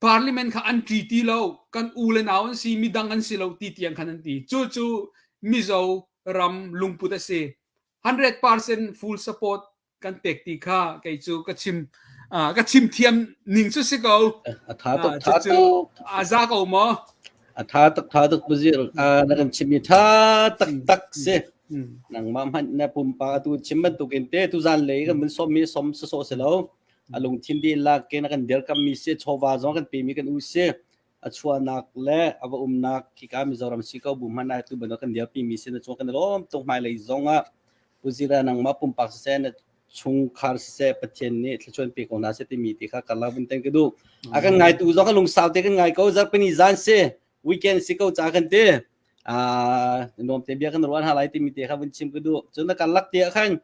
parliament kha an ṭi ti lo. Kan u le nau an si, midang an si lo ti tiang khan an ti. Cucu Mizo ram lungput a si. 100% full support kan pek ti kha kei cu ka chim. Ka chim thiam ning cu si ko. A tha tuk tha tuk. A za ko maw? A tha tuk tha tuk Puzir. Na kan chim i tha tak tak si. Nangmah hmanh na pumpak atu chim bantukin te tuzan lei kan vun som mi som sawsawh si lo. A lungthin dihlak ke na kan dirkam mi si chawva zong kan pe mi kan u si. A chuahnak le a va umnak khika Mizoram si ko bu hmanh ah tu bantuk kan dirpi mi si na cung kan lawm tuk hmailei zong ah Puzira nangmah pumpak siseh na chungkhar siseh Pathian nih thluachuan pe ko hna seh timi ti kha karlak vun ten ka duh. A kan ngaitu zong kan lungsau te kan ngai ko zarhpini zan si weekend si ko ca kan ti. Ah nuam te bia kan ruah hna lai timi te kha vun chim ka duh. Cun na karlak te ah khan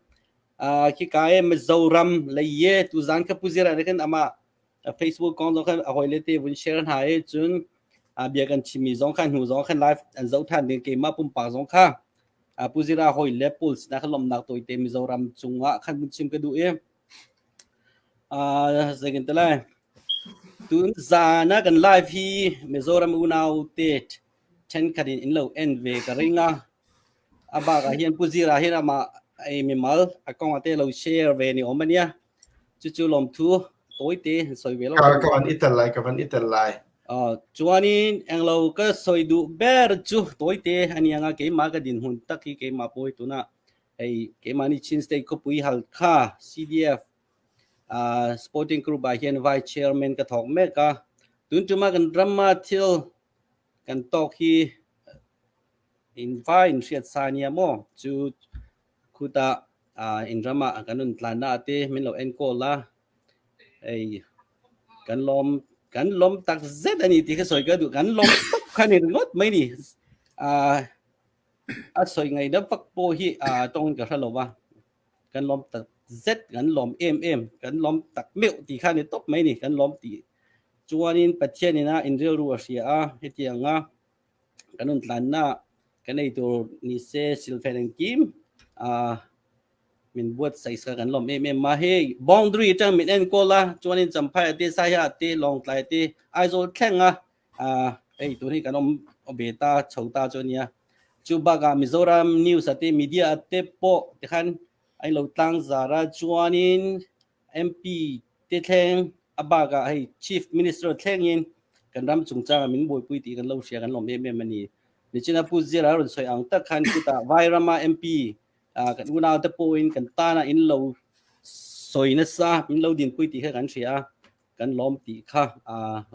ah khika e Mizoram lei ye tu zan kha Puzira nih khan amah Facebook kong zong khan a hawile te vun share hna i cun bia kan chimmi zong kha hnu zong khan live an zoh than ding keimah pumpak zong kha Pu Zira hawile pawl sinah khan lawmhnak tawite Mizoram cungah khan vun chim ka duh i zeitin ti lai tun zan ah kan live hi Mizoram unau te thenkhat in in lo en ve ka ring a a bak ah hian Pu Zira hian amah ei mimal a kong ate lo share ve ni awm ania Cucu lawmthu tawite soi ve lo. Ka van i tel lai, ka van i tel lai. Uh, chuanin englo ka soi duh ber chu tawite anianga keimah ka dinhmun tak hi keimah pawi tuna hei keimah ni Chin State khawpui Halkha CDF uh, sporting group ah hian vice chairman ka thawk mek a tun tuma kan ramma thil kan tawk hi in vai in hriat sa nia maw chu Khutah in ram ah kan un tlannak te min lo enkawl a. Ei kan lawm kan lawm tak zet ani ti kha sawi ka duh kan lawm tuk kha ni ringawt mai ni. A sawi ngai na vak pawh hi tawng in ka hre lo va. Kan lawm tak zet kan lawm em em kan lawm tak meuh ti kha ni tawp mai ni kan lawm ti. Chuanin Pathian ina in rilru a hria a hetianga kan un tlannak kan ei tur ni se silfen engkim min buatsaih sak kan lawm em em ma hei boundary atang min enkawl a chuanin Champhai te Saiha te Lawngtlai te Aizawl thleng a hei tun hi kan awm ve ta chho ta chu ania chu bakah Mizoram news ate media ate pawh tikhan an lo tlang zar a chuanin MP te thleng a bakah hei Chief Minister thlengin kan ram chungchang ah min buaipui tih kan lo hria kan lawm em em a ni. Nichina Pu Zira rawn sawi ang tak khan chutah Vairama MP kan unau te pawhin kan tana in lo sawi nasa min lo dinpui tih kha kan hria a, kan lawm tih kha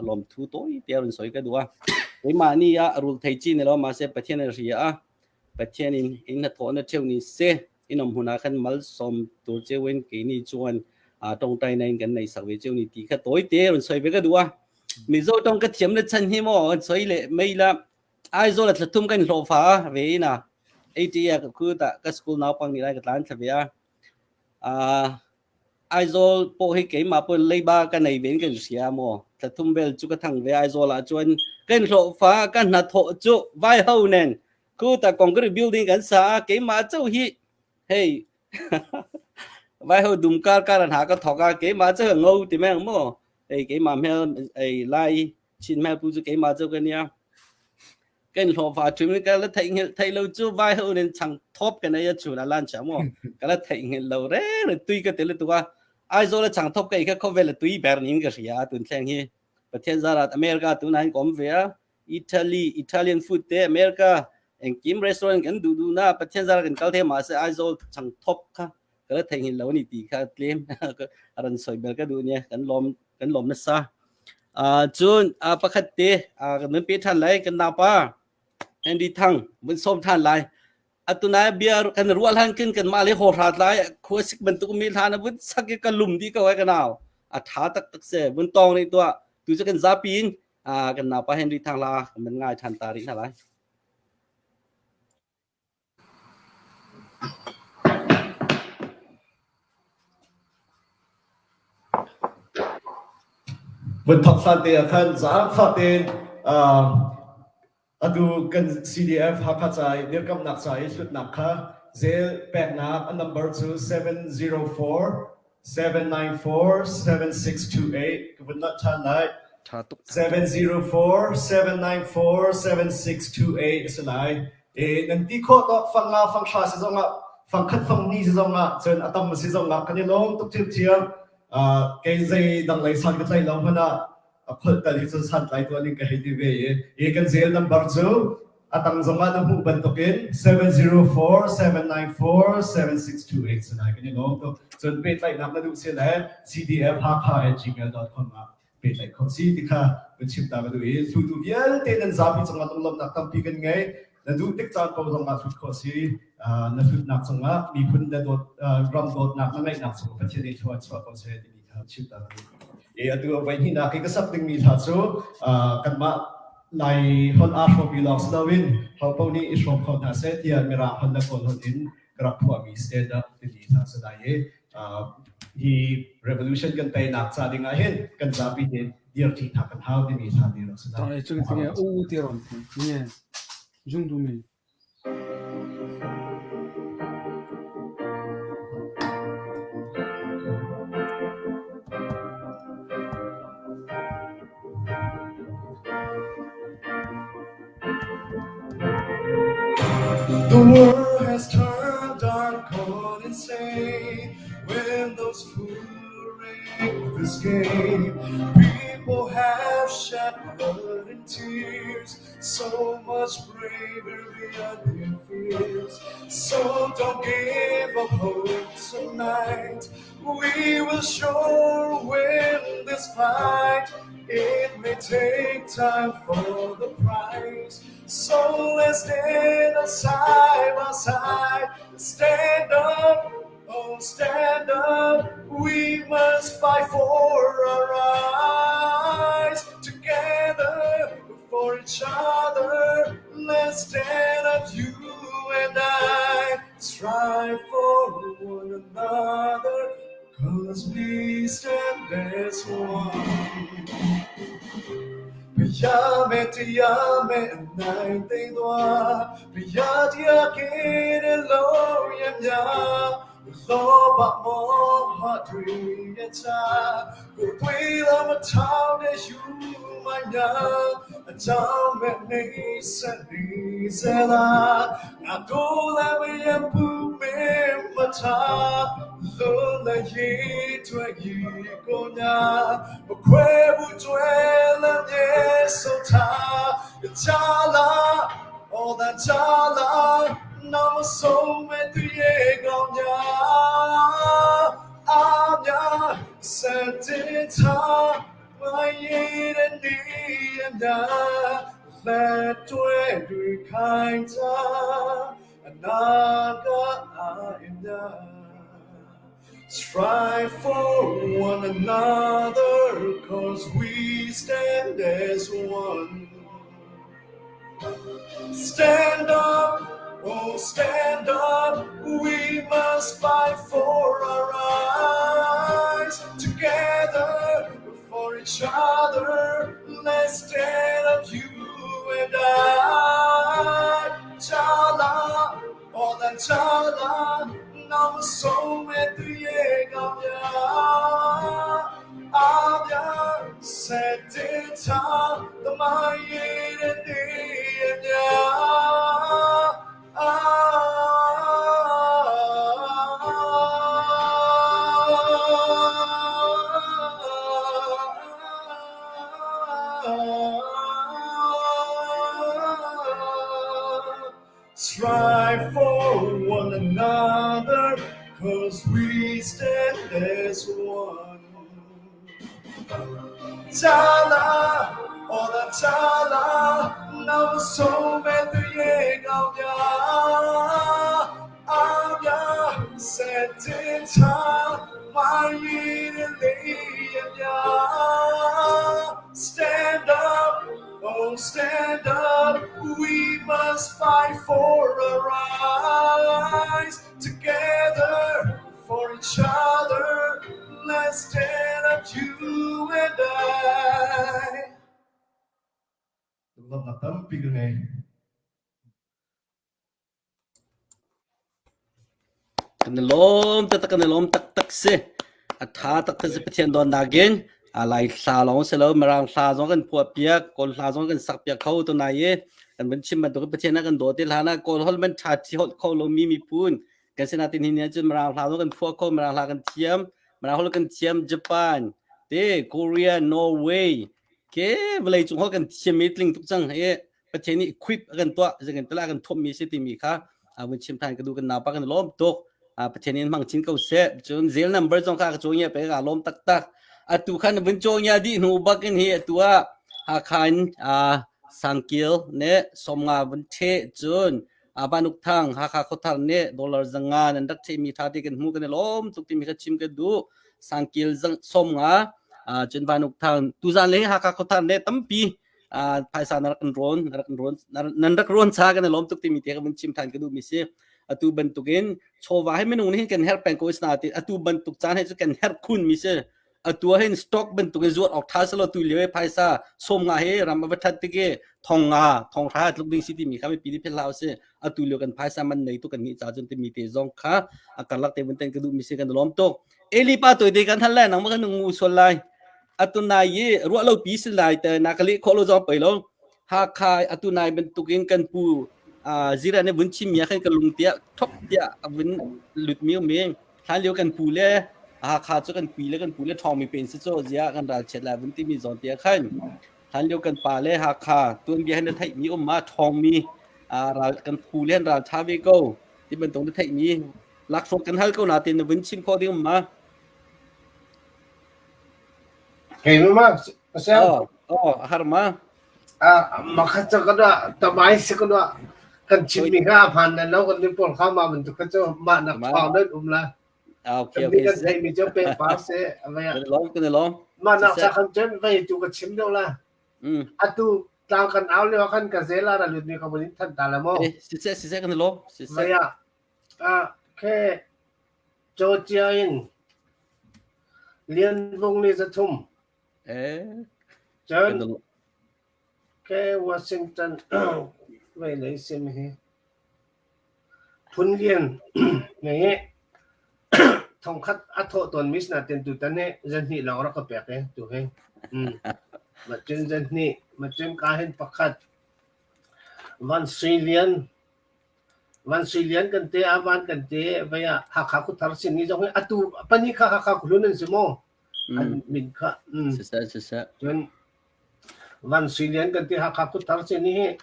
lawm thu tawi te a rawn sawi ka duh a. Keimahni a rul thei chi ni lo mahse Pathian a hria a, Pathian in in hnathawhna theuh ni se in awm hunah khan malsawm tur cheuin keini chuan tawngtaina in kan nei sak ve cheu ni tih kha tawi te rawn sawi ve ka duh a. Mizo tawng ka thiam na chhan hi maw kan sawi leh mai la Aizawl a thlathum kan hlawh fa a ve in a ATA ka khu tah ka school naupang nih lai ka tlan thla ve a. Aizawl pawh hi keimah pawhin leiba ka nei ve in ka inhria maw? Thla thum vel chu ka thang ve Aizawl ah chuan ka inhlawh fa a, ka hnathawh chu vai ho nen khutah concrete building kan sa a, keimah chauh hi hei vai ho dum kar kar a hna ka thawk a, keimah chauh hi a ngo ti mai ang maw? Hei keimah hmel ei lai Chin hmel pu chu keimah chauh ka nia. Ka inhlawhfa ṭhim ka la theihnghilh theih lo chu vai ho nen chhang thawp kan ei a chhun a lan cha maw ka la theihnghilh lo reng reng tui ka ti lutuk a Aizawl a chhang thawp ka ei kha khawvel a tui ber niin ka hria a tun thleng hi Pathian zarat America tunah hian ka awm ve a Italy Italian food te America engkim restaurant kan duh duh na Pathian zarat kan kal thei mahse Aizawl chhang thawp kha ka la theihnghilh lo a ni tih kha tlem a rawn sawi bel ka duh nia kan lawm kan lawm nasa uh, cun uh, pakhat te uh, kan pe than lai kan napa Henry Thang mun som than lai atunai bia kan rual han kin kan ma le ho hrat lai khua sik bantuk mi hlan a vun sak ka lum di ko ai ka nau a tha tak tak se vun tong ni tua tu chu kan zapi in kan napa Henry Thang la kan ngai than ta ri na lai Vun thawk hlan te ah khan zaangfah tein atu kan CDF Hakha ca i dirkamhnak ca i hlutnak kha zel peknak a number cu 704 794 7628 ka vun nolh ṭhan lai. Ṭha tuk. 704 794 7628 a si lai. E, nan ti khawh tawk fang nga fang hra si zongah fang khat fang ni si zongah cun a tam si zongah kan i lawm tuk thiamthiam. Kei zei dang lei san ka tlaih lo hmanh ah a kholh tal hi cun santlai tuah ning ka hei ti ve i hi kan Zelle number cu a tang zongah na hmuh bantukin 704 794 7628 sanai kan i lawm tuk. Cun pehtlaihnak na duh si le cdfhakha@gmail.com ah pehtlaih khawh si ti kha kan chim ta ka duh i hlutu vialte nan zapi cungah lunglawmhnak tampi kan ngei. Na duh tik caan paoh zongah hlut khawh si. Na hlutnak cungah miphun na dawt ram dawtnak na ngeihnak cungah Pathian nih thlua chuah ko seh timi kha chim ta ka duh. I atu voi hnihnak i ka sak dingmi hla cu kanmah Lai holh aa hrawmmi lawng si loin ho paoh nih i hrawm kho hna seh tiah Mirang holh le Kawl holh in ka rak phuahmi stand up timi hla si lai i hi revolution kan teinak ca ding ah hin kan zapi te dirṭi hna kan hau timi hla nih rak si lai. Cung tinge u ti ron nge jung du mi. The world has turned dark, cold, insane when those fools rig this game. People have shed blood and tears, so much bravery beyond their fears. So don't give up hope tonight. We will sure win this fight. It may take time for the price. So let's stand up side by side. Stand up, oh, stand up. We must fight for our rights together for each other. Let's stand up, you and I. Strive for one another, cause we stand as one. ဘုရားမဲ့တရားမဲ့အနိုင်သိမ်းသွားဘုရားတရားကင်းတဲ့လုံးရများလောဘမောဟတွေရချကိုတွေးလာမထောင်တဲ့ယူမညာအကြောင်းမဲ့နေစနေစလားငါတို့လည်းမရဘူးမေမထားလို့လည်းရေးထွက်ကြီးကိုညာမခွဲဘူးကျွဲလည်းမြေဆုံးထားချာလာ all that ချာလာနောက်မဆုံးမဲ့သူရဲ့ကောင်းများအာများစတဲ့ထားမရတဲ့နေရများလက်တွဲတွေခိုင်တာအနာဂတ်အာအများ Strive for one another, cause we stand as one. Stand up, oh, stand up. We must fight for our rights together for each other. Let's stand up, you and I. Chala, all that chala, now so အာမြစတဲ့ထားသမိုင်းရဲ့နေမြအာ Strive for one another, cause we stand as one. Chala, all the chala, now so many အာမြစတဲ့ထားမရတဲ့လေးမြ Stand up, oh stand up, we must fight for our rights together for each other. Let's stand up, you and I. Lawmhnak tampi ka ngei. Kan i lawm taktak kan i lawm taktak si. A ṭha taktak si Pathian dawtnak in a Lai hla lawng si lo Mirang hla zong kan phuah piak, Kawl hla zong kan sak piak kho tunai i kan van chim bantuk Pathian a kan dawt ti hlan ah Kawl holh man ṭha thi holh kho lomi miphun kan si natin hi ni cun Mirang hla zong kan phuah kho, Mirang hla kan thiam. Mirang holh kan thiam Japan te Korea Norway ke vawlei cung holh kan thiam mi tling tuk cang i Pathian nih equip a kan tuah zing tala kan thuam mi si timi kha vun chim than ka du kan napa kan lawm tuk. Pathian in hmang chin ko seh. Cun zel number zong kha ka cawng pe ka lawm taktak. Atu khan vun cawng ya di hnu bakin hi atu ah Hakha in Sangkil ne somnga vun the cun Banuk Thang Hakha Khuathar nih dollar zanga nan rak thehmi tha te kan hmu kan i lawm tuk timi kha chim ka duh. Sangkil somnga cun Banuk Thang tuzan le Hakha Khuathar nih tampi phaisa na rak kan rawn na rak rawn nan rak rawn cha kan i lawm tuk timi te ka vun chim than ka duh mi si. Atu bantukin chawva hi minung nih kan herh peng ko isna ti atu bantuk caan he cu kan herh khun mi si. Atu hin stock bantuk in zuat awk tha selo tu lio phaisa som nga he ram ava that tike thong nga thong hra tluk ding si timi kha mi pi phel hlau si. Atu lio kan phaisa man nei tu kan ni cha chun timi te zong kha akarlak te bun ten ka du mi si kan lom tuk. Eli pa toy te kan hal lai nang ma kan ngu sol lai. Atu nai yi ruah lo pi sin lai te na kali kho lo zong pei lo. Hakha atu nai bantukin kan pu zira ne vun chim mi khan ka lung tia thop tia vun lut mi mi hlan lio kan pu le Hakha cu kan pi le kan pu le ṭhawng mi pen si cu zia kan ral chiat lai vun timi zawn tia khan hlan lio kan pa le Hakha tuanbia hin na theih mi um ma ṭhawng mi ral kan pu le ral ṭha ve ko ti bantuk na theih mi laksawng kan hal ko na tin na vun chim khawh ding um ma? Kei ma pasel. Oh oh har ma. Makhat cu kan tamai si kan kan chimmi kha a hmaan nan lo kan ni pawl kha mah bantuk kha cu mah nak thawng nan um la. Okay okay. Kan theihmi cu pe pa se. Kan lawm kan lawm. Mah nak sa khan cun vei tu ka chim deuh la. Atu tlang kan au lio khan ka zel a ra lut mi ka mun in than ta la mo. Siseh siseh kan lawm. Siseh. Vei ah ke Georgia in Lian Vung ni zathum. Eh. Cun ke Washington vei lei sim hi Phun Lian ngei thongkhat a thawh tawn mi sinatin tutan hi zanhnih lawng rak ka pek i tu hi. Mm. Ma cun zanhnih, ma cun ka hin pakhat Van Sui Lian Van Sui Lian kan te a van kan te vei ah Hakha khuthar sin ni zong hi atu pani kha Hakha khuhlun an si maw? An min kha. Mm. Siseh siseh. Cun Van Sui Lian kan ti Hakha khuthar sin hi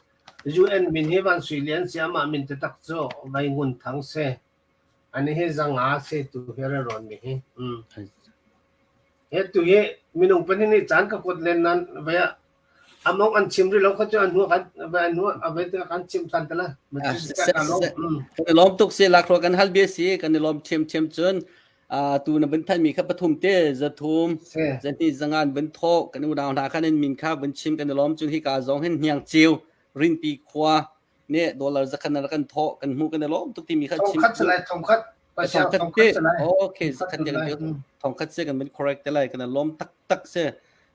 UN min hi Van Sui Lian si amah min taktak cu Vai Ngun Thang si. Ani hi zanga si tu hi ra rawn mi hi. Mm. He tu hi minung pahnih nih caan ka kuat len nan vai ah among an chim rih lo kha cu an hnu kan vai an hnu a vai te kan chim than te la. Kan i lawm tuk si lakhruak kan hal bia si kan i lawm ṭhiamṭhiam cun tu na vun thanh mi kha pathum te zathum zahnih zangan vun thawh kan unau hna khan in min kha vun chim kan i lawm cun hika zong hin hniang ciu rinpi khua nih dollar zakhat na kan thawh kan hmu kan i lawm tuk timi kha chim thongkhat salai thongkhat thongkhat te okay zakhat te thongkhat se kan vun correct te lai kan i lawm tak tak se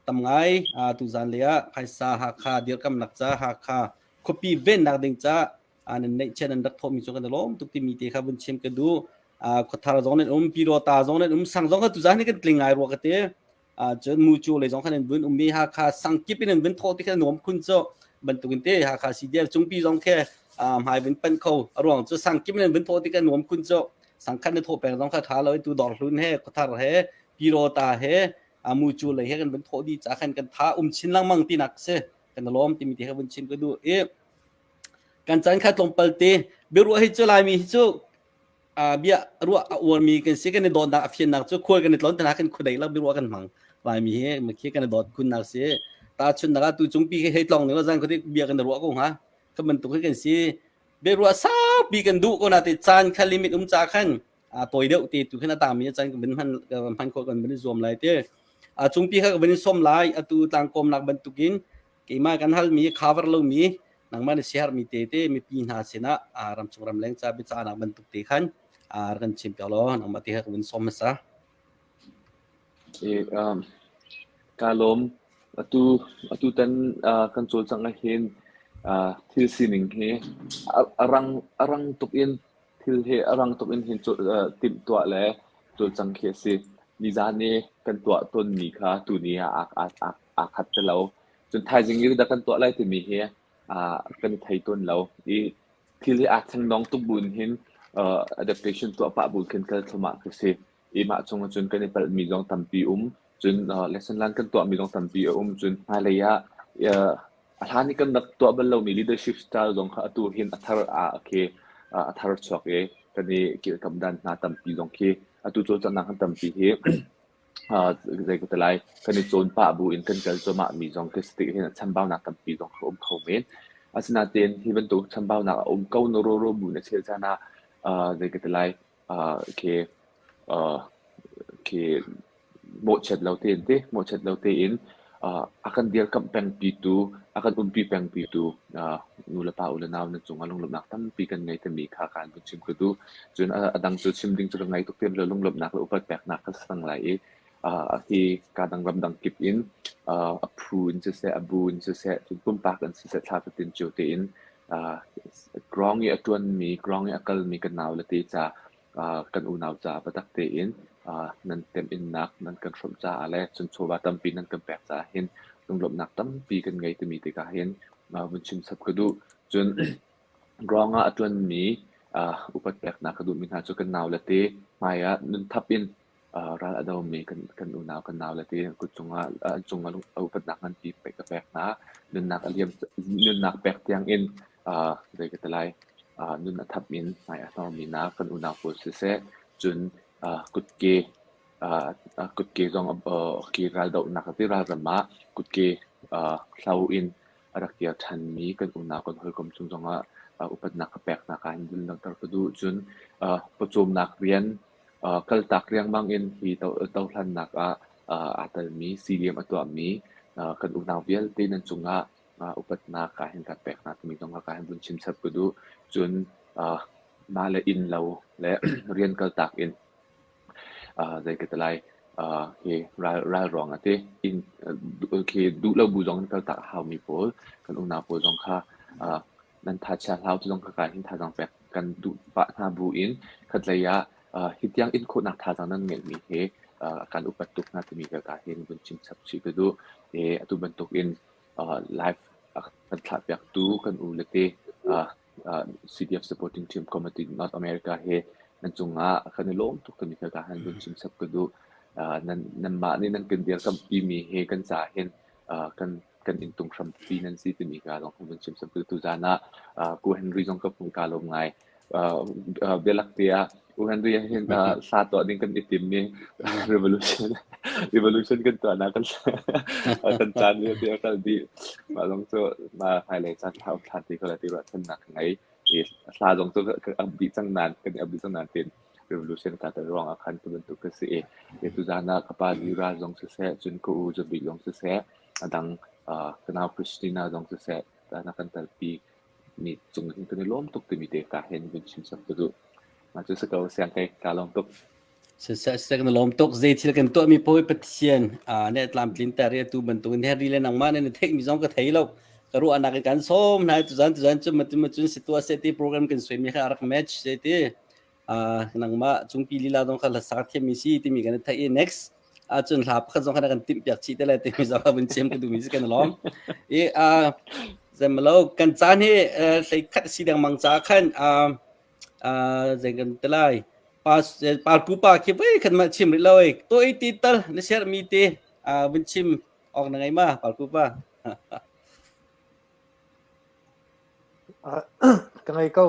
tam ngai tu zan le ah phaisa Hakha dirkamnak ca Hakha khuapi vennak ding ca nan neihchiah nan rak thawhmi cu kan i lawm tuk timi te kha vun chim ka duh. Khuathar zong nan um Pyidawta zong nan um sang zong kha tuzan hi kan tling ngai rua ka ti. Cun Mucu lei zong khan nan vun um i Hakha sang kip in nan vun thawh ti kha nuam khun cu bantukin te Hakha CDF cungpi zong khe hmai vun panh kho. A ruang cu sang kip in nan vun thawh ti kha nuam khun cu sang khat na thawh peng zong kha tha lo tu Dawrhlun he Khuathar he Pyidawta he Mucu lei he kan vun thawh dih ca khan kan tha um chin lengmang tinak si. Kan i lawm timi te kha vun chim ka duh i kan caan kha tlawmpal te biaruah hi cu Laimi hi cu bia ruah a uarmi kan si kan i dawtnak a fiannak cu khual kan i tlon tana kan khudei lak biaruah kan hmang Laimi hi makhi kan i dawt khunnak si tahchunnak ah tu cungpi khi hei tlong ning zan khuti bia kan ruah ko hnga kan bantuk hi kan si biaruah saupi kan duh ko na te caan kha limit um ca khan a tawi deuh te tu khin a tangmi caan kan hman hman khawh kan van i zuam lai te a cungpi kha kan van i som lai atu tlangkawmnak bantukin keimah kan halmi cover lomi nangmah na siaherhmi te te mipi hna sinah ramchung ramleng ca biacahnak bantuk te khan kan chim piak law nangmah te kha kan vun som hmasa. E, um, ka lawm. Atu atu tan uh, kan cawlcangh ah hin uh, thil sining hi a, a rang a rang tuk in thil hi a rang tuk in hin uh, timhtuah le cawlcang khi a si. Nizan i kan tuah tawnmi kha tuni ah aa aa aa aa khat ti lo. Cun thaizing i dah kan tuah lai timi hi uh, kan i thei tawn lo. I thil hi aa thlengdong tuk buin hin uh, adaptation tuah pah bu khin kal thluahmah khi si. I mah chung ahcun kan i palhmi zong tampi um. Cun lesson learn kan tuahmi zong tampi a um. Cun hmailei ah a hlan i kan rak tuah bal lomi leadership style zong kha atu hin a thar ah khi a thar chuak i kan i kilhkamh dan hna tampi zong khi atu cawlcanghnak han tampi hi zei ka ti lai kan i cawn pah bu in kan kal cuahmah mi zong khi si tik hin chambaunak tampi zong kha um kho men. Asinain hi bantuk chambaunak a um ko na rawro bu na chel caan ah zei ka ti lai khi khi mawhchiat lo tein ti mawhchiat lo tein a kan dirkamh pengpitu a kan umpi pengpitu nu le pa u le nau nan cungah lunglawmhnak tampi kan ngei timi kha kaan vun chim ka duh. Cun a dang cu chim ding cu ka ngei tuk ti lo lunglawmhnak le upat peknak kha sang lai i hi ka dang ramdang kip in a phu in siseh a bu in siseh cun pumpak in siseh thla fatin cio tein ground i a ṭuanmi ground i a kalmi kan nau le te ca kan unau caah biatak tein nan temhinnak nan kan hrawmh caah le cun chawva tampi nan kan pek caah hin lunglawmhnak tampi kan ngei timi tikah hin vun chim chap ka duh. Cun ground ah a ṭuanmi upat peknak ka duhmi hna cu kan nau le te hmai ah nunthap in ral a domi kan kan unau kan nau le te kut cungah an cungah upatnak nganpi pek ka pek hna. Nunnak a liam nunnak pek tiang in zei ka ti lai nun a thap in hmai a hnormi hna kan unau pawl siseh cun kutke kutke zong ki raldohnak ti ralram ah kutke hlo in a rak kir ṭhanmi kan unau kan hawikom cung zongah upatnak ka peknak ah hin vun langhter ka duh. Cun pawcawmnak rian kaltak riangmang in hi dohlannak ah aa telmi CDM a tuahmi kan unau vialte nan cungah upatnak ah hin kan pek hna timi zong ah hin vun chim chap ka duh. Cun mah le inn lo le rian kaltak in zei ka ti lai hi ral ral ruang ah ti inn khi duh lo bu zong in kaltak a haumi pawl kan unau pawl zong kha nan thachia hlau ti zong kha ka hin thazaang pek kan duh pah hna bu in khatlei ah hi tiang in khawhnak thazaang nan ngeihmi hi kan upat tuk hna timi ka ka hin vun chim chap chih ka duh. E atu bantuk in live a kan thlahpiaktu kan u le te CDF Supporting Team Committee North America he nan cungah kan i lawm tuk timi kha ka han vun chim chap ka duh. Nan nanmah nih nan kan dirkampi mi he kan ca hin kan kan inntung hrampi nan si timi ka zong kan vun chim chap ka duh. Tuzan ah Pu Henry zong ka hmu ka lawm ngai. Bialak te ah U Henry hin hla tuah ding kan i tim mi revolution revolution kan tuahnak kan kan caan vialte a kal dih. Mah zong cu ma hmailei caan thla um thlan ti ko la ti ruahchannak ka ngei. I hla zong cu ka ap dih cang nain kan i ap dih cang nain tin revolution ka tel ruang ah khan tu bantuk ka si i i tuzan ah ka pa Zira zong siseh cun ka u Zabik zong siseh a dang ka nau Christina zong siseh tana kan telpi mi cung hin kan i lawm tuk timi te ka hin vun chim sak ka duh. Mah cu si ko siang kai ka lawm tuk. Siseh siseh kan lawm tuk zei thil kan tuah mi paoh Pathian ne tlamtlin ter i atu bantuk in Henry le nangmah ne na theih mi zong ka thei lo. Ka ruahnak in kan sawm hna tuzan tuzan cu ma cun si tuah se ti program kan suai mi kha rak match se ti nangmah cungpi lila zong kha hlasak thiam mi si timi kan theih i next ahcun hla pakhat zong kha kan timh piak chih te lai timi zong kha vun chim ka duhmi si kan lawm i zemalo kan caan hi hlei khat si dengmang ca khan zei kan ti lai parku pa khi voi khat ma chim rih lo ei to ei ti tal na share mi te vun chim awk na ngei ma parku pa Ka ngei ko.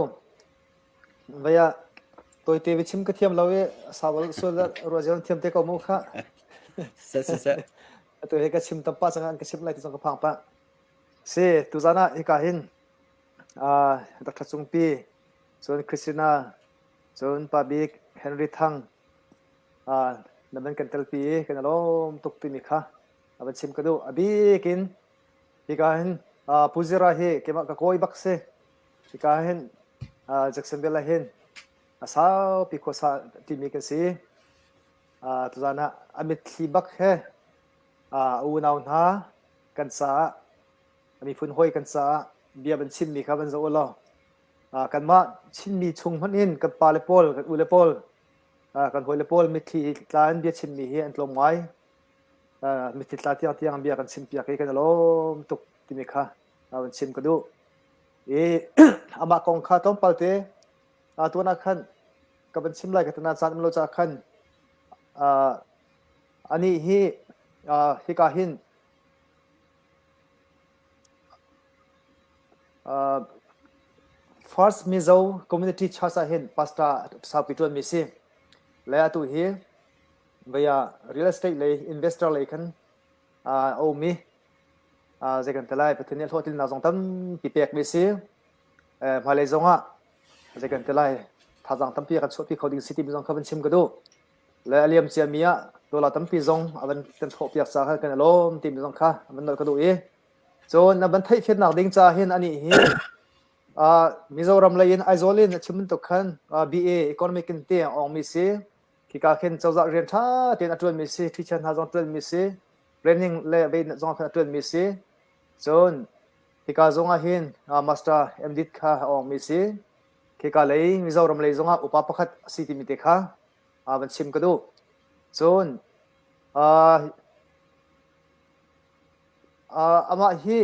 Vei ah tawite biachim ka thiam lo i sawal sual ruahzial thiam te ko mu kha. Seh seh seh. Atu hi ka chim tam pah cang an ka chim lai ti zong ka phang pah. Si tuzan ah hika hin uh, Dr. Cungpi cun Christina cun Pa Bik Henry Thang uh, na man kan telpi i kan lawm tuk timi kha a van chim ka duh. A bik in hika hin uh, Pu Zira hi keimah ka kawi bak si. Hika hin Jacksonville ah hin a saupi khuasa timi kan si. Tuzan ah a mitthli bak he a unau hna kan caah a miphun hawi kan caah bia van chimmi kha van zoh u law kanmah Chinmi chung hmanh in kan pale pawl kan ule pawl kan hawile pawl mitthli tla in bia chimmi hi an tlawm ngai. Mitthli tla tiang tiang bia kan chimpiak i kan i lawm tuk timi kha van chim ka duh. I amah kong kha tlawmpal te tuan ah khan ka van chim lai ka tina caan um lo caah khan. Uh, anih hi uh, hika hin uh, First Mizo Community Church ah hin pastor saupi ṭuan mi si. Le atu hi via real estate lei investor lei khan uh, a um i uh, zei kan ti lai Pathian nih hlawhtlinnak zong tampi pek mi si. Eh, hmailei zong ah zei kan ti lai thazaang tampi a kan chuahpi kho ding si timi zong kha van chim ka duh. Le a liam ciami ah dollar tampi zong a van kan thawhpiak caah khan kan i lawm timi zong kha van nolh ka duh i cun na van theihfiannak ding ca hin anih hi uh, Mizoram lei in Aizawl in a chim bantuk khan uh, BA economic in te a awngmi si khika khin cozah rian ṭha tein a ṭuanmi si teacher hna zong ṭuanmi si planning le vei zong khan a ṭuanmi si cun Hika zong ah hin Master MDit kha a awngmi si. Khika lei Mizoram lei zongah upa pakhat a si timi te kha van chim ka duh. Cun amah hi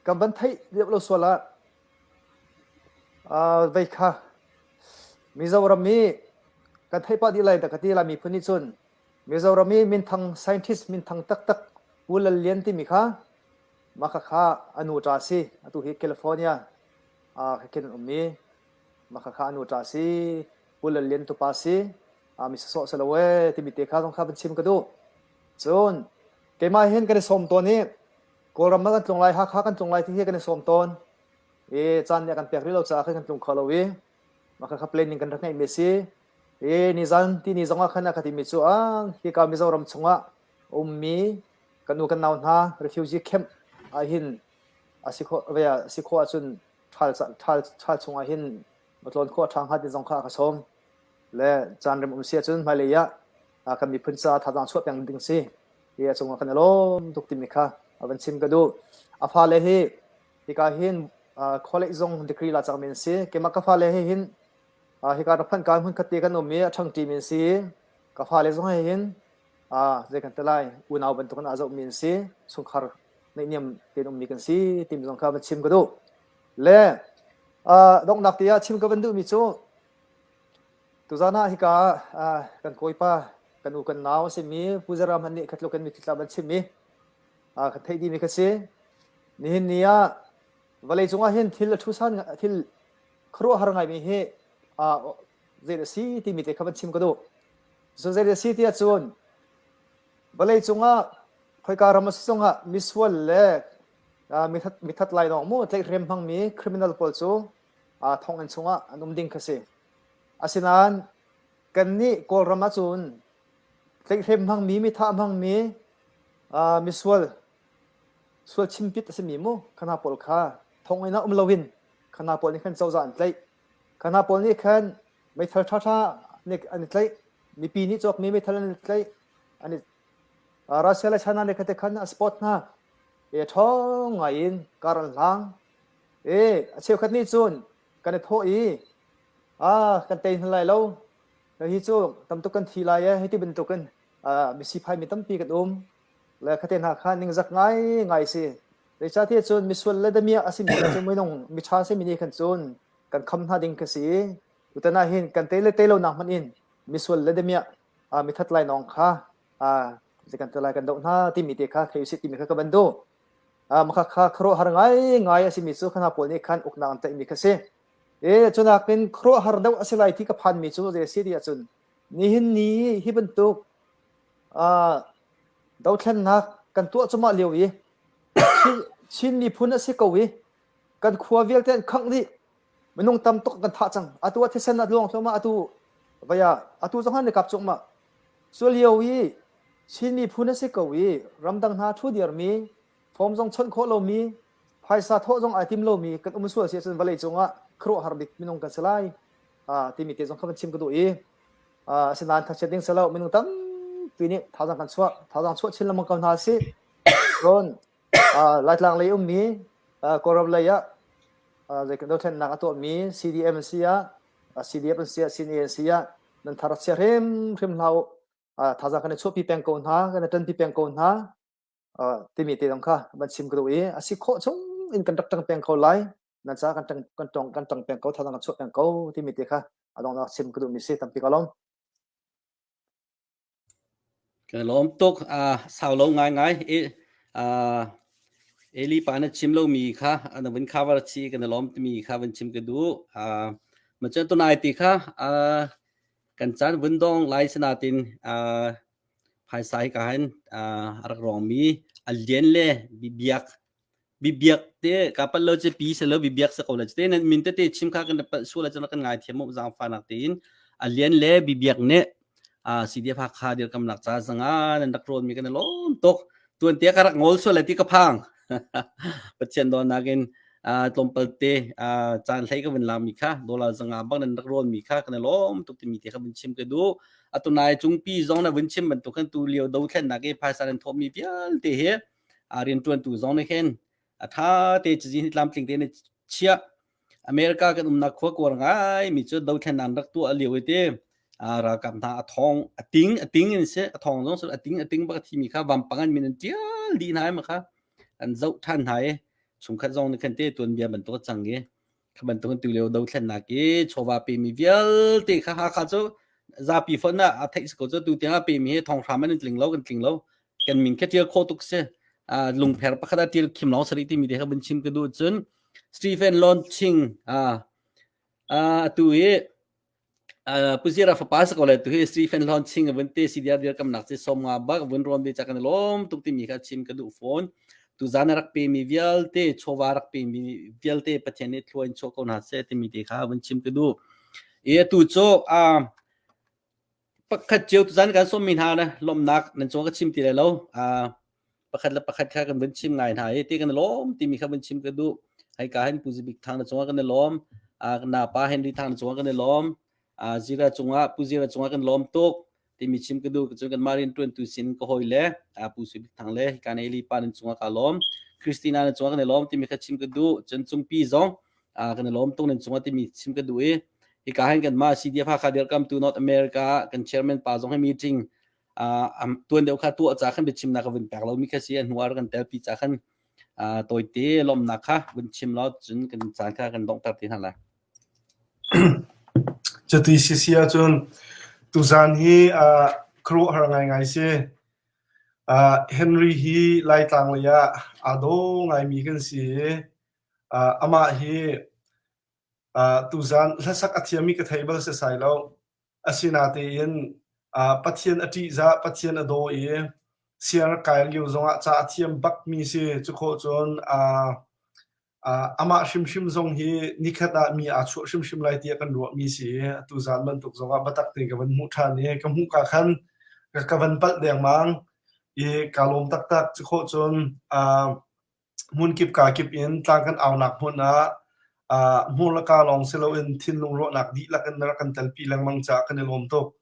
kan van theih deuh lo sual ah vei kha Mizoram i kan theih pah dih lai dah ka ti lai miphun nih cun Mizoram i minthang scientist minthang taktak Pu Lal Lian timi kha Mah khakha a nu ṭa si. Atu hi California ah khin an um i mah khakha a nu ṭa si. Pu Lal Lian tupa si. Mi sawsawh si lo ee timi te kha zong kha van chim ka duh. Cun keimah hin kan i sawm tawn i Kawlram ah kan tlung lai, Hakha kan tlung lai ti hi kan i sawm tawn. I caan nih a kan pek rih lo caah khan kan tlung kho lo i mah khakha planning kan rak ngeihmi a si. I nizan tini zong ah khan a ka timi cu ah hika Mizoram chungah a ummi kan u kan nau hna refugee camp ah hin a si khawh ve a si khawh ahcun ṭhal ṭhal ṭhal chung ah hin va tlawn khawh a ṭha hnga ti zong kha a ka sawm le caan rem um si ahcun hmailei ah kan miphun caah thazaang chuah peng ding si hi a cungah kan i lawm tuk timi kha a van chim ka duh a fale hi hika hin college zong degree la cangmi an si keimah ka fale hi hin hika rak phanh ka hmun khat te kan um i a ṭhangṭi mi an si ka fale zong he hin zei kan ti lai unau bantukin aa zohmi an si chungkhar naihniam tein ummi kan si timi zong kha van chim ka duh le donghnak te ah chim ka van duhmi cu tuzan ah hika kan kawipa kan u kan nau a simi Pu Zara hmanh nih khatluk in mitthli van chim i kan theih dihmi kha si nihin ni ah vawlei cungah hin thil a thusan thil khuaruahhar ngaimi hi zei a si timi te kha van chim ka duh Cu zei a si tiah cun vawlei cungah khoika ram a si zongah misual le mithat, mithat lainawng mu tlaihhrem hmangmi criminal pawl cu thonginn chungah an um ding kha si. Asinain kannih Kawlram ahcun tlaihhrem hmangmi, mithah hmangmi, misual, sual chimpit a simi mu khana pawl kha thonginn ah um loin khana pawl nih khan cozah an tlaih. Khana pawl nih khan meithal ṭhaṭha nih an i tlaih mipi nih cawkmi meithal an i tlaih an i Russia le China nih khate khan a support hna e ṭhawng ngai in kar an hlang e a cheukhat nih cun kan i thawh i a kan tei hna lai lo hi cu tamtuk kan thi lai e hiti bantukin misiphai mi tampi kan um le khate hna kha ningzak ngai ngai si zeicahtiah cun misual le damiah a simi cu minung miṭha simi nih khan cun kan kham hna ding ka si i tutan ah hin kan tei le tei lonak hmanh in misual le damiah mithat lai nawng kha zei kan lai kan doh hna timi te kha thei usih timi kha ka van duh makha kha khuaruahhar ngai ngai a simi cu khana pawl nih khan uknak an tlaihmi kha si e cunak in khuaruahhar deuh a si lai ti ka phanmi cu zei a si ti ahcun nihin ni hi bantuk dothlennak kan tuah cumah lio i Chin miphun a si ko i kan khua vialte an khangh dih minung tam tuk kan thah cang atu ah thisen a luang thluahmah atu vaya atu zong han kap cungmah cu lio i Chin miphun a si ko i ramdang hna thu dirmi form zong chawnh khawh lomi phaisa thawh zong ai tim lomi kan um sual si ahcun vawlei cungah khuaruahhar bik minung kan si lai timi te zong kha van chim ka duh i asinain thangchiat ding si lo minung tampi nih thazaang kan chuah thazaang chuah chin lengmang ko hna si cun Laitlang lei ummi Kawlram lei ah zei dothlennak a tuahmi CDM an si ah CDF an si ah CNA an si ah nan thar chia hrimhrim hlah u. Thazaang kan i chuahpi peng ko hna, kan i ṭanpi peng ko hna timi te zong kha van chim ka duh i a si khawh chung in kan rak ṭang peng ko lai. Nan caah kan ṭang kan ṭong kan ṭang peng ko, thazaang kan chuah peng ko timi te kha a donghnak chim ka duhmi si tampi ka lawm. Ka lawm tuk. Uh, sau lo ngaingai. I, uh, Eli pa na chim lomi kha na vun cover chi kan lawm timi kha vun chim ka duh. Uh, ma cun tunai ti kha uh, kan caan vun dong lai sinatin uh, phaisa hi ka hin uh, a rak rongmi a lian le biak bibiak te ka pal lo che pi se lo bibiak se ko la te nan min te te chim kha kan pal su la chan kan ngai thiam mo zang fa nak te in alian le bibiak ne a CDF Hakha dir kam nak cha zanga nan rak ron mi kan lom tok tuan te ka rak ngol so le ti ka phang pathian don nakin tlawmpal te caan hlei ka vun lam mi kha dollar zanga bang nan rak ron mi kha kan lom tuk ti mi te kha vun chim ka du atunai chungpi zong na vun chim bantuk kan tu lio do thlen nak e phaisa nan thawh mi vialte he rianṭuantu zong nih khin a ṭha te cazin hi tlamtling tein chiah. America kan umnak khua kuar ngai mi cu dothlennak rak tuah lio i ti ralkap hna a thong a ting a ting in si a thong zong a ting a ting bak a thimi kha vampang an min an ṭial dih hna i ma kha an zoh ṭhan hna i chungkhat zong nih khan te tuanbia bantuk a cang i Kha bantukin tulio dothlennak i chawva pemi vialte kha Hakha cu zapi fonh ah a theih si ko cu tu tiang a pemi hi thonghram an in tling lo kan tling lo kan min kha tial khawh tuk si lungpher pakhat ah tial khim lawng sari timi te kha vun chim ka duh cun Stephen Launching atu hi Pu Zira fapa sa ko le tu hi Stephen Hlawn Ching vun te CDR dirkamnak ci som nga bak vun rawn ve cha kan lom tuk timi kha chim ka duh fawn tu zan rak pe mi vialte chawva rak pe mi vialte Pathian nih thlua in chuah ko hna seh timi te kha vun chim ka duh e tu cu a pakhat cio tu zan kan som mi hna le lomnak nan cung ka chim ti le lo a pakhat le pakhat kha kan vun chim ngai hna i ti kan lawm timi kha vun chim ka duh. Hei ka hin Pu Zibik Thang na cungah kan i lawm. Na pa Henry Thang na cungah kan i lawm. Zira cungah Pu Zira cungah kan lawm tuk timi chim ka duh. Cun kan mah rian tuantu sin ka hawi le Pu Sui Bik Thang le hika na Eli pa nan cungah ka lawm. Christina na cungah kan i lawm timi kha chim ka duh. Cun Cungpi zong kan i lawm tuk nan cungah timi chim ka duh i hika hin kan mah CDF Hakha dirkamtu North America kan chairman pa zong he meeting tuan deuh kha tuah ca khan biachimnak ka vun pek lomi kha si a hnu ah kan telpi ca khan tawite lawmnak kha vun chim law cun kan caan kha kan donghter te hna lai. Cuti sisi ahcun tuzan hi khuaruahhar ngaingai si. Henry hi Laitlang lei ah aa daw ngaimi kan si i amah hi tuzan hlasak a thiammi ka thei bal sesai lo. Asinain Pathian a ṭihzah, Pathian a daw i sianginn kai lio zongah ca a thiam bakmi si. Cu khawh cun amah hrimhrim zong hi nikhat ah mi aa chuah hrimhrim lai tiah kan ruahmi si i atu zan bantuk zongah biatak tein ka van hmuh ṭhan i ka hmuh ka khan ka van palh dengmang i kaa lawm taktak. Cu khawh cun Hmunkip kakip in tlang kan aunak hmun ah hmur le kaa lawng si loin thinlung ruahnak dihlak in na rak kan telpi lengmang caah kan i lawm tuk.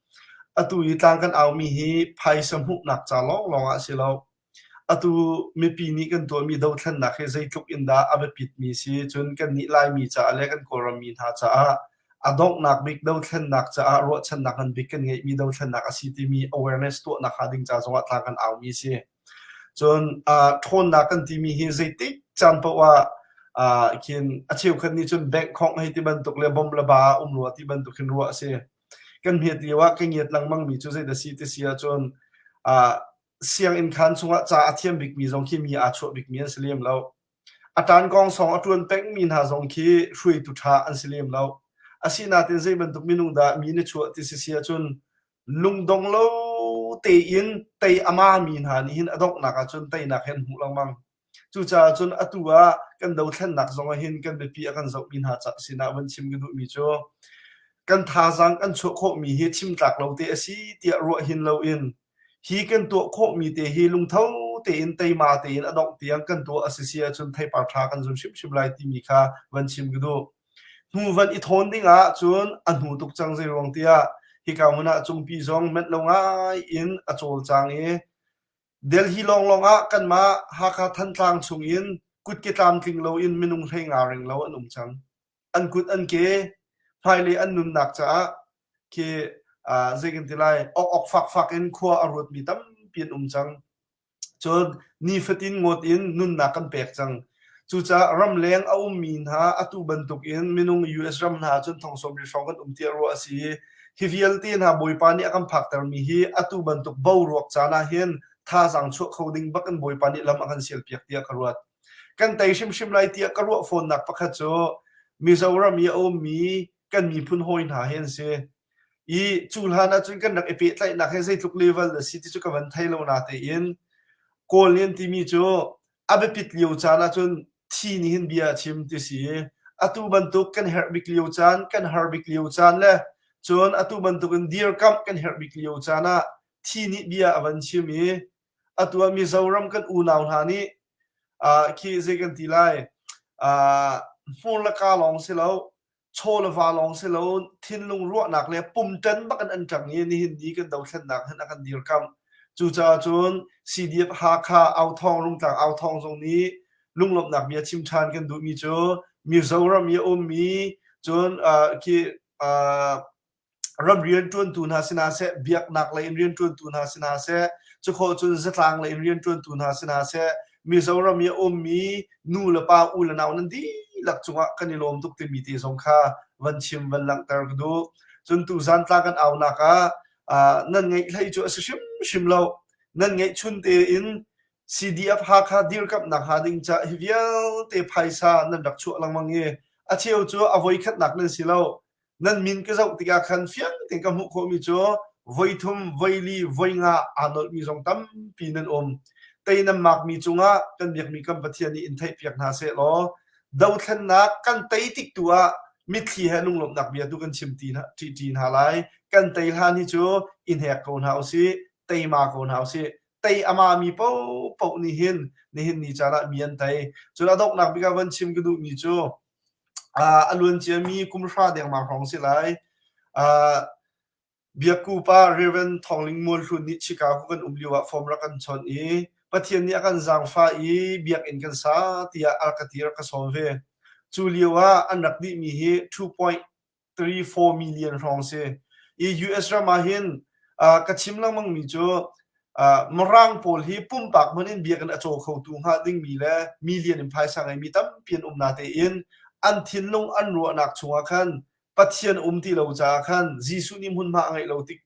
Atu i tlang kan aumi hi phaisa hmuhnak ca lawnglawng ah a si lo. Atu mipi nih kan tuahmi dothlennak hi zeitluk in dah a biapitmi si, cun kannih Laimi caah le kan Kawlram mi hna caah a donghnak bik dothlennak caah ruahchannak ngan bik kan ngeihmi dothlennak a si timi awareness tuahnak hnga ding ca zongah tlang kan aumi a si. Cun ṭhawnnak kan timi hi zeitik caan paoh ah khin a cheukhat nih cun bank khongh hei ti bantuk le bom le ba ah um rua ti bantuk khin ruah a si. Kan hmet lio ah ka ngiat lengmangmi cu zeidah si ti si ahcun sianginn khaan chungah ca a thiam bikmi zong khi mi aa chuah bikmi an si lem lo. A ṭankawng sawng a ṭuan pengmi hna zong khi hruaitu ṭha an si lem lo. Asinain zei bantuk minung dah mi na chuah ti si si ahcun Lungdong lo tein tei a mami hna nih hin a donghnak ah cun teinak hi an hmuh lengmang. Cucaah cun atu ah kan dothlennak zong ah hin kan biapi a kan zohmi hna sinah van chim ka duhmi cu kan thazaang kan chuah khawhmi hi chim tlak lo te a si tiah ruah hin loin hi kan tuah khawhmi te hi lungtho tein teima tein a dongh tiang kan tuah a si si ahcun theipar ṭha kan zun hrimhrim lai timi kha van chim ka duh. Hnu van i thawn ding ah cun a hnu tuk cang zeiruang tiah hika hmun ah cungpi zong menh lo ngai in a cawlcang i Delhi lawnglawng ah kanmah Hakha Thantlang chung in kutke tlamtling loin minung 15 ring lo an um cang. An kut an ke hmailei an nunnak caah khi zei kan ti lai ok ok fak fak in khua a ruatmi tampi an um cang. Cun nifatin ngawt in nunnak kan pek cang. Cucaah ramleng a ummi hna atu bantukin minung US ram hna ahcun thong sawm hrawng kan um tiah ruah a si i. Hi vialte hna Bawipa nih a kan phaktermi hi atu bantuk boruak caan ah hin thazaang chuah kho ding bak in Bawipa nih lam a kan sialpiak tiah ka ruat. Kan tei hrimhrim lai tiah ka ruah fawnnak pakhat cu Mizoram i a ummi kan miphun hawi hna hi an si. I cu hlan ahcun kan rak i pehtlaihnak hi zeitluk level a si ti cu ka van thei lo natein Kawl nih an timi cu a biapit lio caan ahcun thi nih hin bia a chim ti si. Atu bantuk kan herh bik lio caan, kan har bik lio caan le cun atu bantuk in dirkamh kan herh bik lio caan ah thi nih bia a van chim i atu ah Mizoram kan unau hna nih uh, khi zei kan ti lai uh, hmur le ka lawng si lo chaw le va lawng si lo thinlung ruahnak le pumṭan bak in an ṭang i nihin ni kan dothlennak hin a kan dirkamh. Cucaah cun CDF Hakha Authawng Rungtlang Authawng zong nih lunglawmhnak bia chim ṭhan kan duhmi cu Mizoram i a ummi cun uh, khi uh, ram rianṭuantu hna si hna seh, biaknak lei in rianṭuantu hna si hna seh, cukhawh cun zatlang lei in rianṭuantu hna si hna seh, Mizoram i a ummi nu le pa u le nau nan dihlak cungah kan i lawm tuk timi te zong kha van chim van langhter ka duh. Cun tuzan tla kan aunak ah nan ngeih hlei cu a si hrimhrim lo. Nan ngeihchun tein CDF Hakha dirkamhnak hnga ding ca hi vialte phaisa nan rak chuah lengmang i a cheu cu a voikhatnak nan si lo. Nan min ka zoh tikah khan fiang tein ka hmuh khawhmi cu voithum, voili, voinga aa nolhmi zong tampi nan um. Tei nan makmi cungah kan biakmi kan Pathian nih in theihpiak hna seh law dothlennak kan tei tik tu ah mitthli he lunglawmhnak bia tu kan chim ti hna, ṭi hna lai. Kan tei hlan hi cu i hnek ko hna usih, teima ko hna usih. Tei a mami paohpaoh nih hin nihin ni caan ah mi an tei. Cun a donghnak bik ah van chim ka duhmi cu A luanciami kum hra dengmang hrawng si lai. Biakku pa Rev. Thawng Ling Mual Hlun nih Chicago kan um lio ah form rak kan chawnh i Pathian nih a kan zaangfah i biakinn kan sa tiah a rak ka ti rak ka sawm ve. Cu lio ah an rak dihmi hi 3-4 million hrawng si. I US ram ah hin uh, ka chim lengmang mi cu uh, Mirang pawl hi pumpak hmun in biakinn a caw khotu hnga dingmi le million in phaisa ngeimi tampi an um na tein an thinlung an ruahnak chungah khan Pathian um ti lo caah khan Jesuh nih hmunhma a ngeih lo tik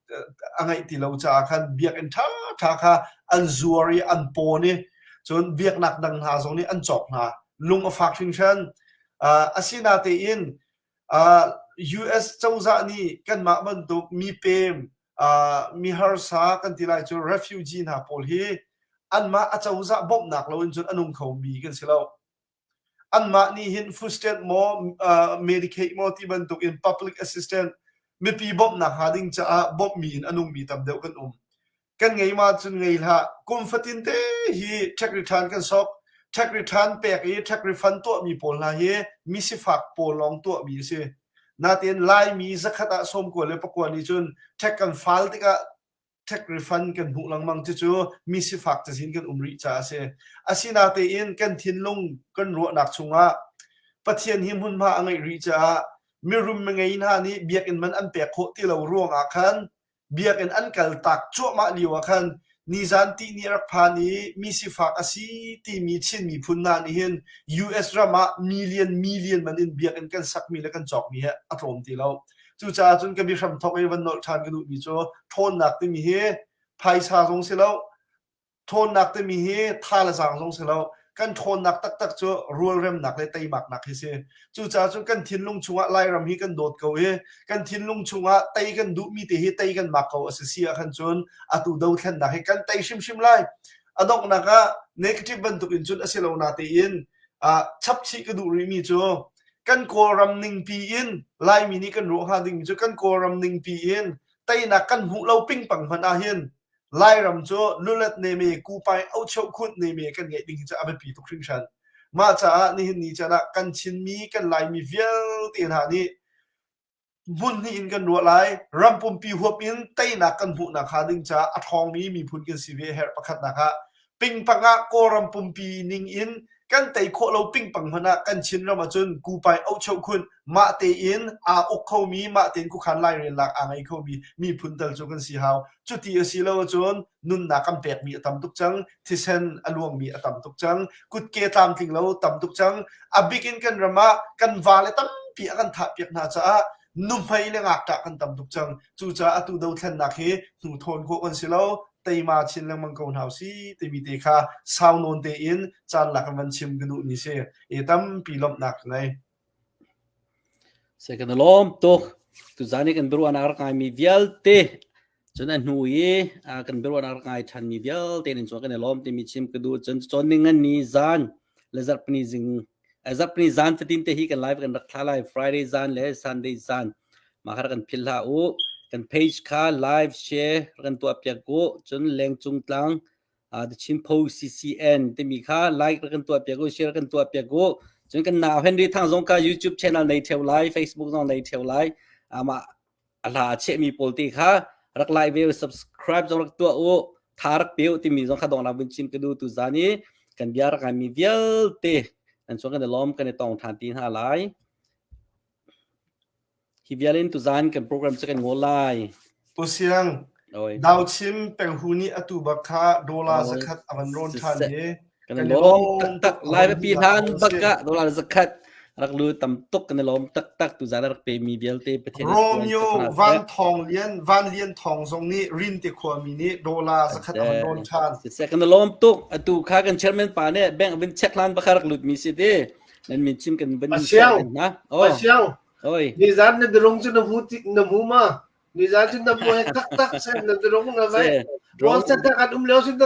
a ngeih ti lo caah khan biakinn ṭha ṭha kha an zuar i an pawn i cun biaknak dang hna zong nih an cawk hna lung a fak hringhran uh, asinatein US cozah nih kanmah bantuk mipem, mi harsa kan ti lai cu refugee hna pawl hi anmah a cozah bawmhnak loin cun a nung khomi kan si lo. Anmah nih hin food stamp maw, Medicaid maw ti bantuk in public assistance mipi bawmhnak hnga ding caah bawmhmi in a nungmi tam deuh kan um. Kan ngei ma cun ngei hlah. Kum fatin te hi tax return kan sok. Tax return pek i tax refund tuahmi pawl hna hi mi sifak pawl lawng tuahmi a si. Natin Laimi zakhat ah sawmkua le pakua nih cun tax kan file tikah tax refund kan hmuh lengmang cucu mi sifak cazin kan um rih caah a si. Asinatein kan thinlung kan ruahnak chungah Pathian hi hmunhma a ngeih rih caah mirum mingei hna nih biakinn man an pek khawh ti lo ruangah khan biakinn an kaltak cuahmah lio ah khan nizan tihni a rak phan i mi sifak a si timi Chin miphun hna nih hin US ram ah million million man in biakinn kan sakmi le kan cawkmi hi a tlawm ti lo. Cucaah cun ka biahram thawk i van nolh ṭhan ka duhmi cu ṭhawnnak timi hi phaisa zong si lo, Ṭhawnnak timi hi tha le zaang zong si lo. Kan ṭhawnnak taktak cu rualremnak le teimaknak hi si. Cucaah cun kan thinlung chungah Lairam hi kan dawt ko i kan thinlung chungah tei kan duhmi te hi tei kan mak ko a si si ahkhan cun atu dothlennak hi kan tei hrimhrim lai. A donghnak ah negative bantuk in cun a si lo natein uh, chapchih ka duh rihmi cu kan Kawlram ningpi in Laimi nih kan ruah hnga dingmi cu kan Kawlram ningpi in teinak kan hmuh lo pingpang hmanh ahhin Lairam cu lulat neme kupai aucheuhkhunh neme kan ngeih ding hi cu a biapi tuk hringhran. Mah caah nihin ni caan ah kan Chinmi kan Laimi vialte hna nih hmun hnih in kan ruah lai. Ram pumpi huap in teinak kan hmuhnak hnga ding caah a ṭhawngmi miphun kan si ve a herh pakhatnak ah. Pingpang ah Kawlram pumpi ning in kan tei khawh lo pingpang hmanh ah kan Chinram ahcun kupai aucheuhkhunh mah tein aa uk khomi mah tein khuakhan lairelnak aa ngei khomi miphun tal cu kan si hau. Cuti a si lo ahcun nunnak kan pekmi a tam tuk cang, thisen a luangmi a tam tuk cang, kutke tlamtling lo tam tuk cang. A bik in kan ram ah kan vale tampi a kan thahpiak hna caah Nuhmei le ngakṭah kan tam tuk cang. Cucaah atu dothlennak hi hnu thawn khawh kan si lo. Teima chin lengmang ko hna usih timi te kha sau nawn tein caan lak in van chim ka duhmi si. E tampi lawmhnak ka ngei. Se kan i lawm tuk. Tuzan i kan biaruahnak rak ngaimi vialte cun a hnu i kan biaruahnak rak ngai ṭhanmi vialte nin cun kan i lawm timi chim ka duh. Cun cawn ning ngan ni zan le zarhpini zing zarhpini zan fatin te hi kan live kan rak thla lai Friday zan le Sunday zan mah kha kan philh hlah u. Kan page kha live share kan tuah piak u. Cun lengcung tlang uh, The Chin Post CCN timi kha like kan tuah piak u share kan tuah piak u cun kan nau Henry Thang zong kha YouTube channel nei theu lai Facebook zong nei theu lai ama a hla a chehmi pawl te kha rak like ve subscribe zong rak tuah u tha rak pe u timi zong kha dong nak vun chim ka du tu zan i kan bia rak mi vialte nan chuan kan i lawm kan i tong than ti hna lai Hi vial in tuzaan kan program cu kan ngol lai. Pu Siang, Oi. Dauchim penghu nih atu bak kha dollar Oi. zakhat a van rawn ṭhan Siseh. i Kan kan i i lawm lawm taktak. tuk. A Lai van biapi hmuhnak hlan a bak si. ah dollar zakhat rak lu tam tuk kan i lawm taktak tuzaan a rak pemi vialte Pathian nih tuan Romeo tuk hna Van seh. Thawng Lian Van Lian Thawng zong nih Rinte khuami nih dollar zakhat a van rawn ṭhan. Siseh kan i lawm tuk. Atu kha kan chairman pa nih bank vin check hlan bakha rak lut mi si ti. Nan min chim kan van A share siang. hna. A Oh. siang. Oi. Nizan na durung cu na hmu ti na hmu ma? Nizan cu na hmu he taktak sen na durung na vai. Se. Wall set kan um lio sin.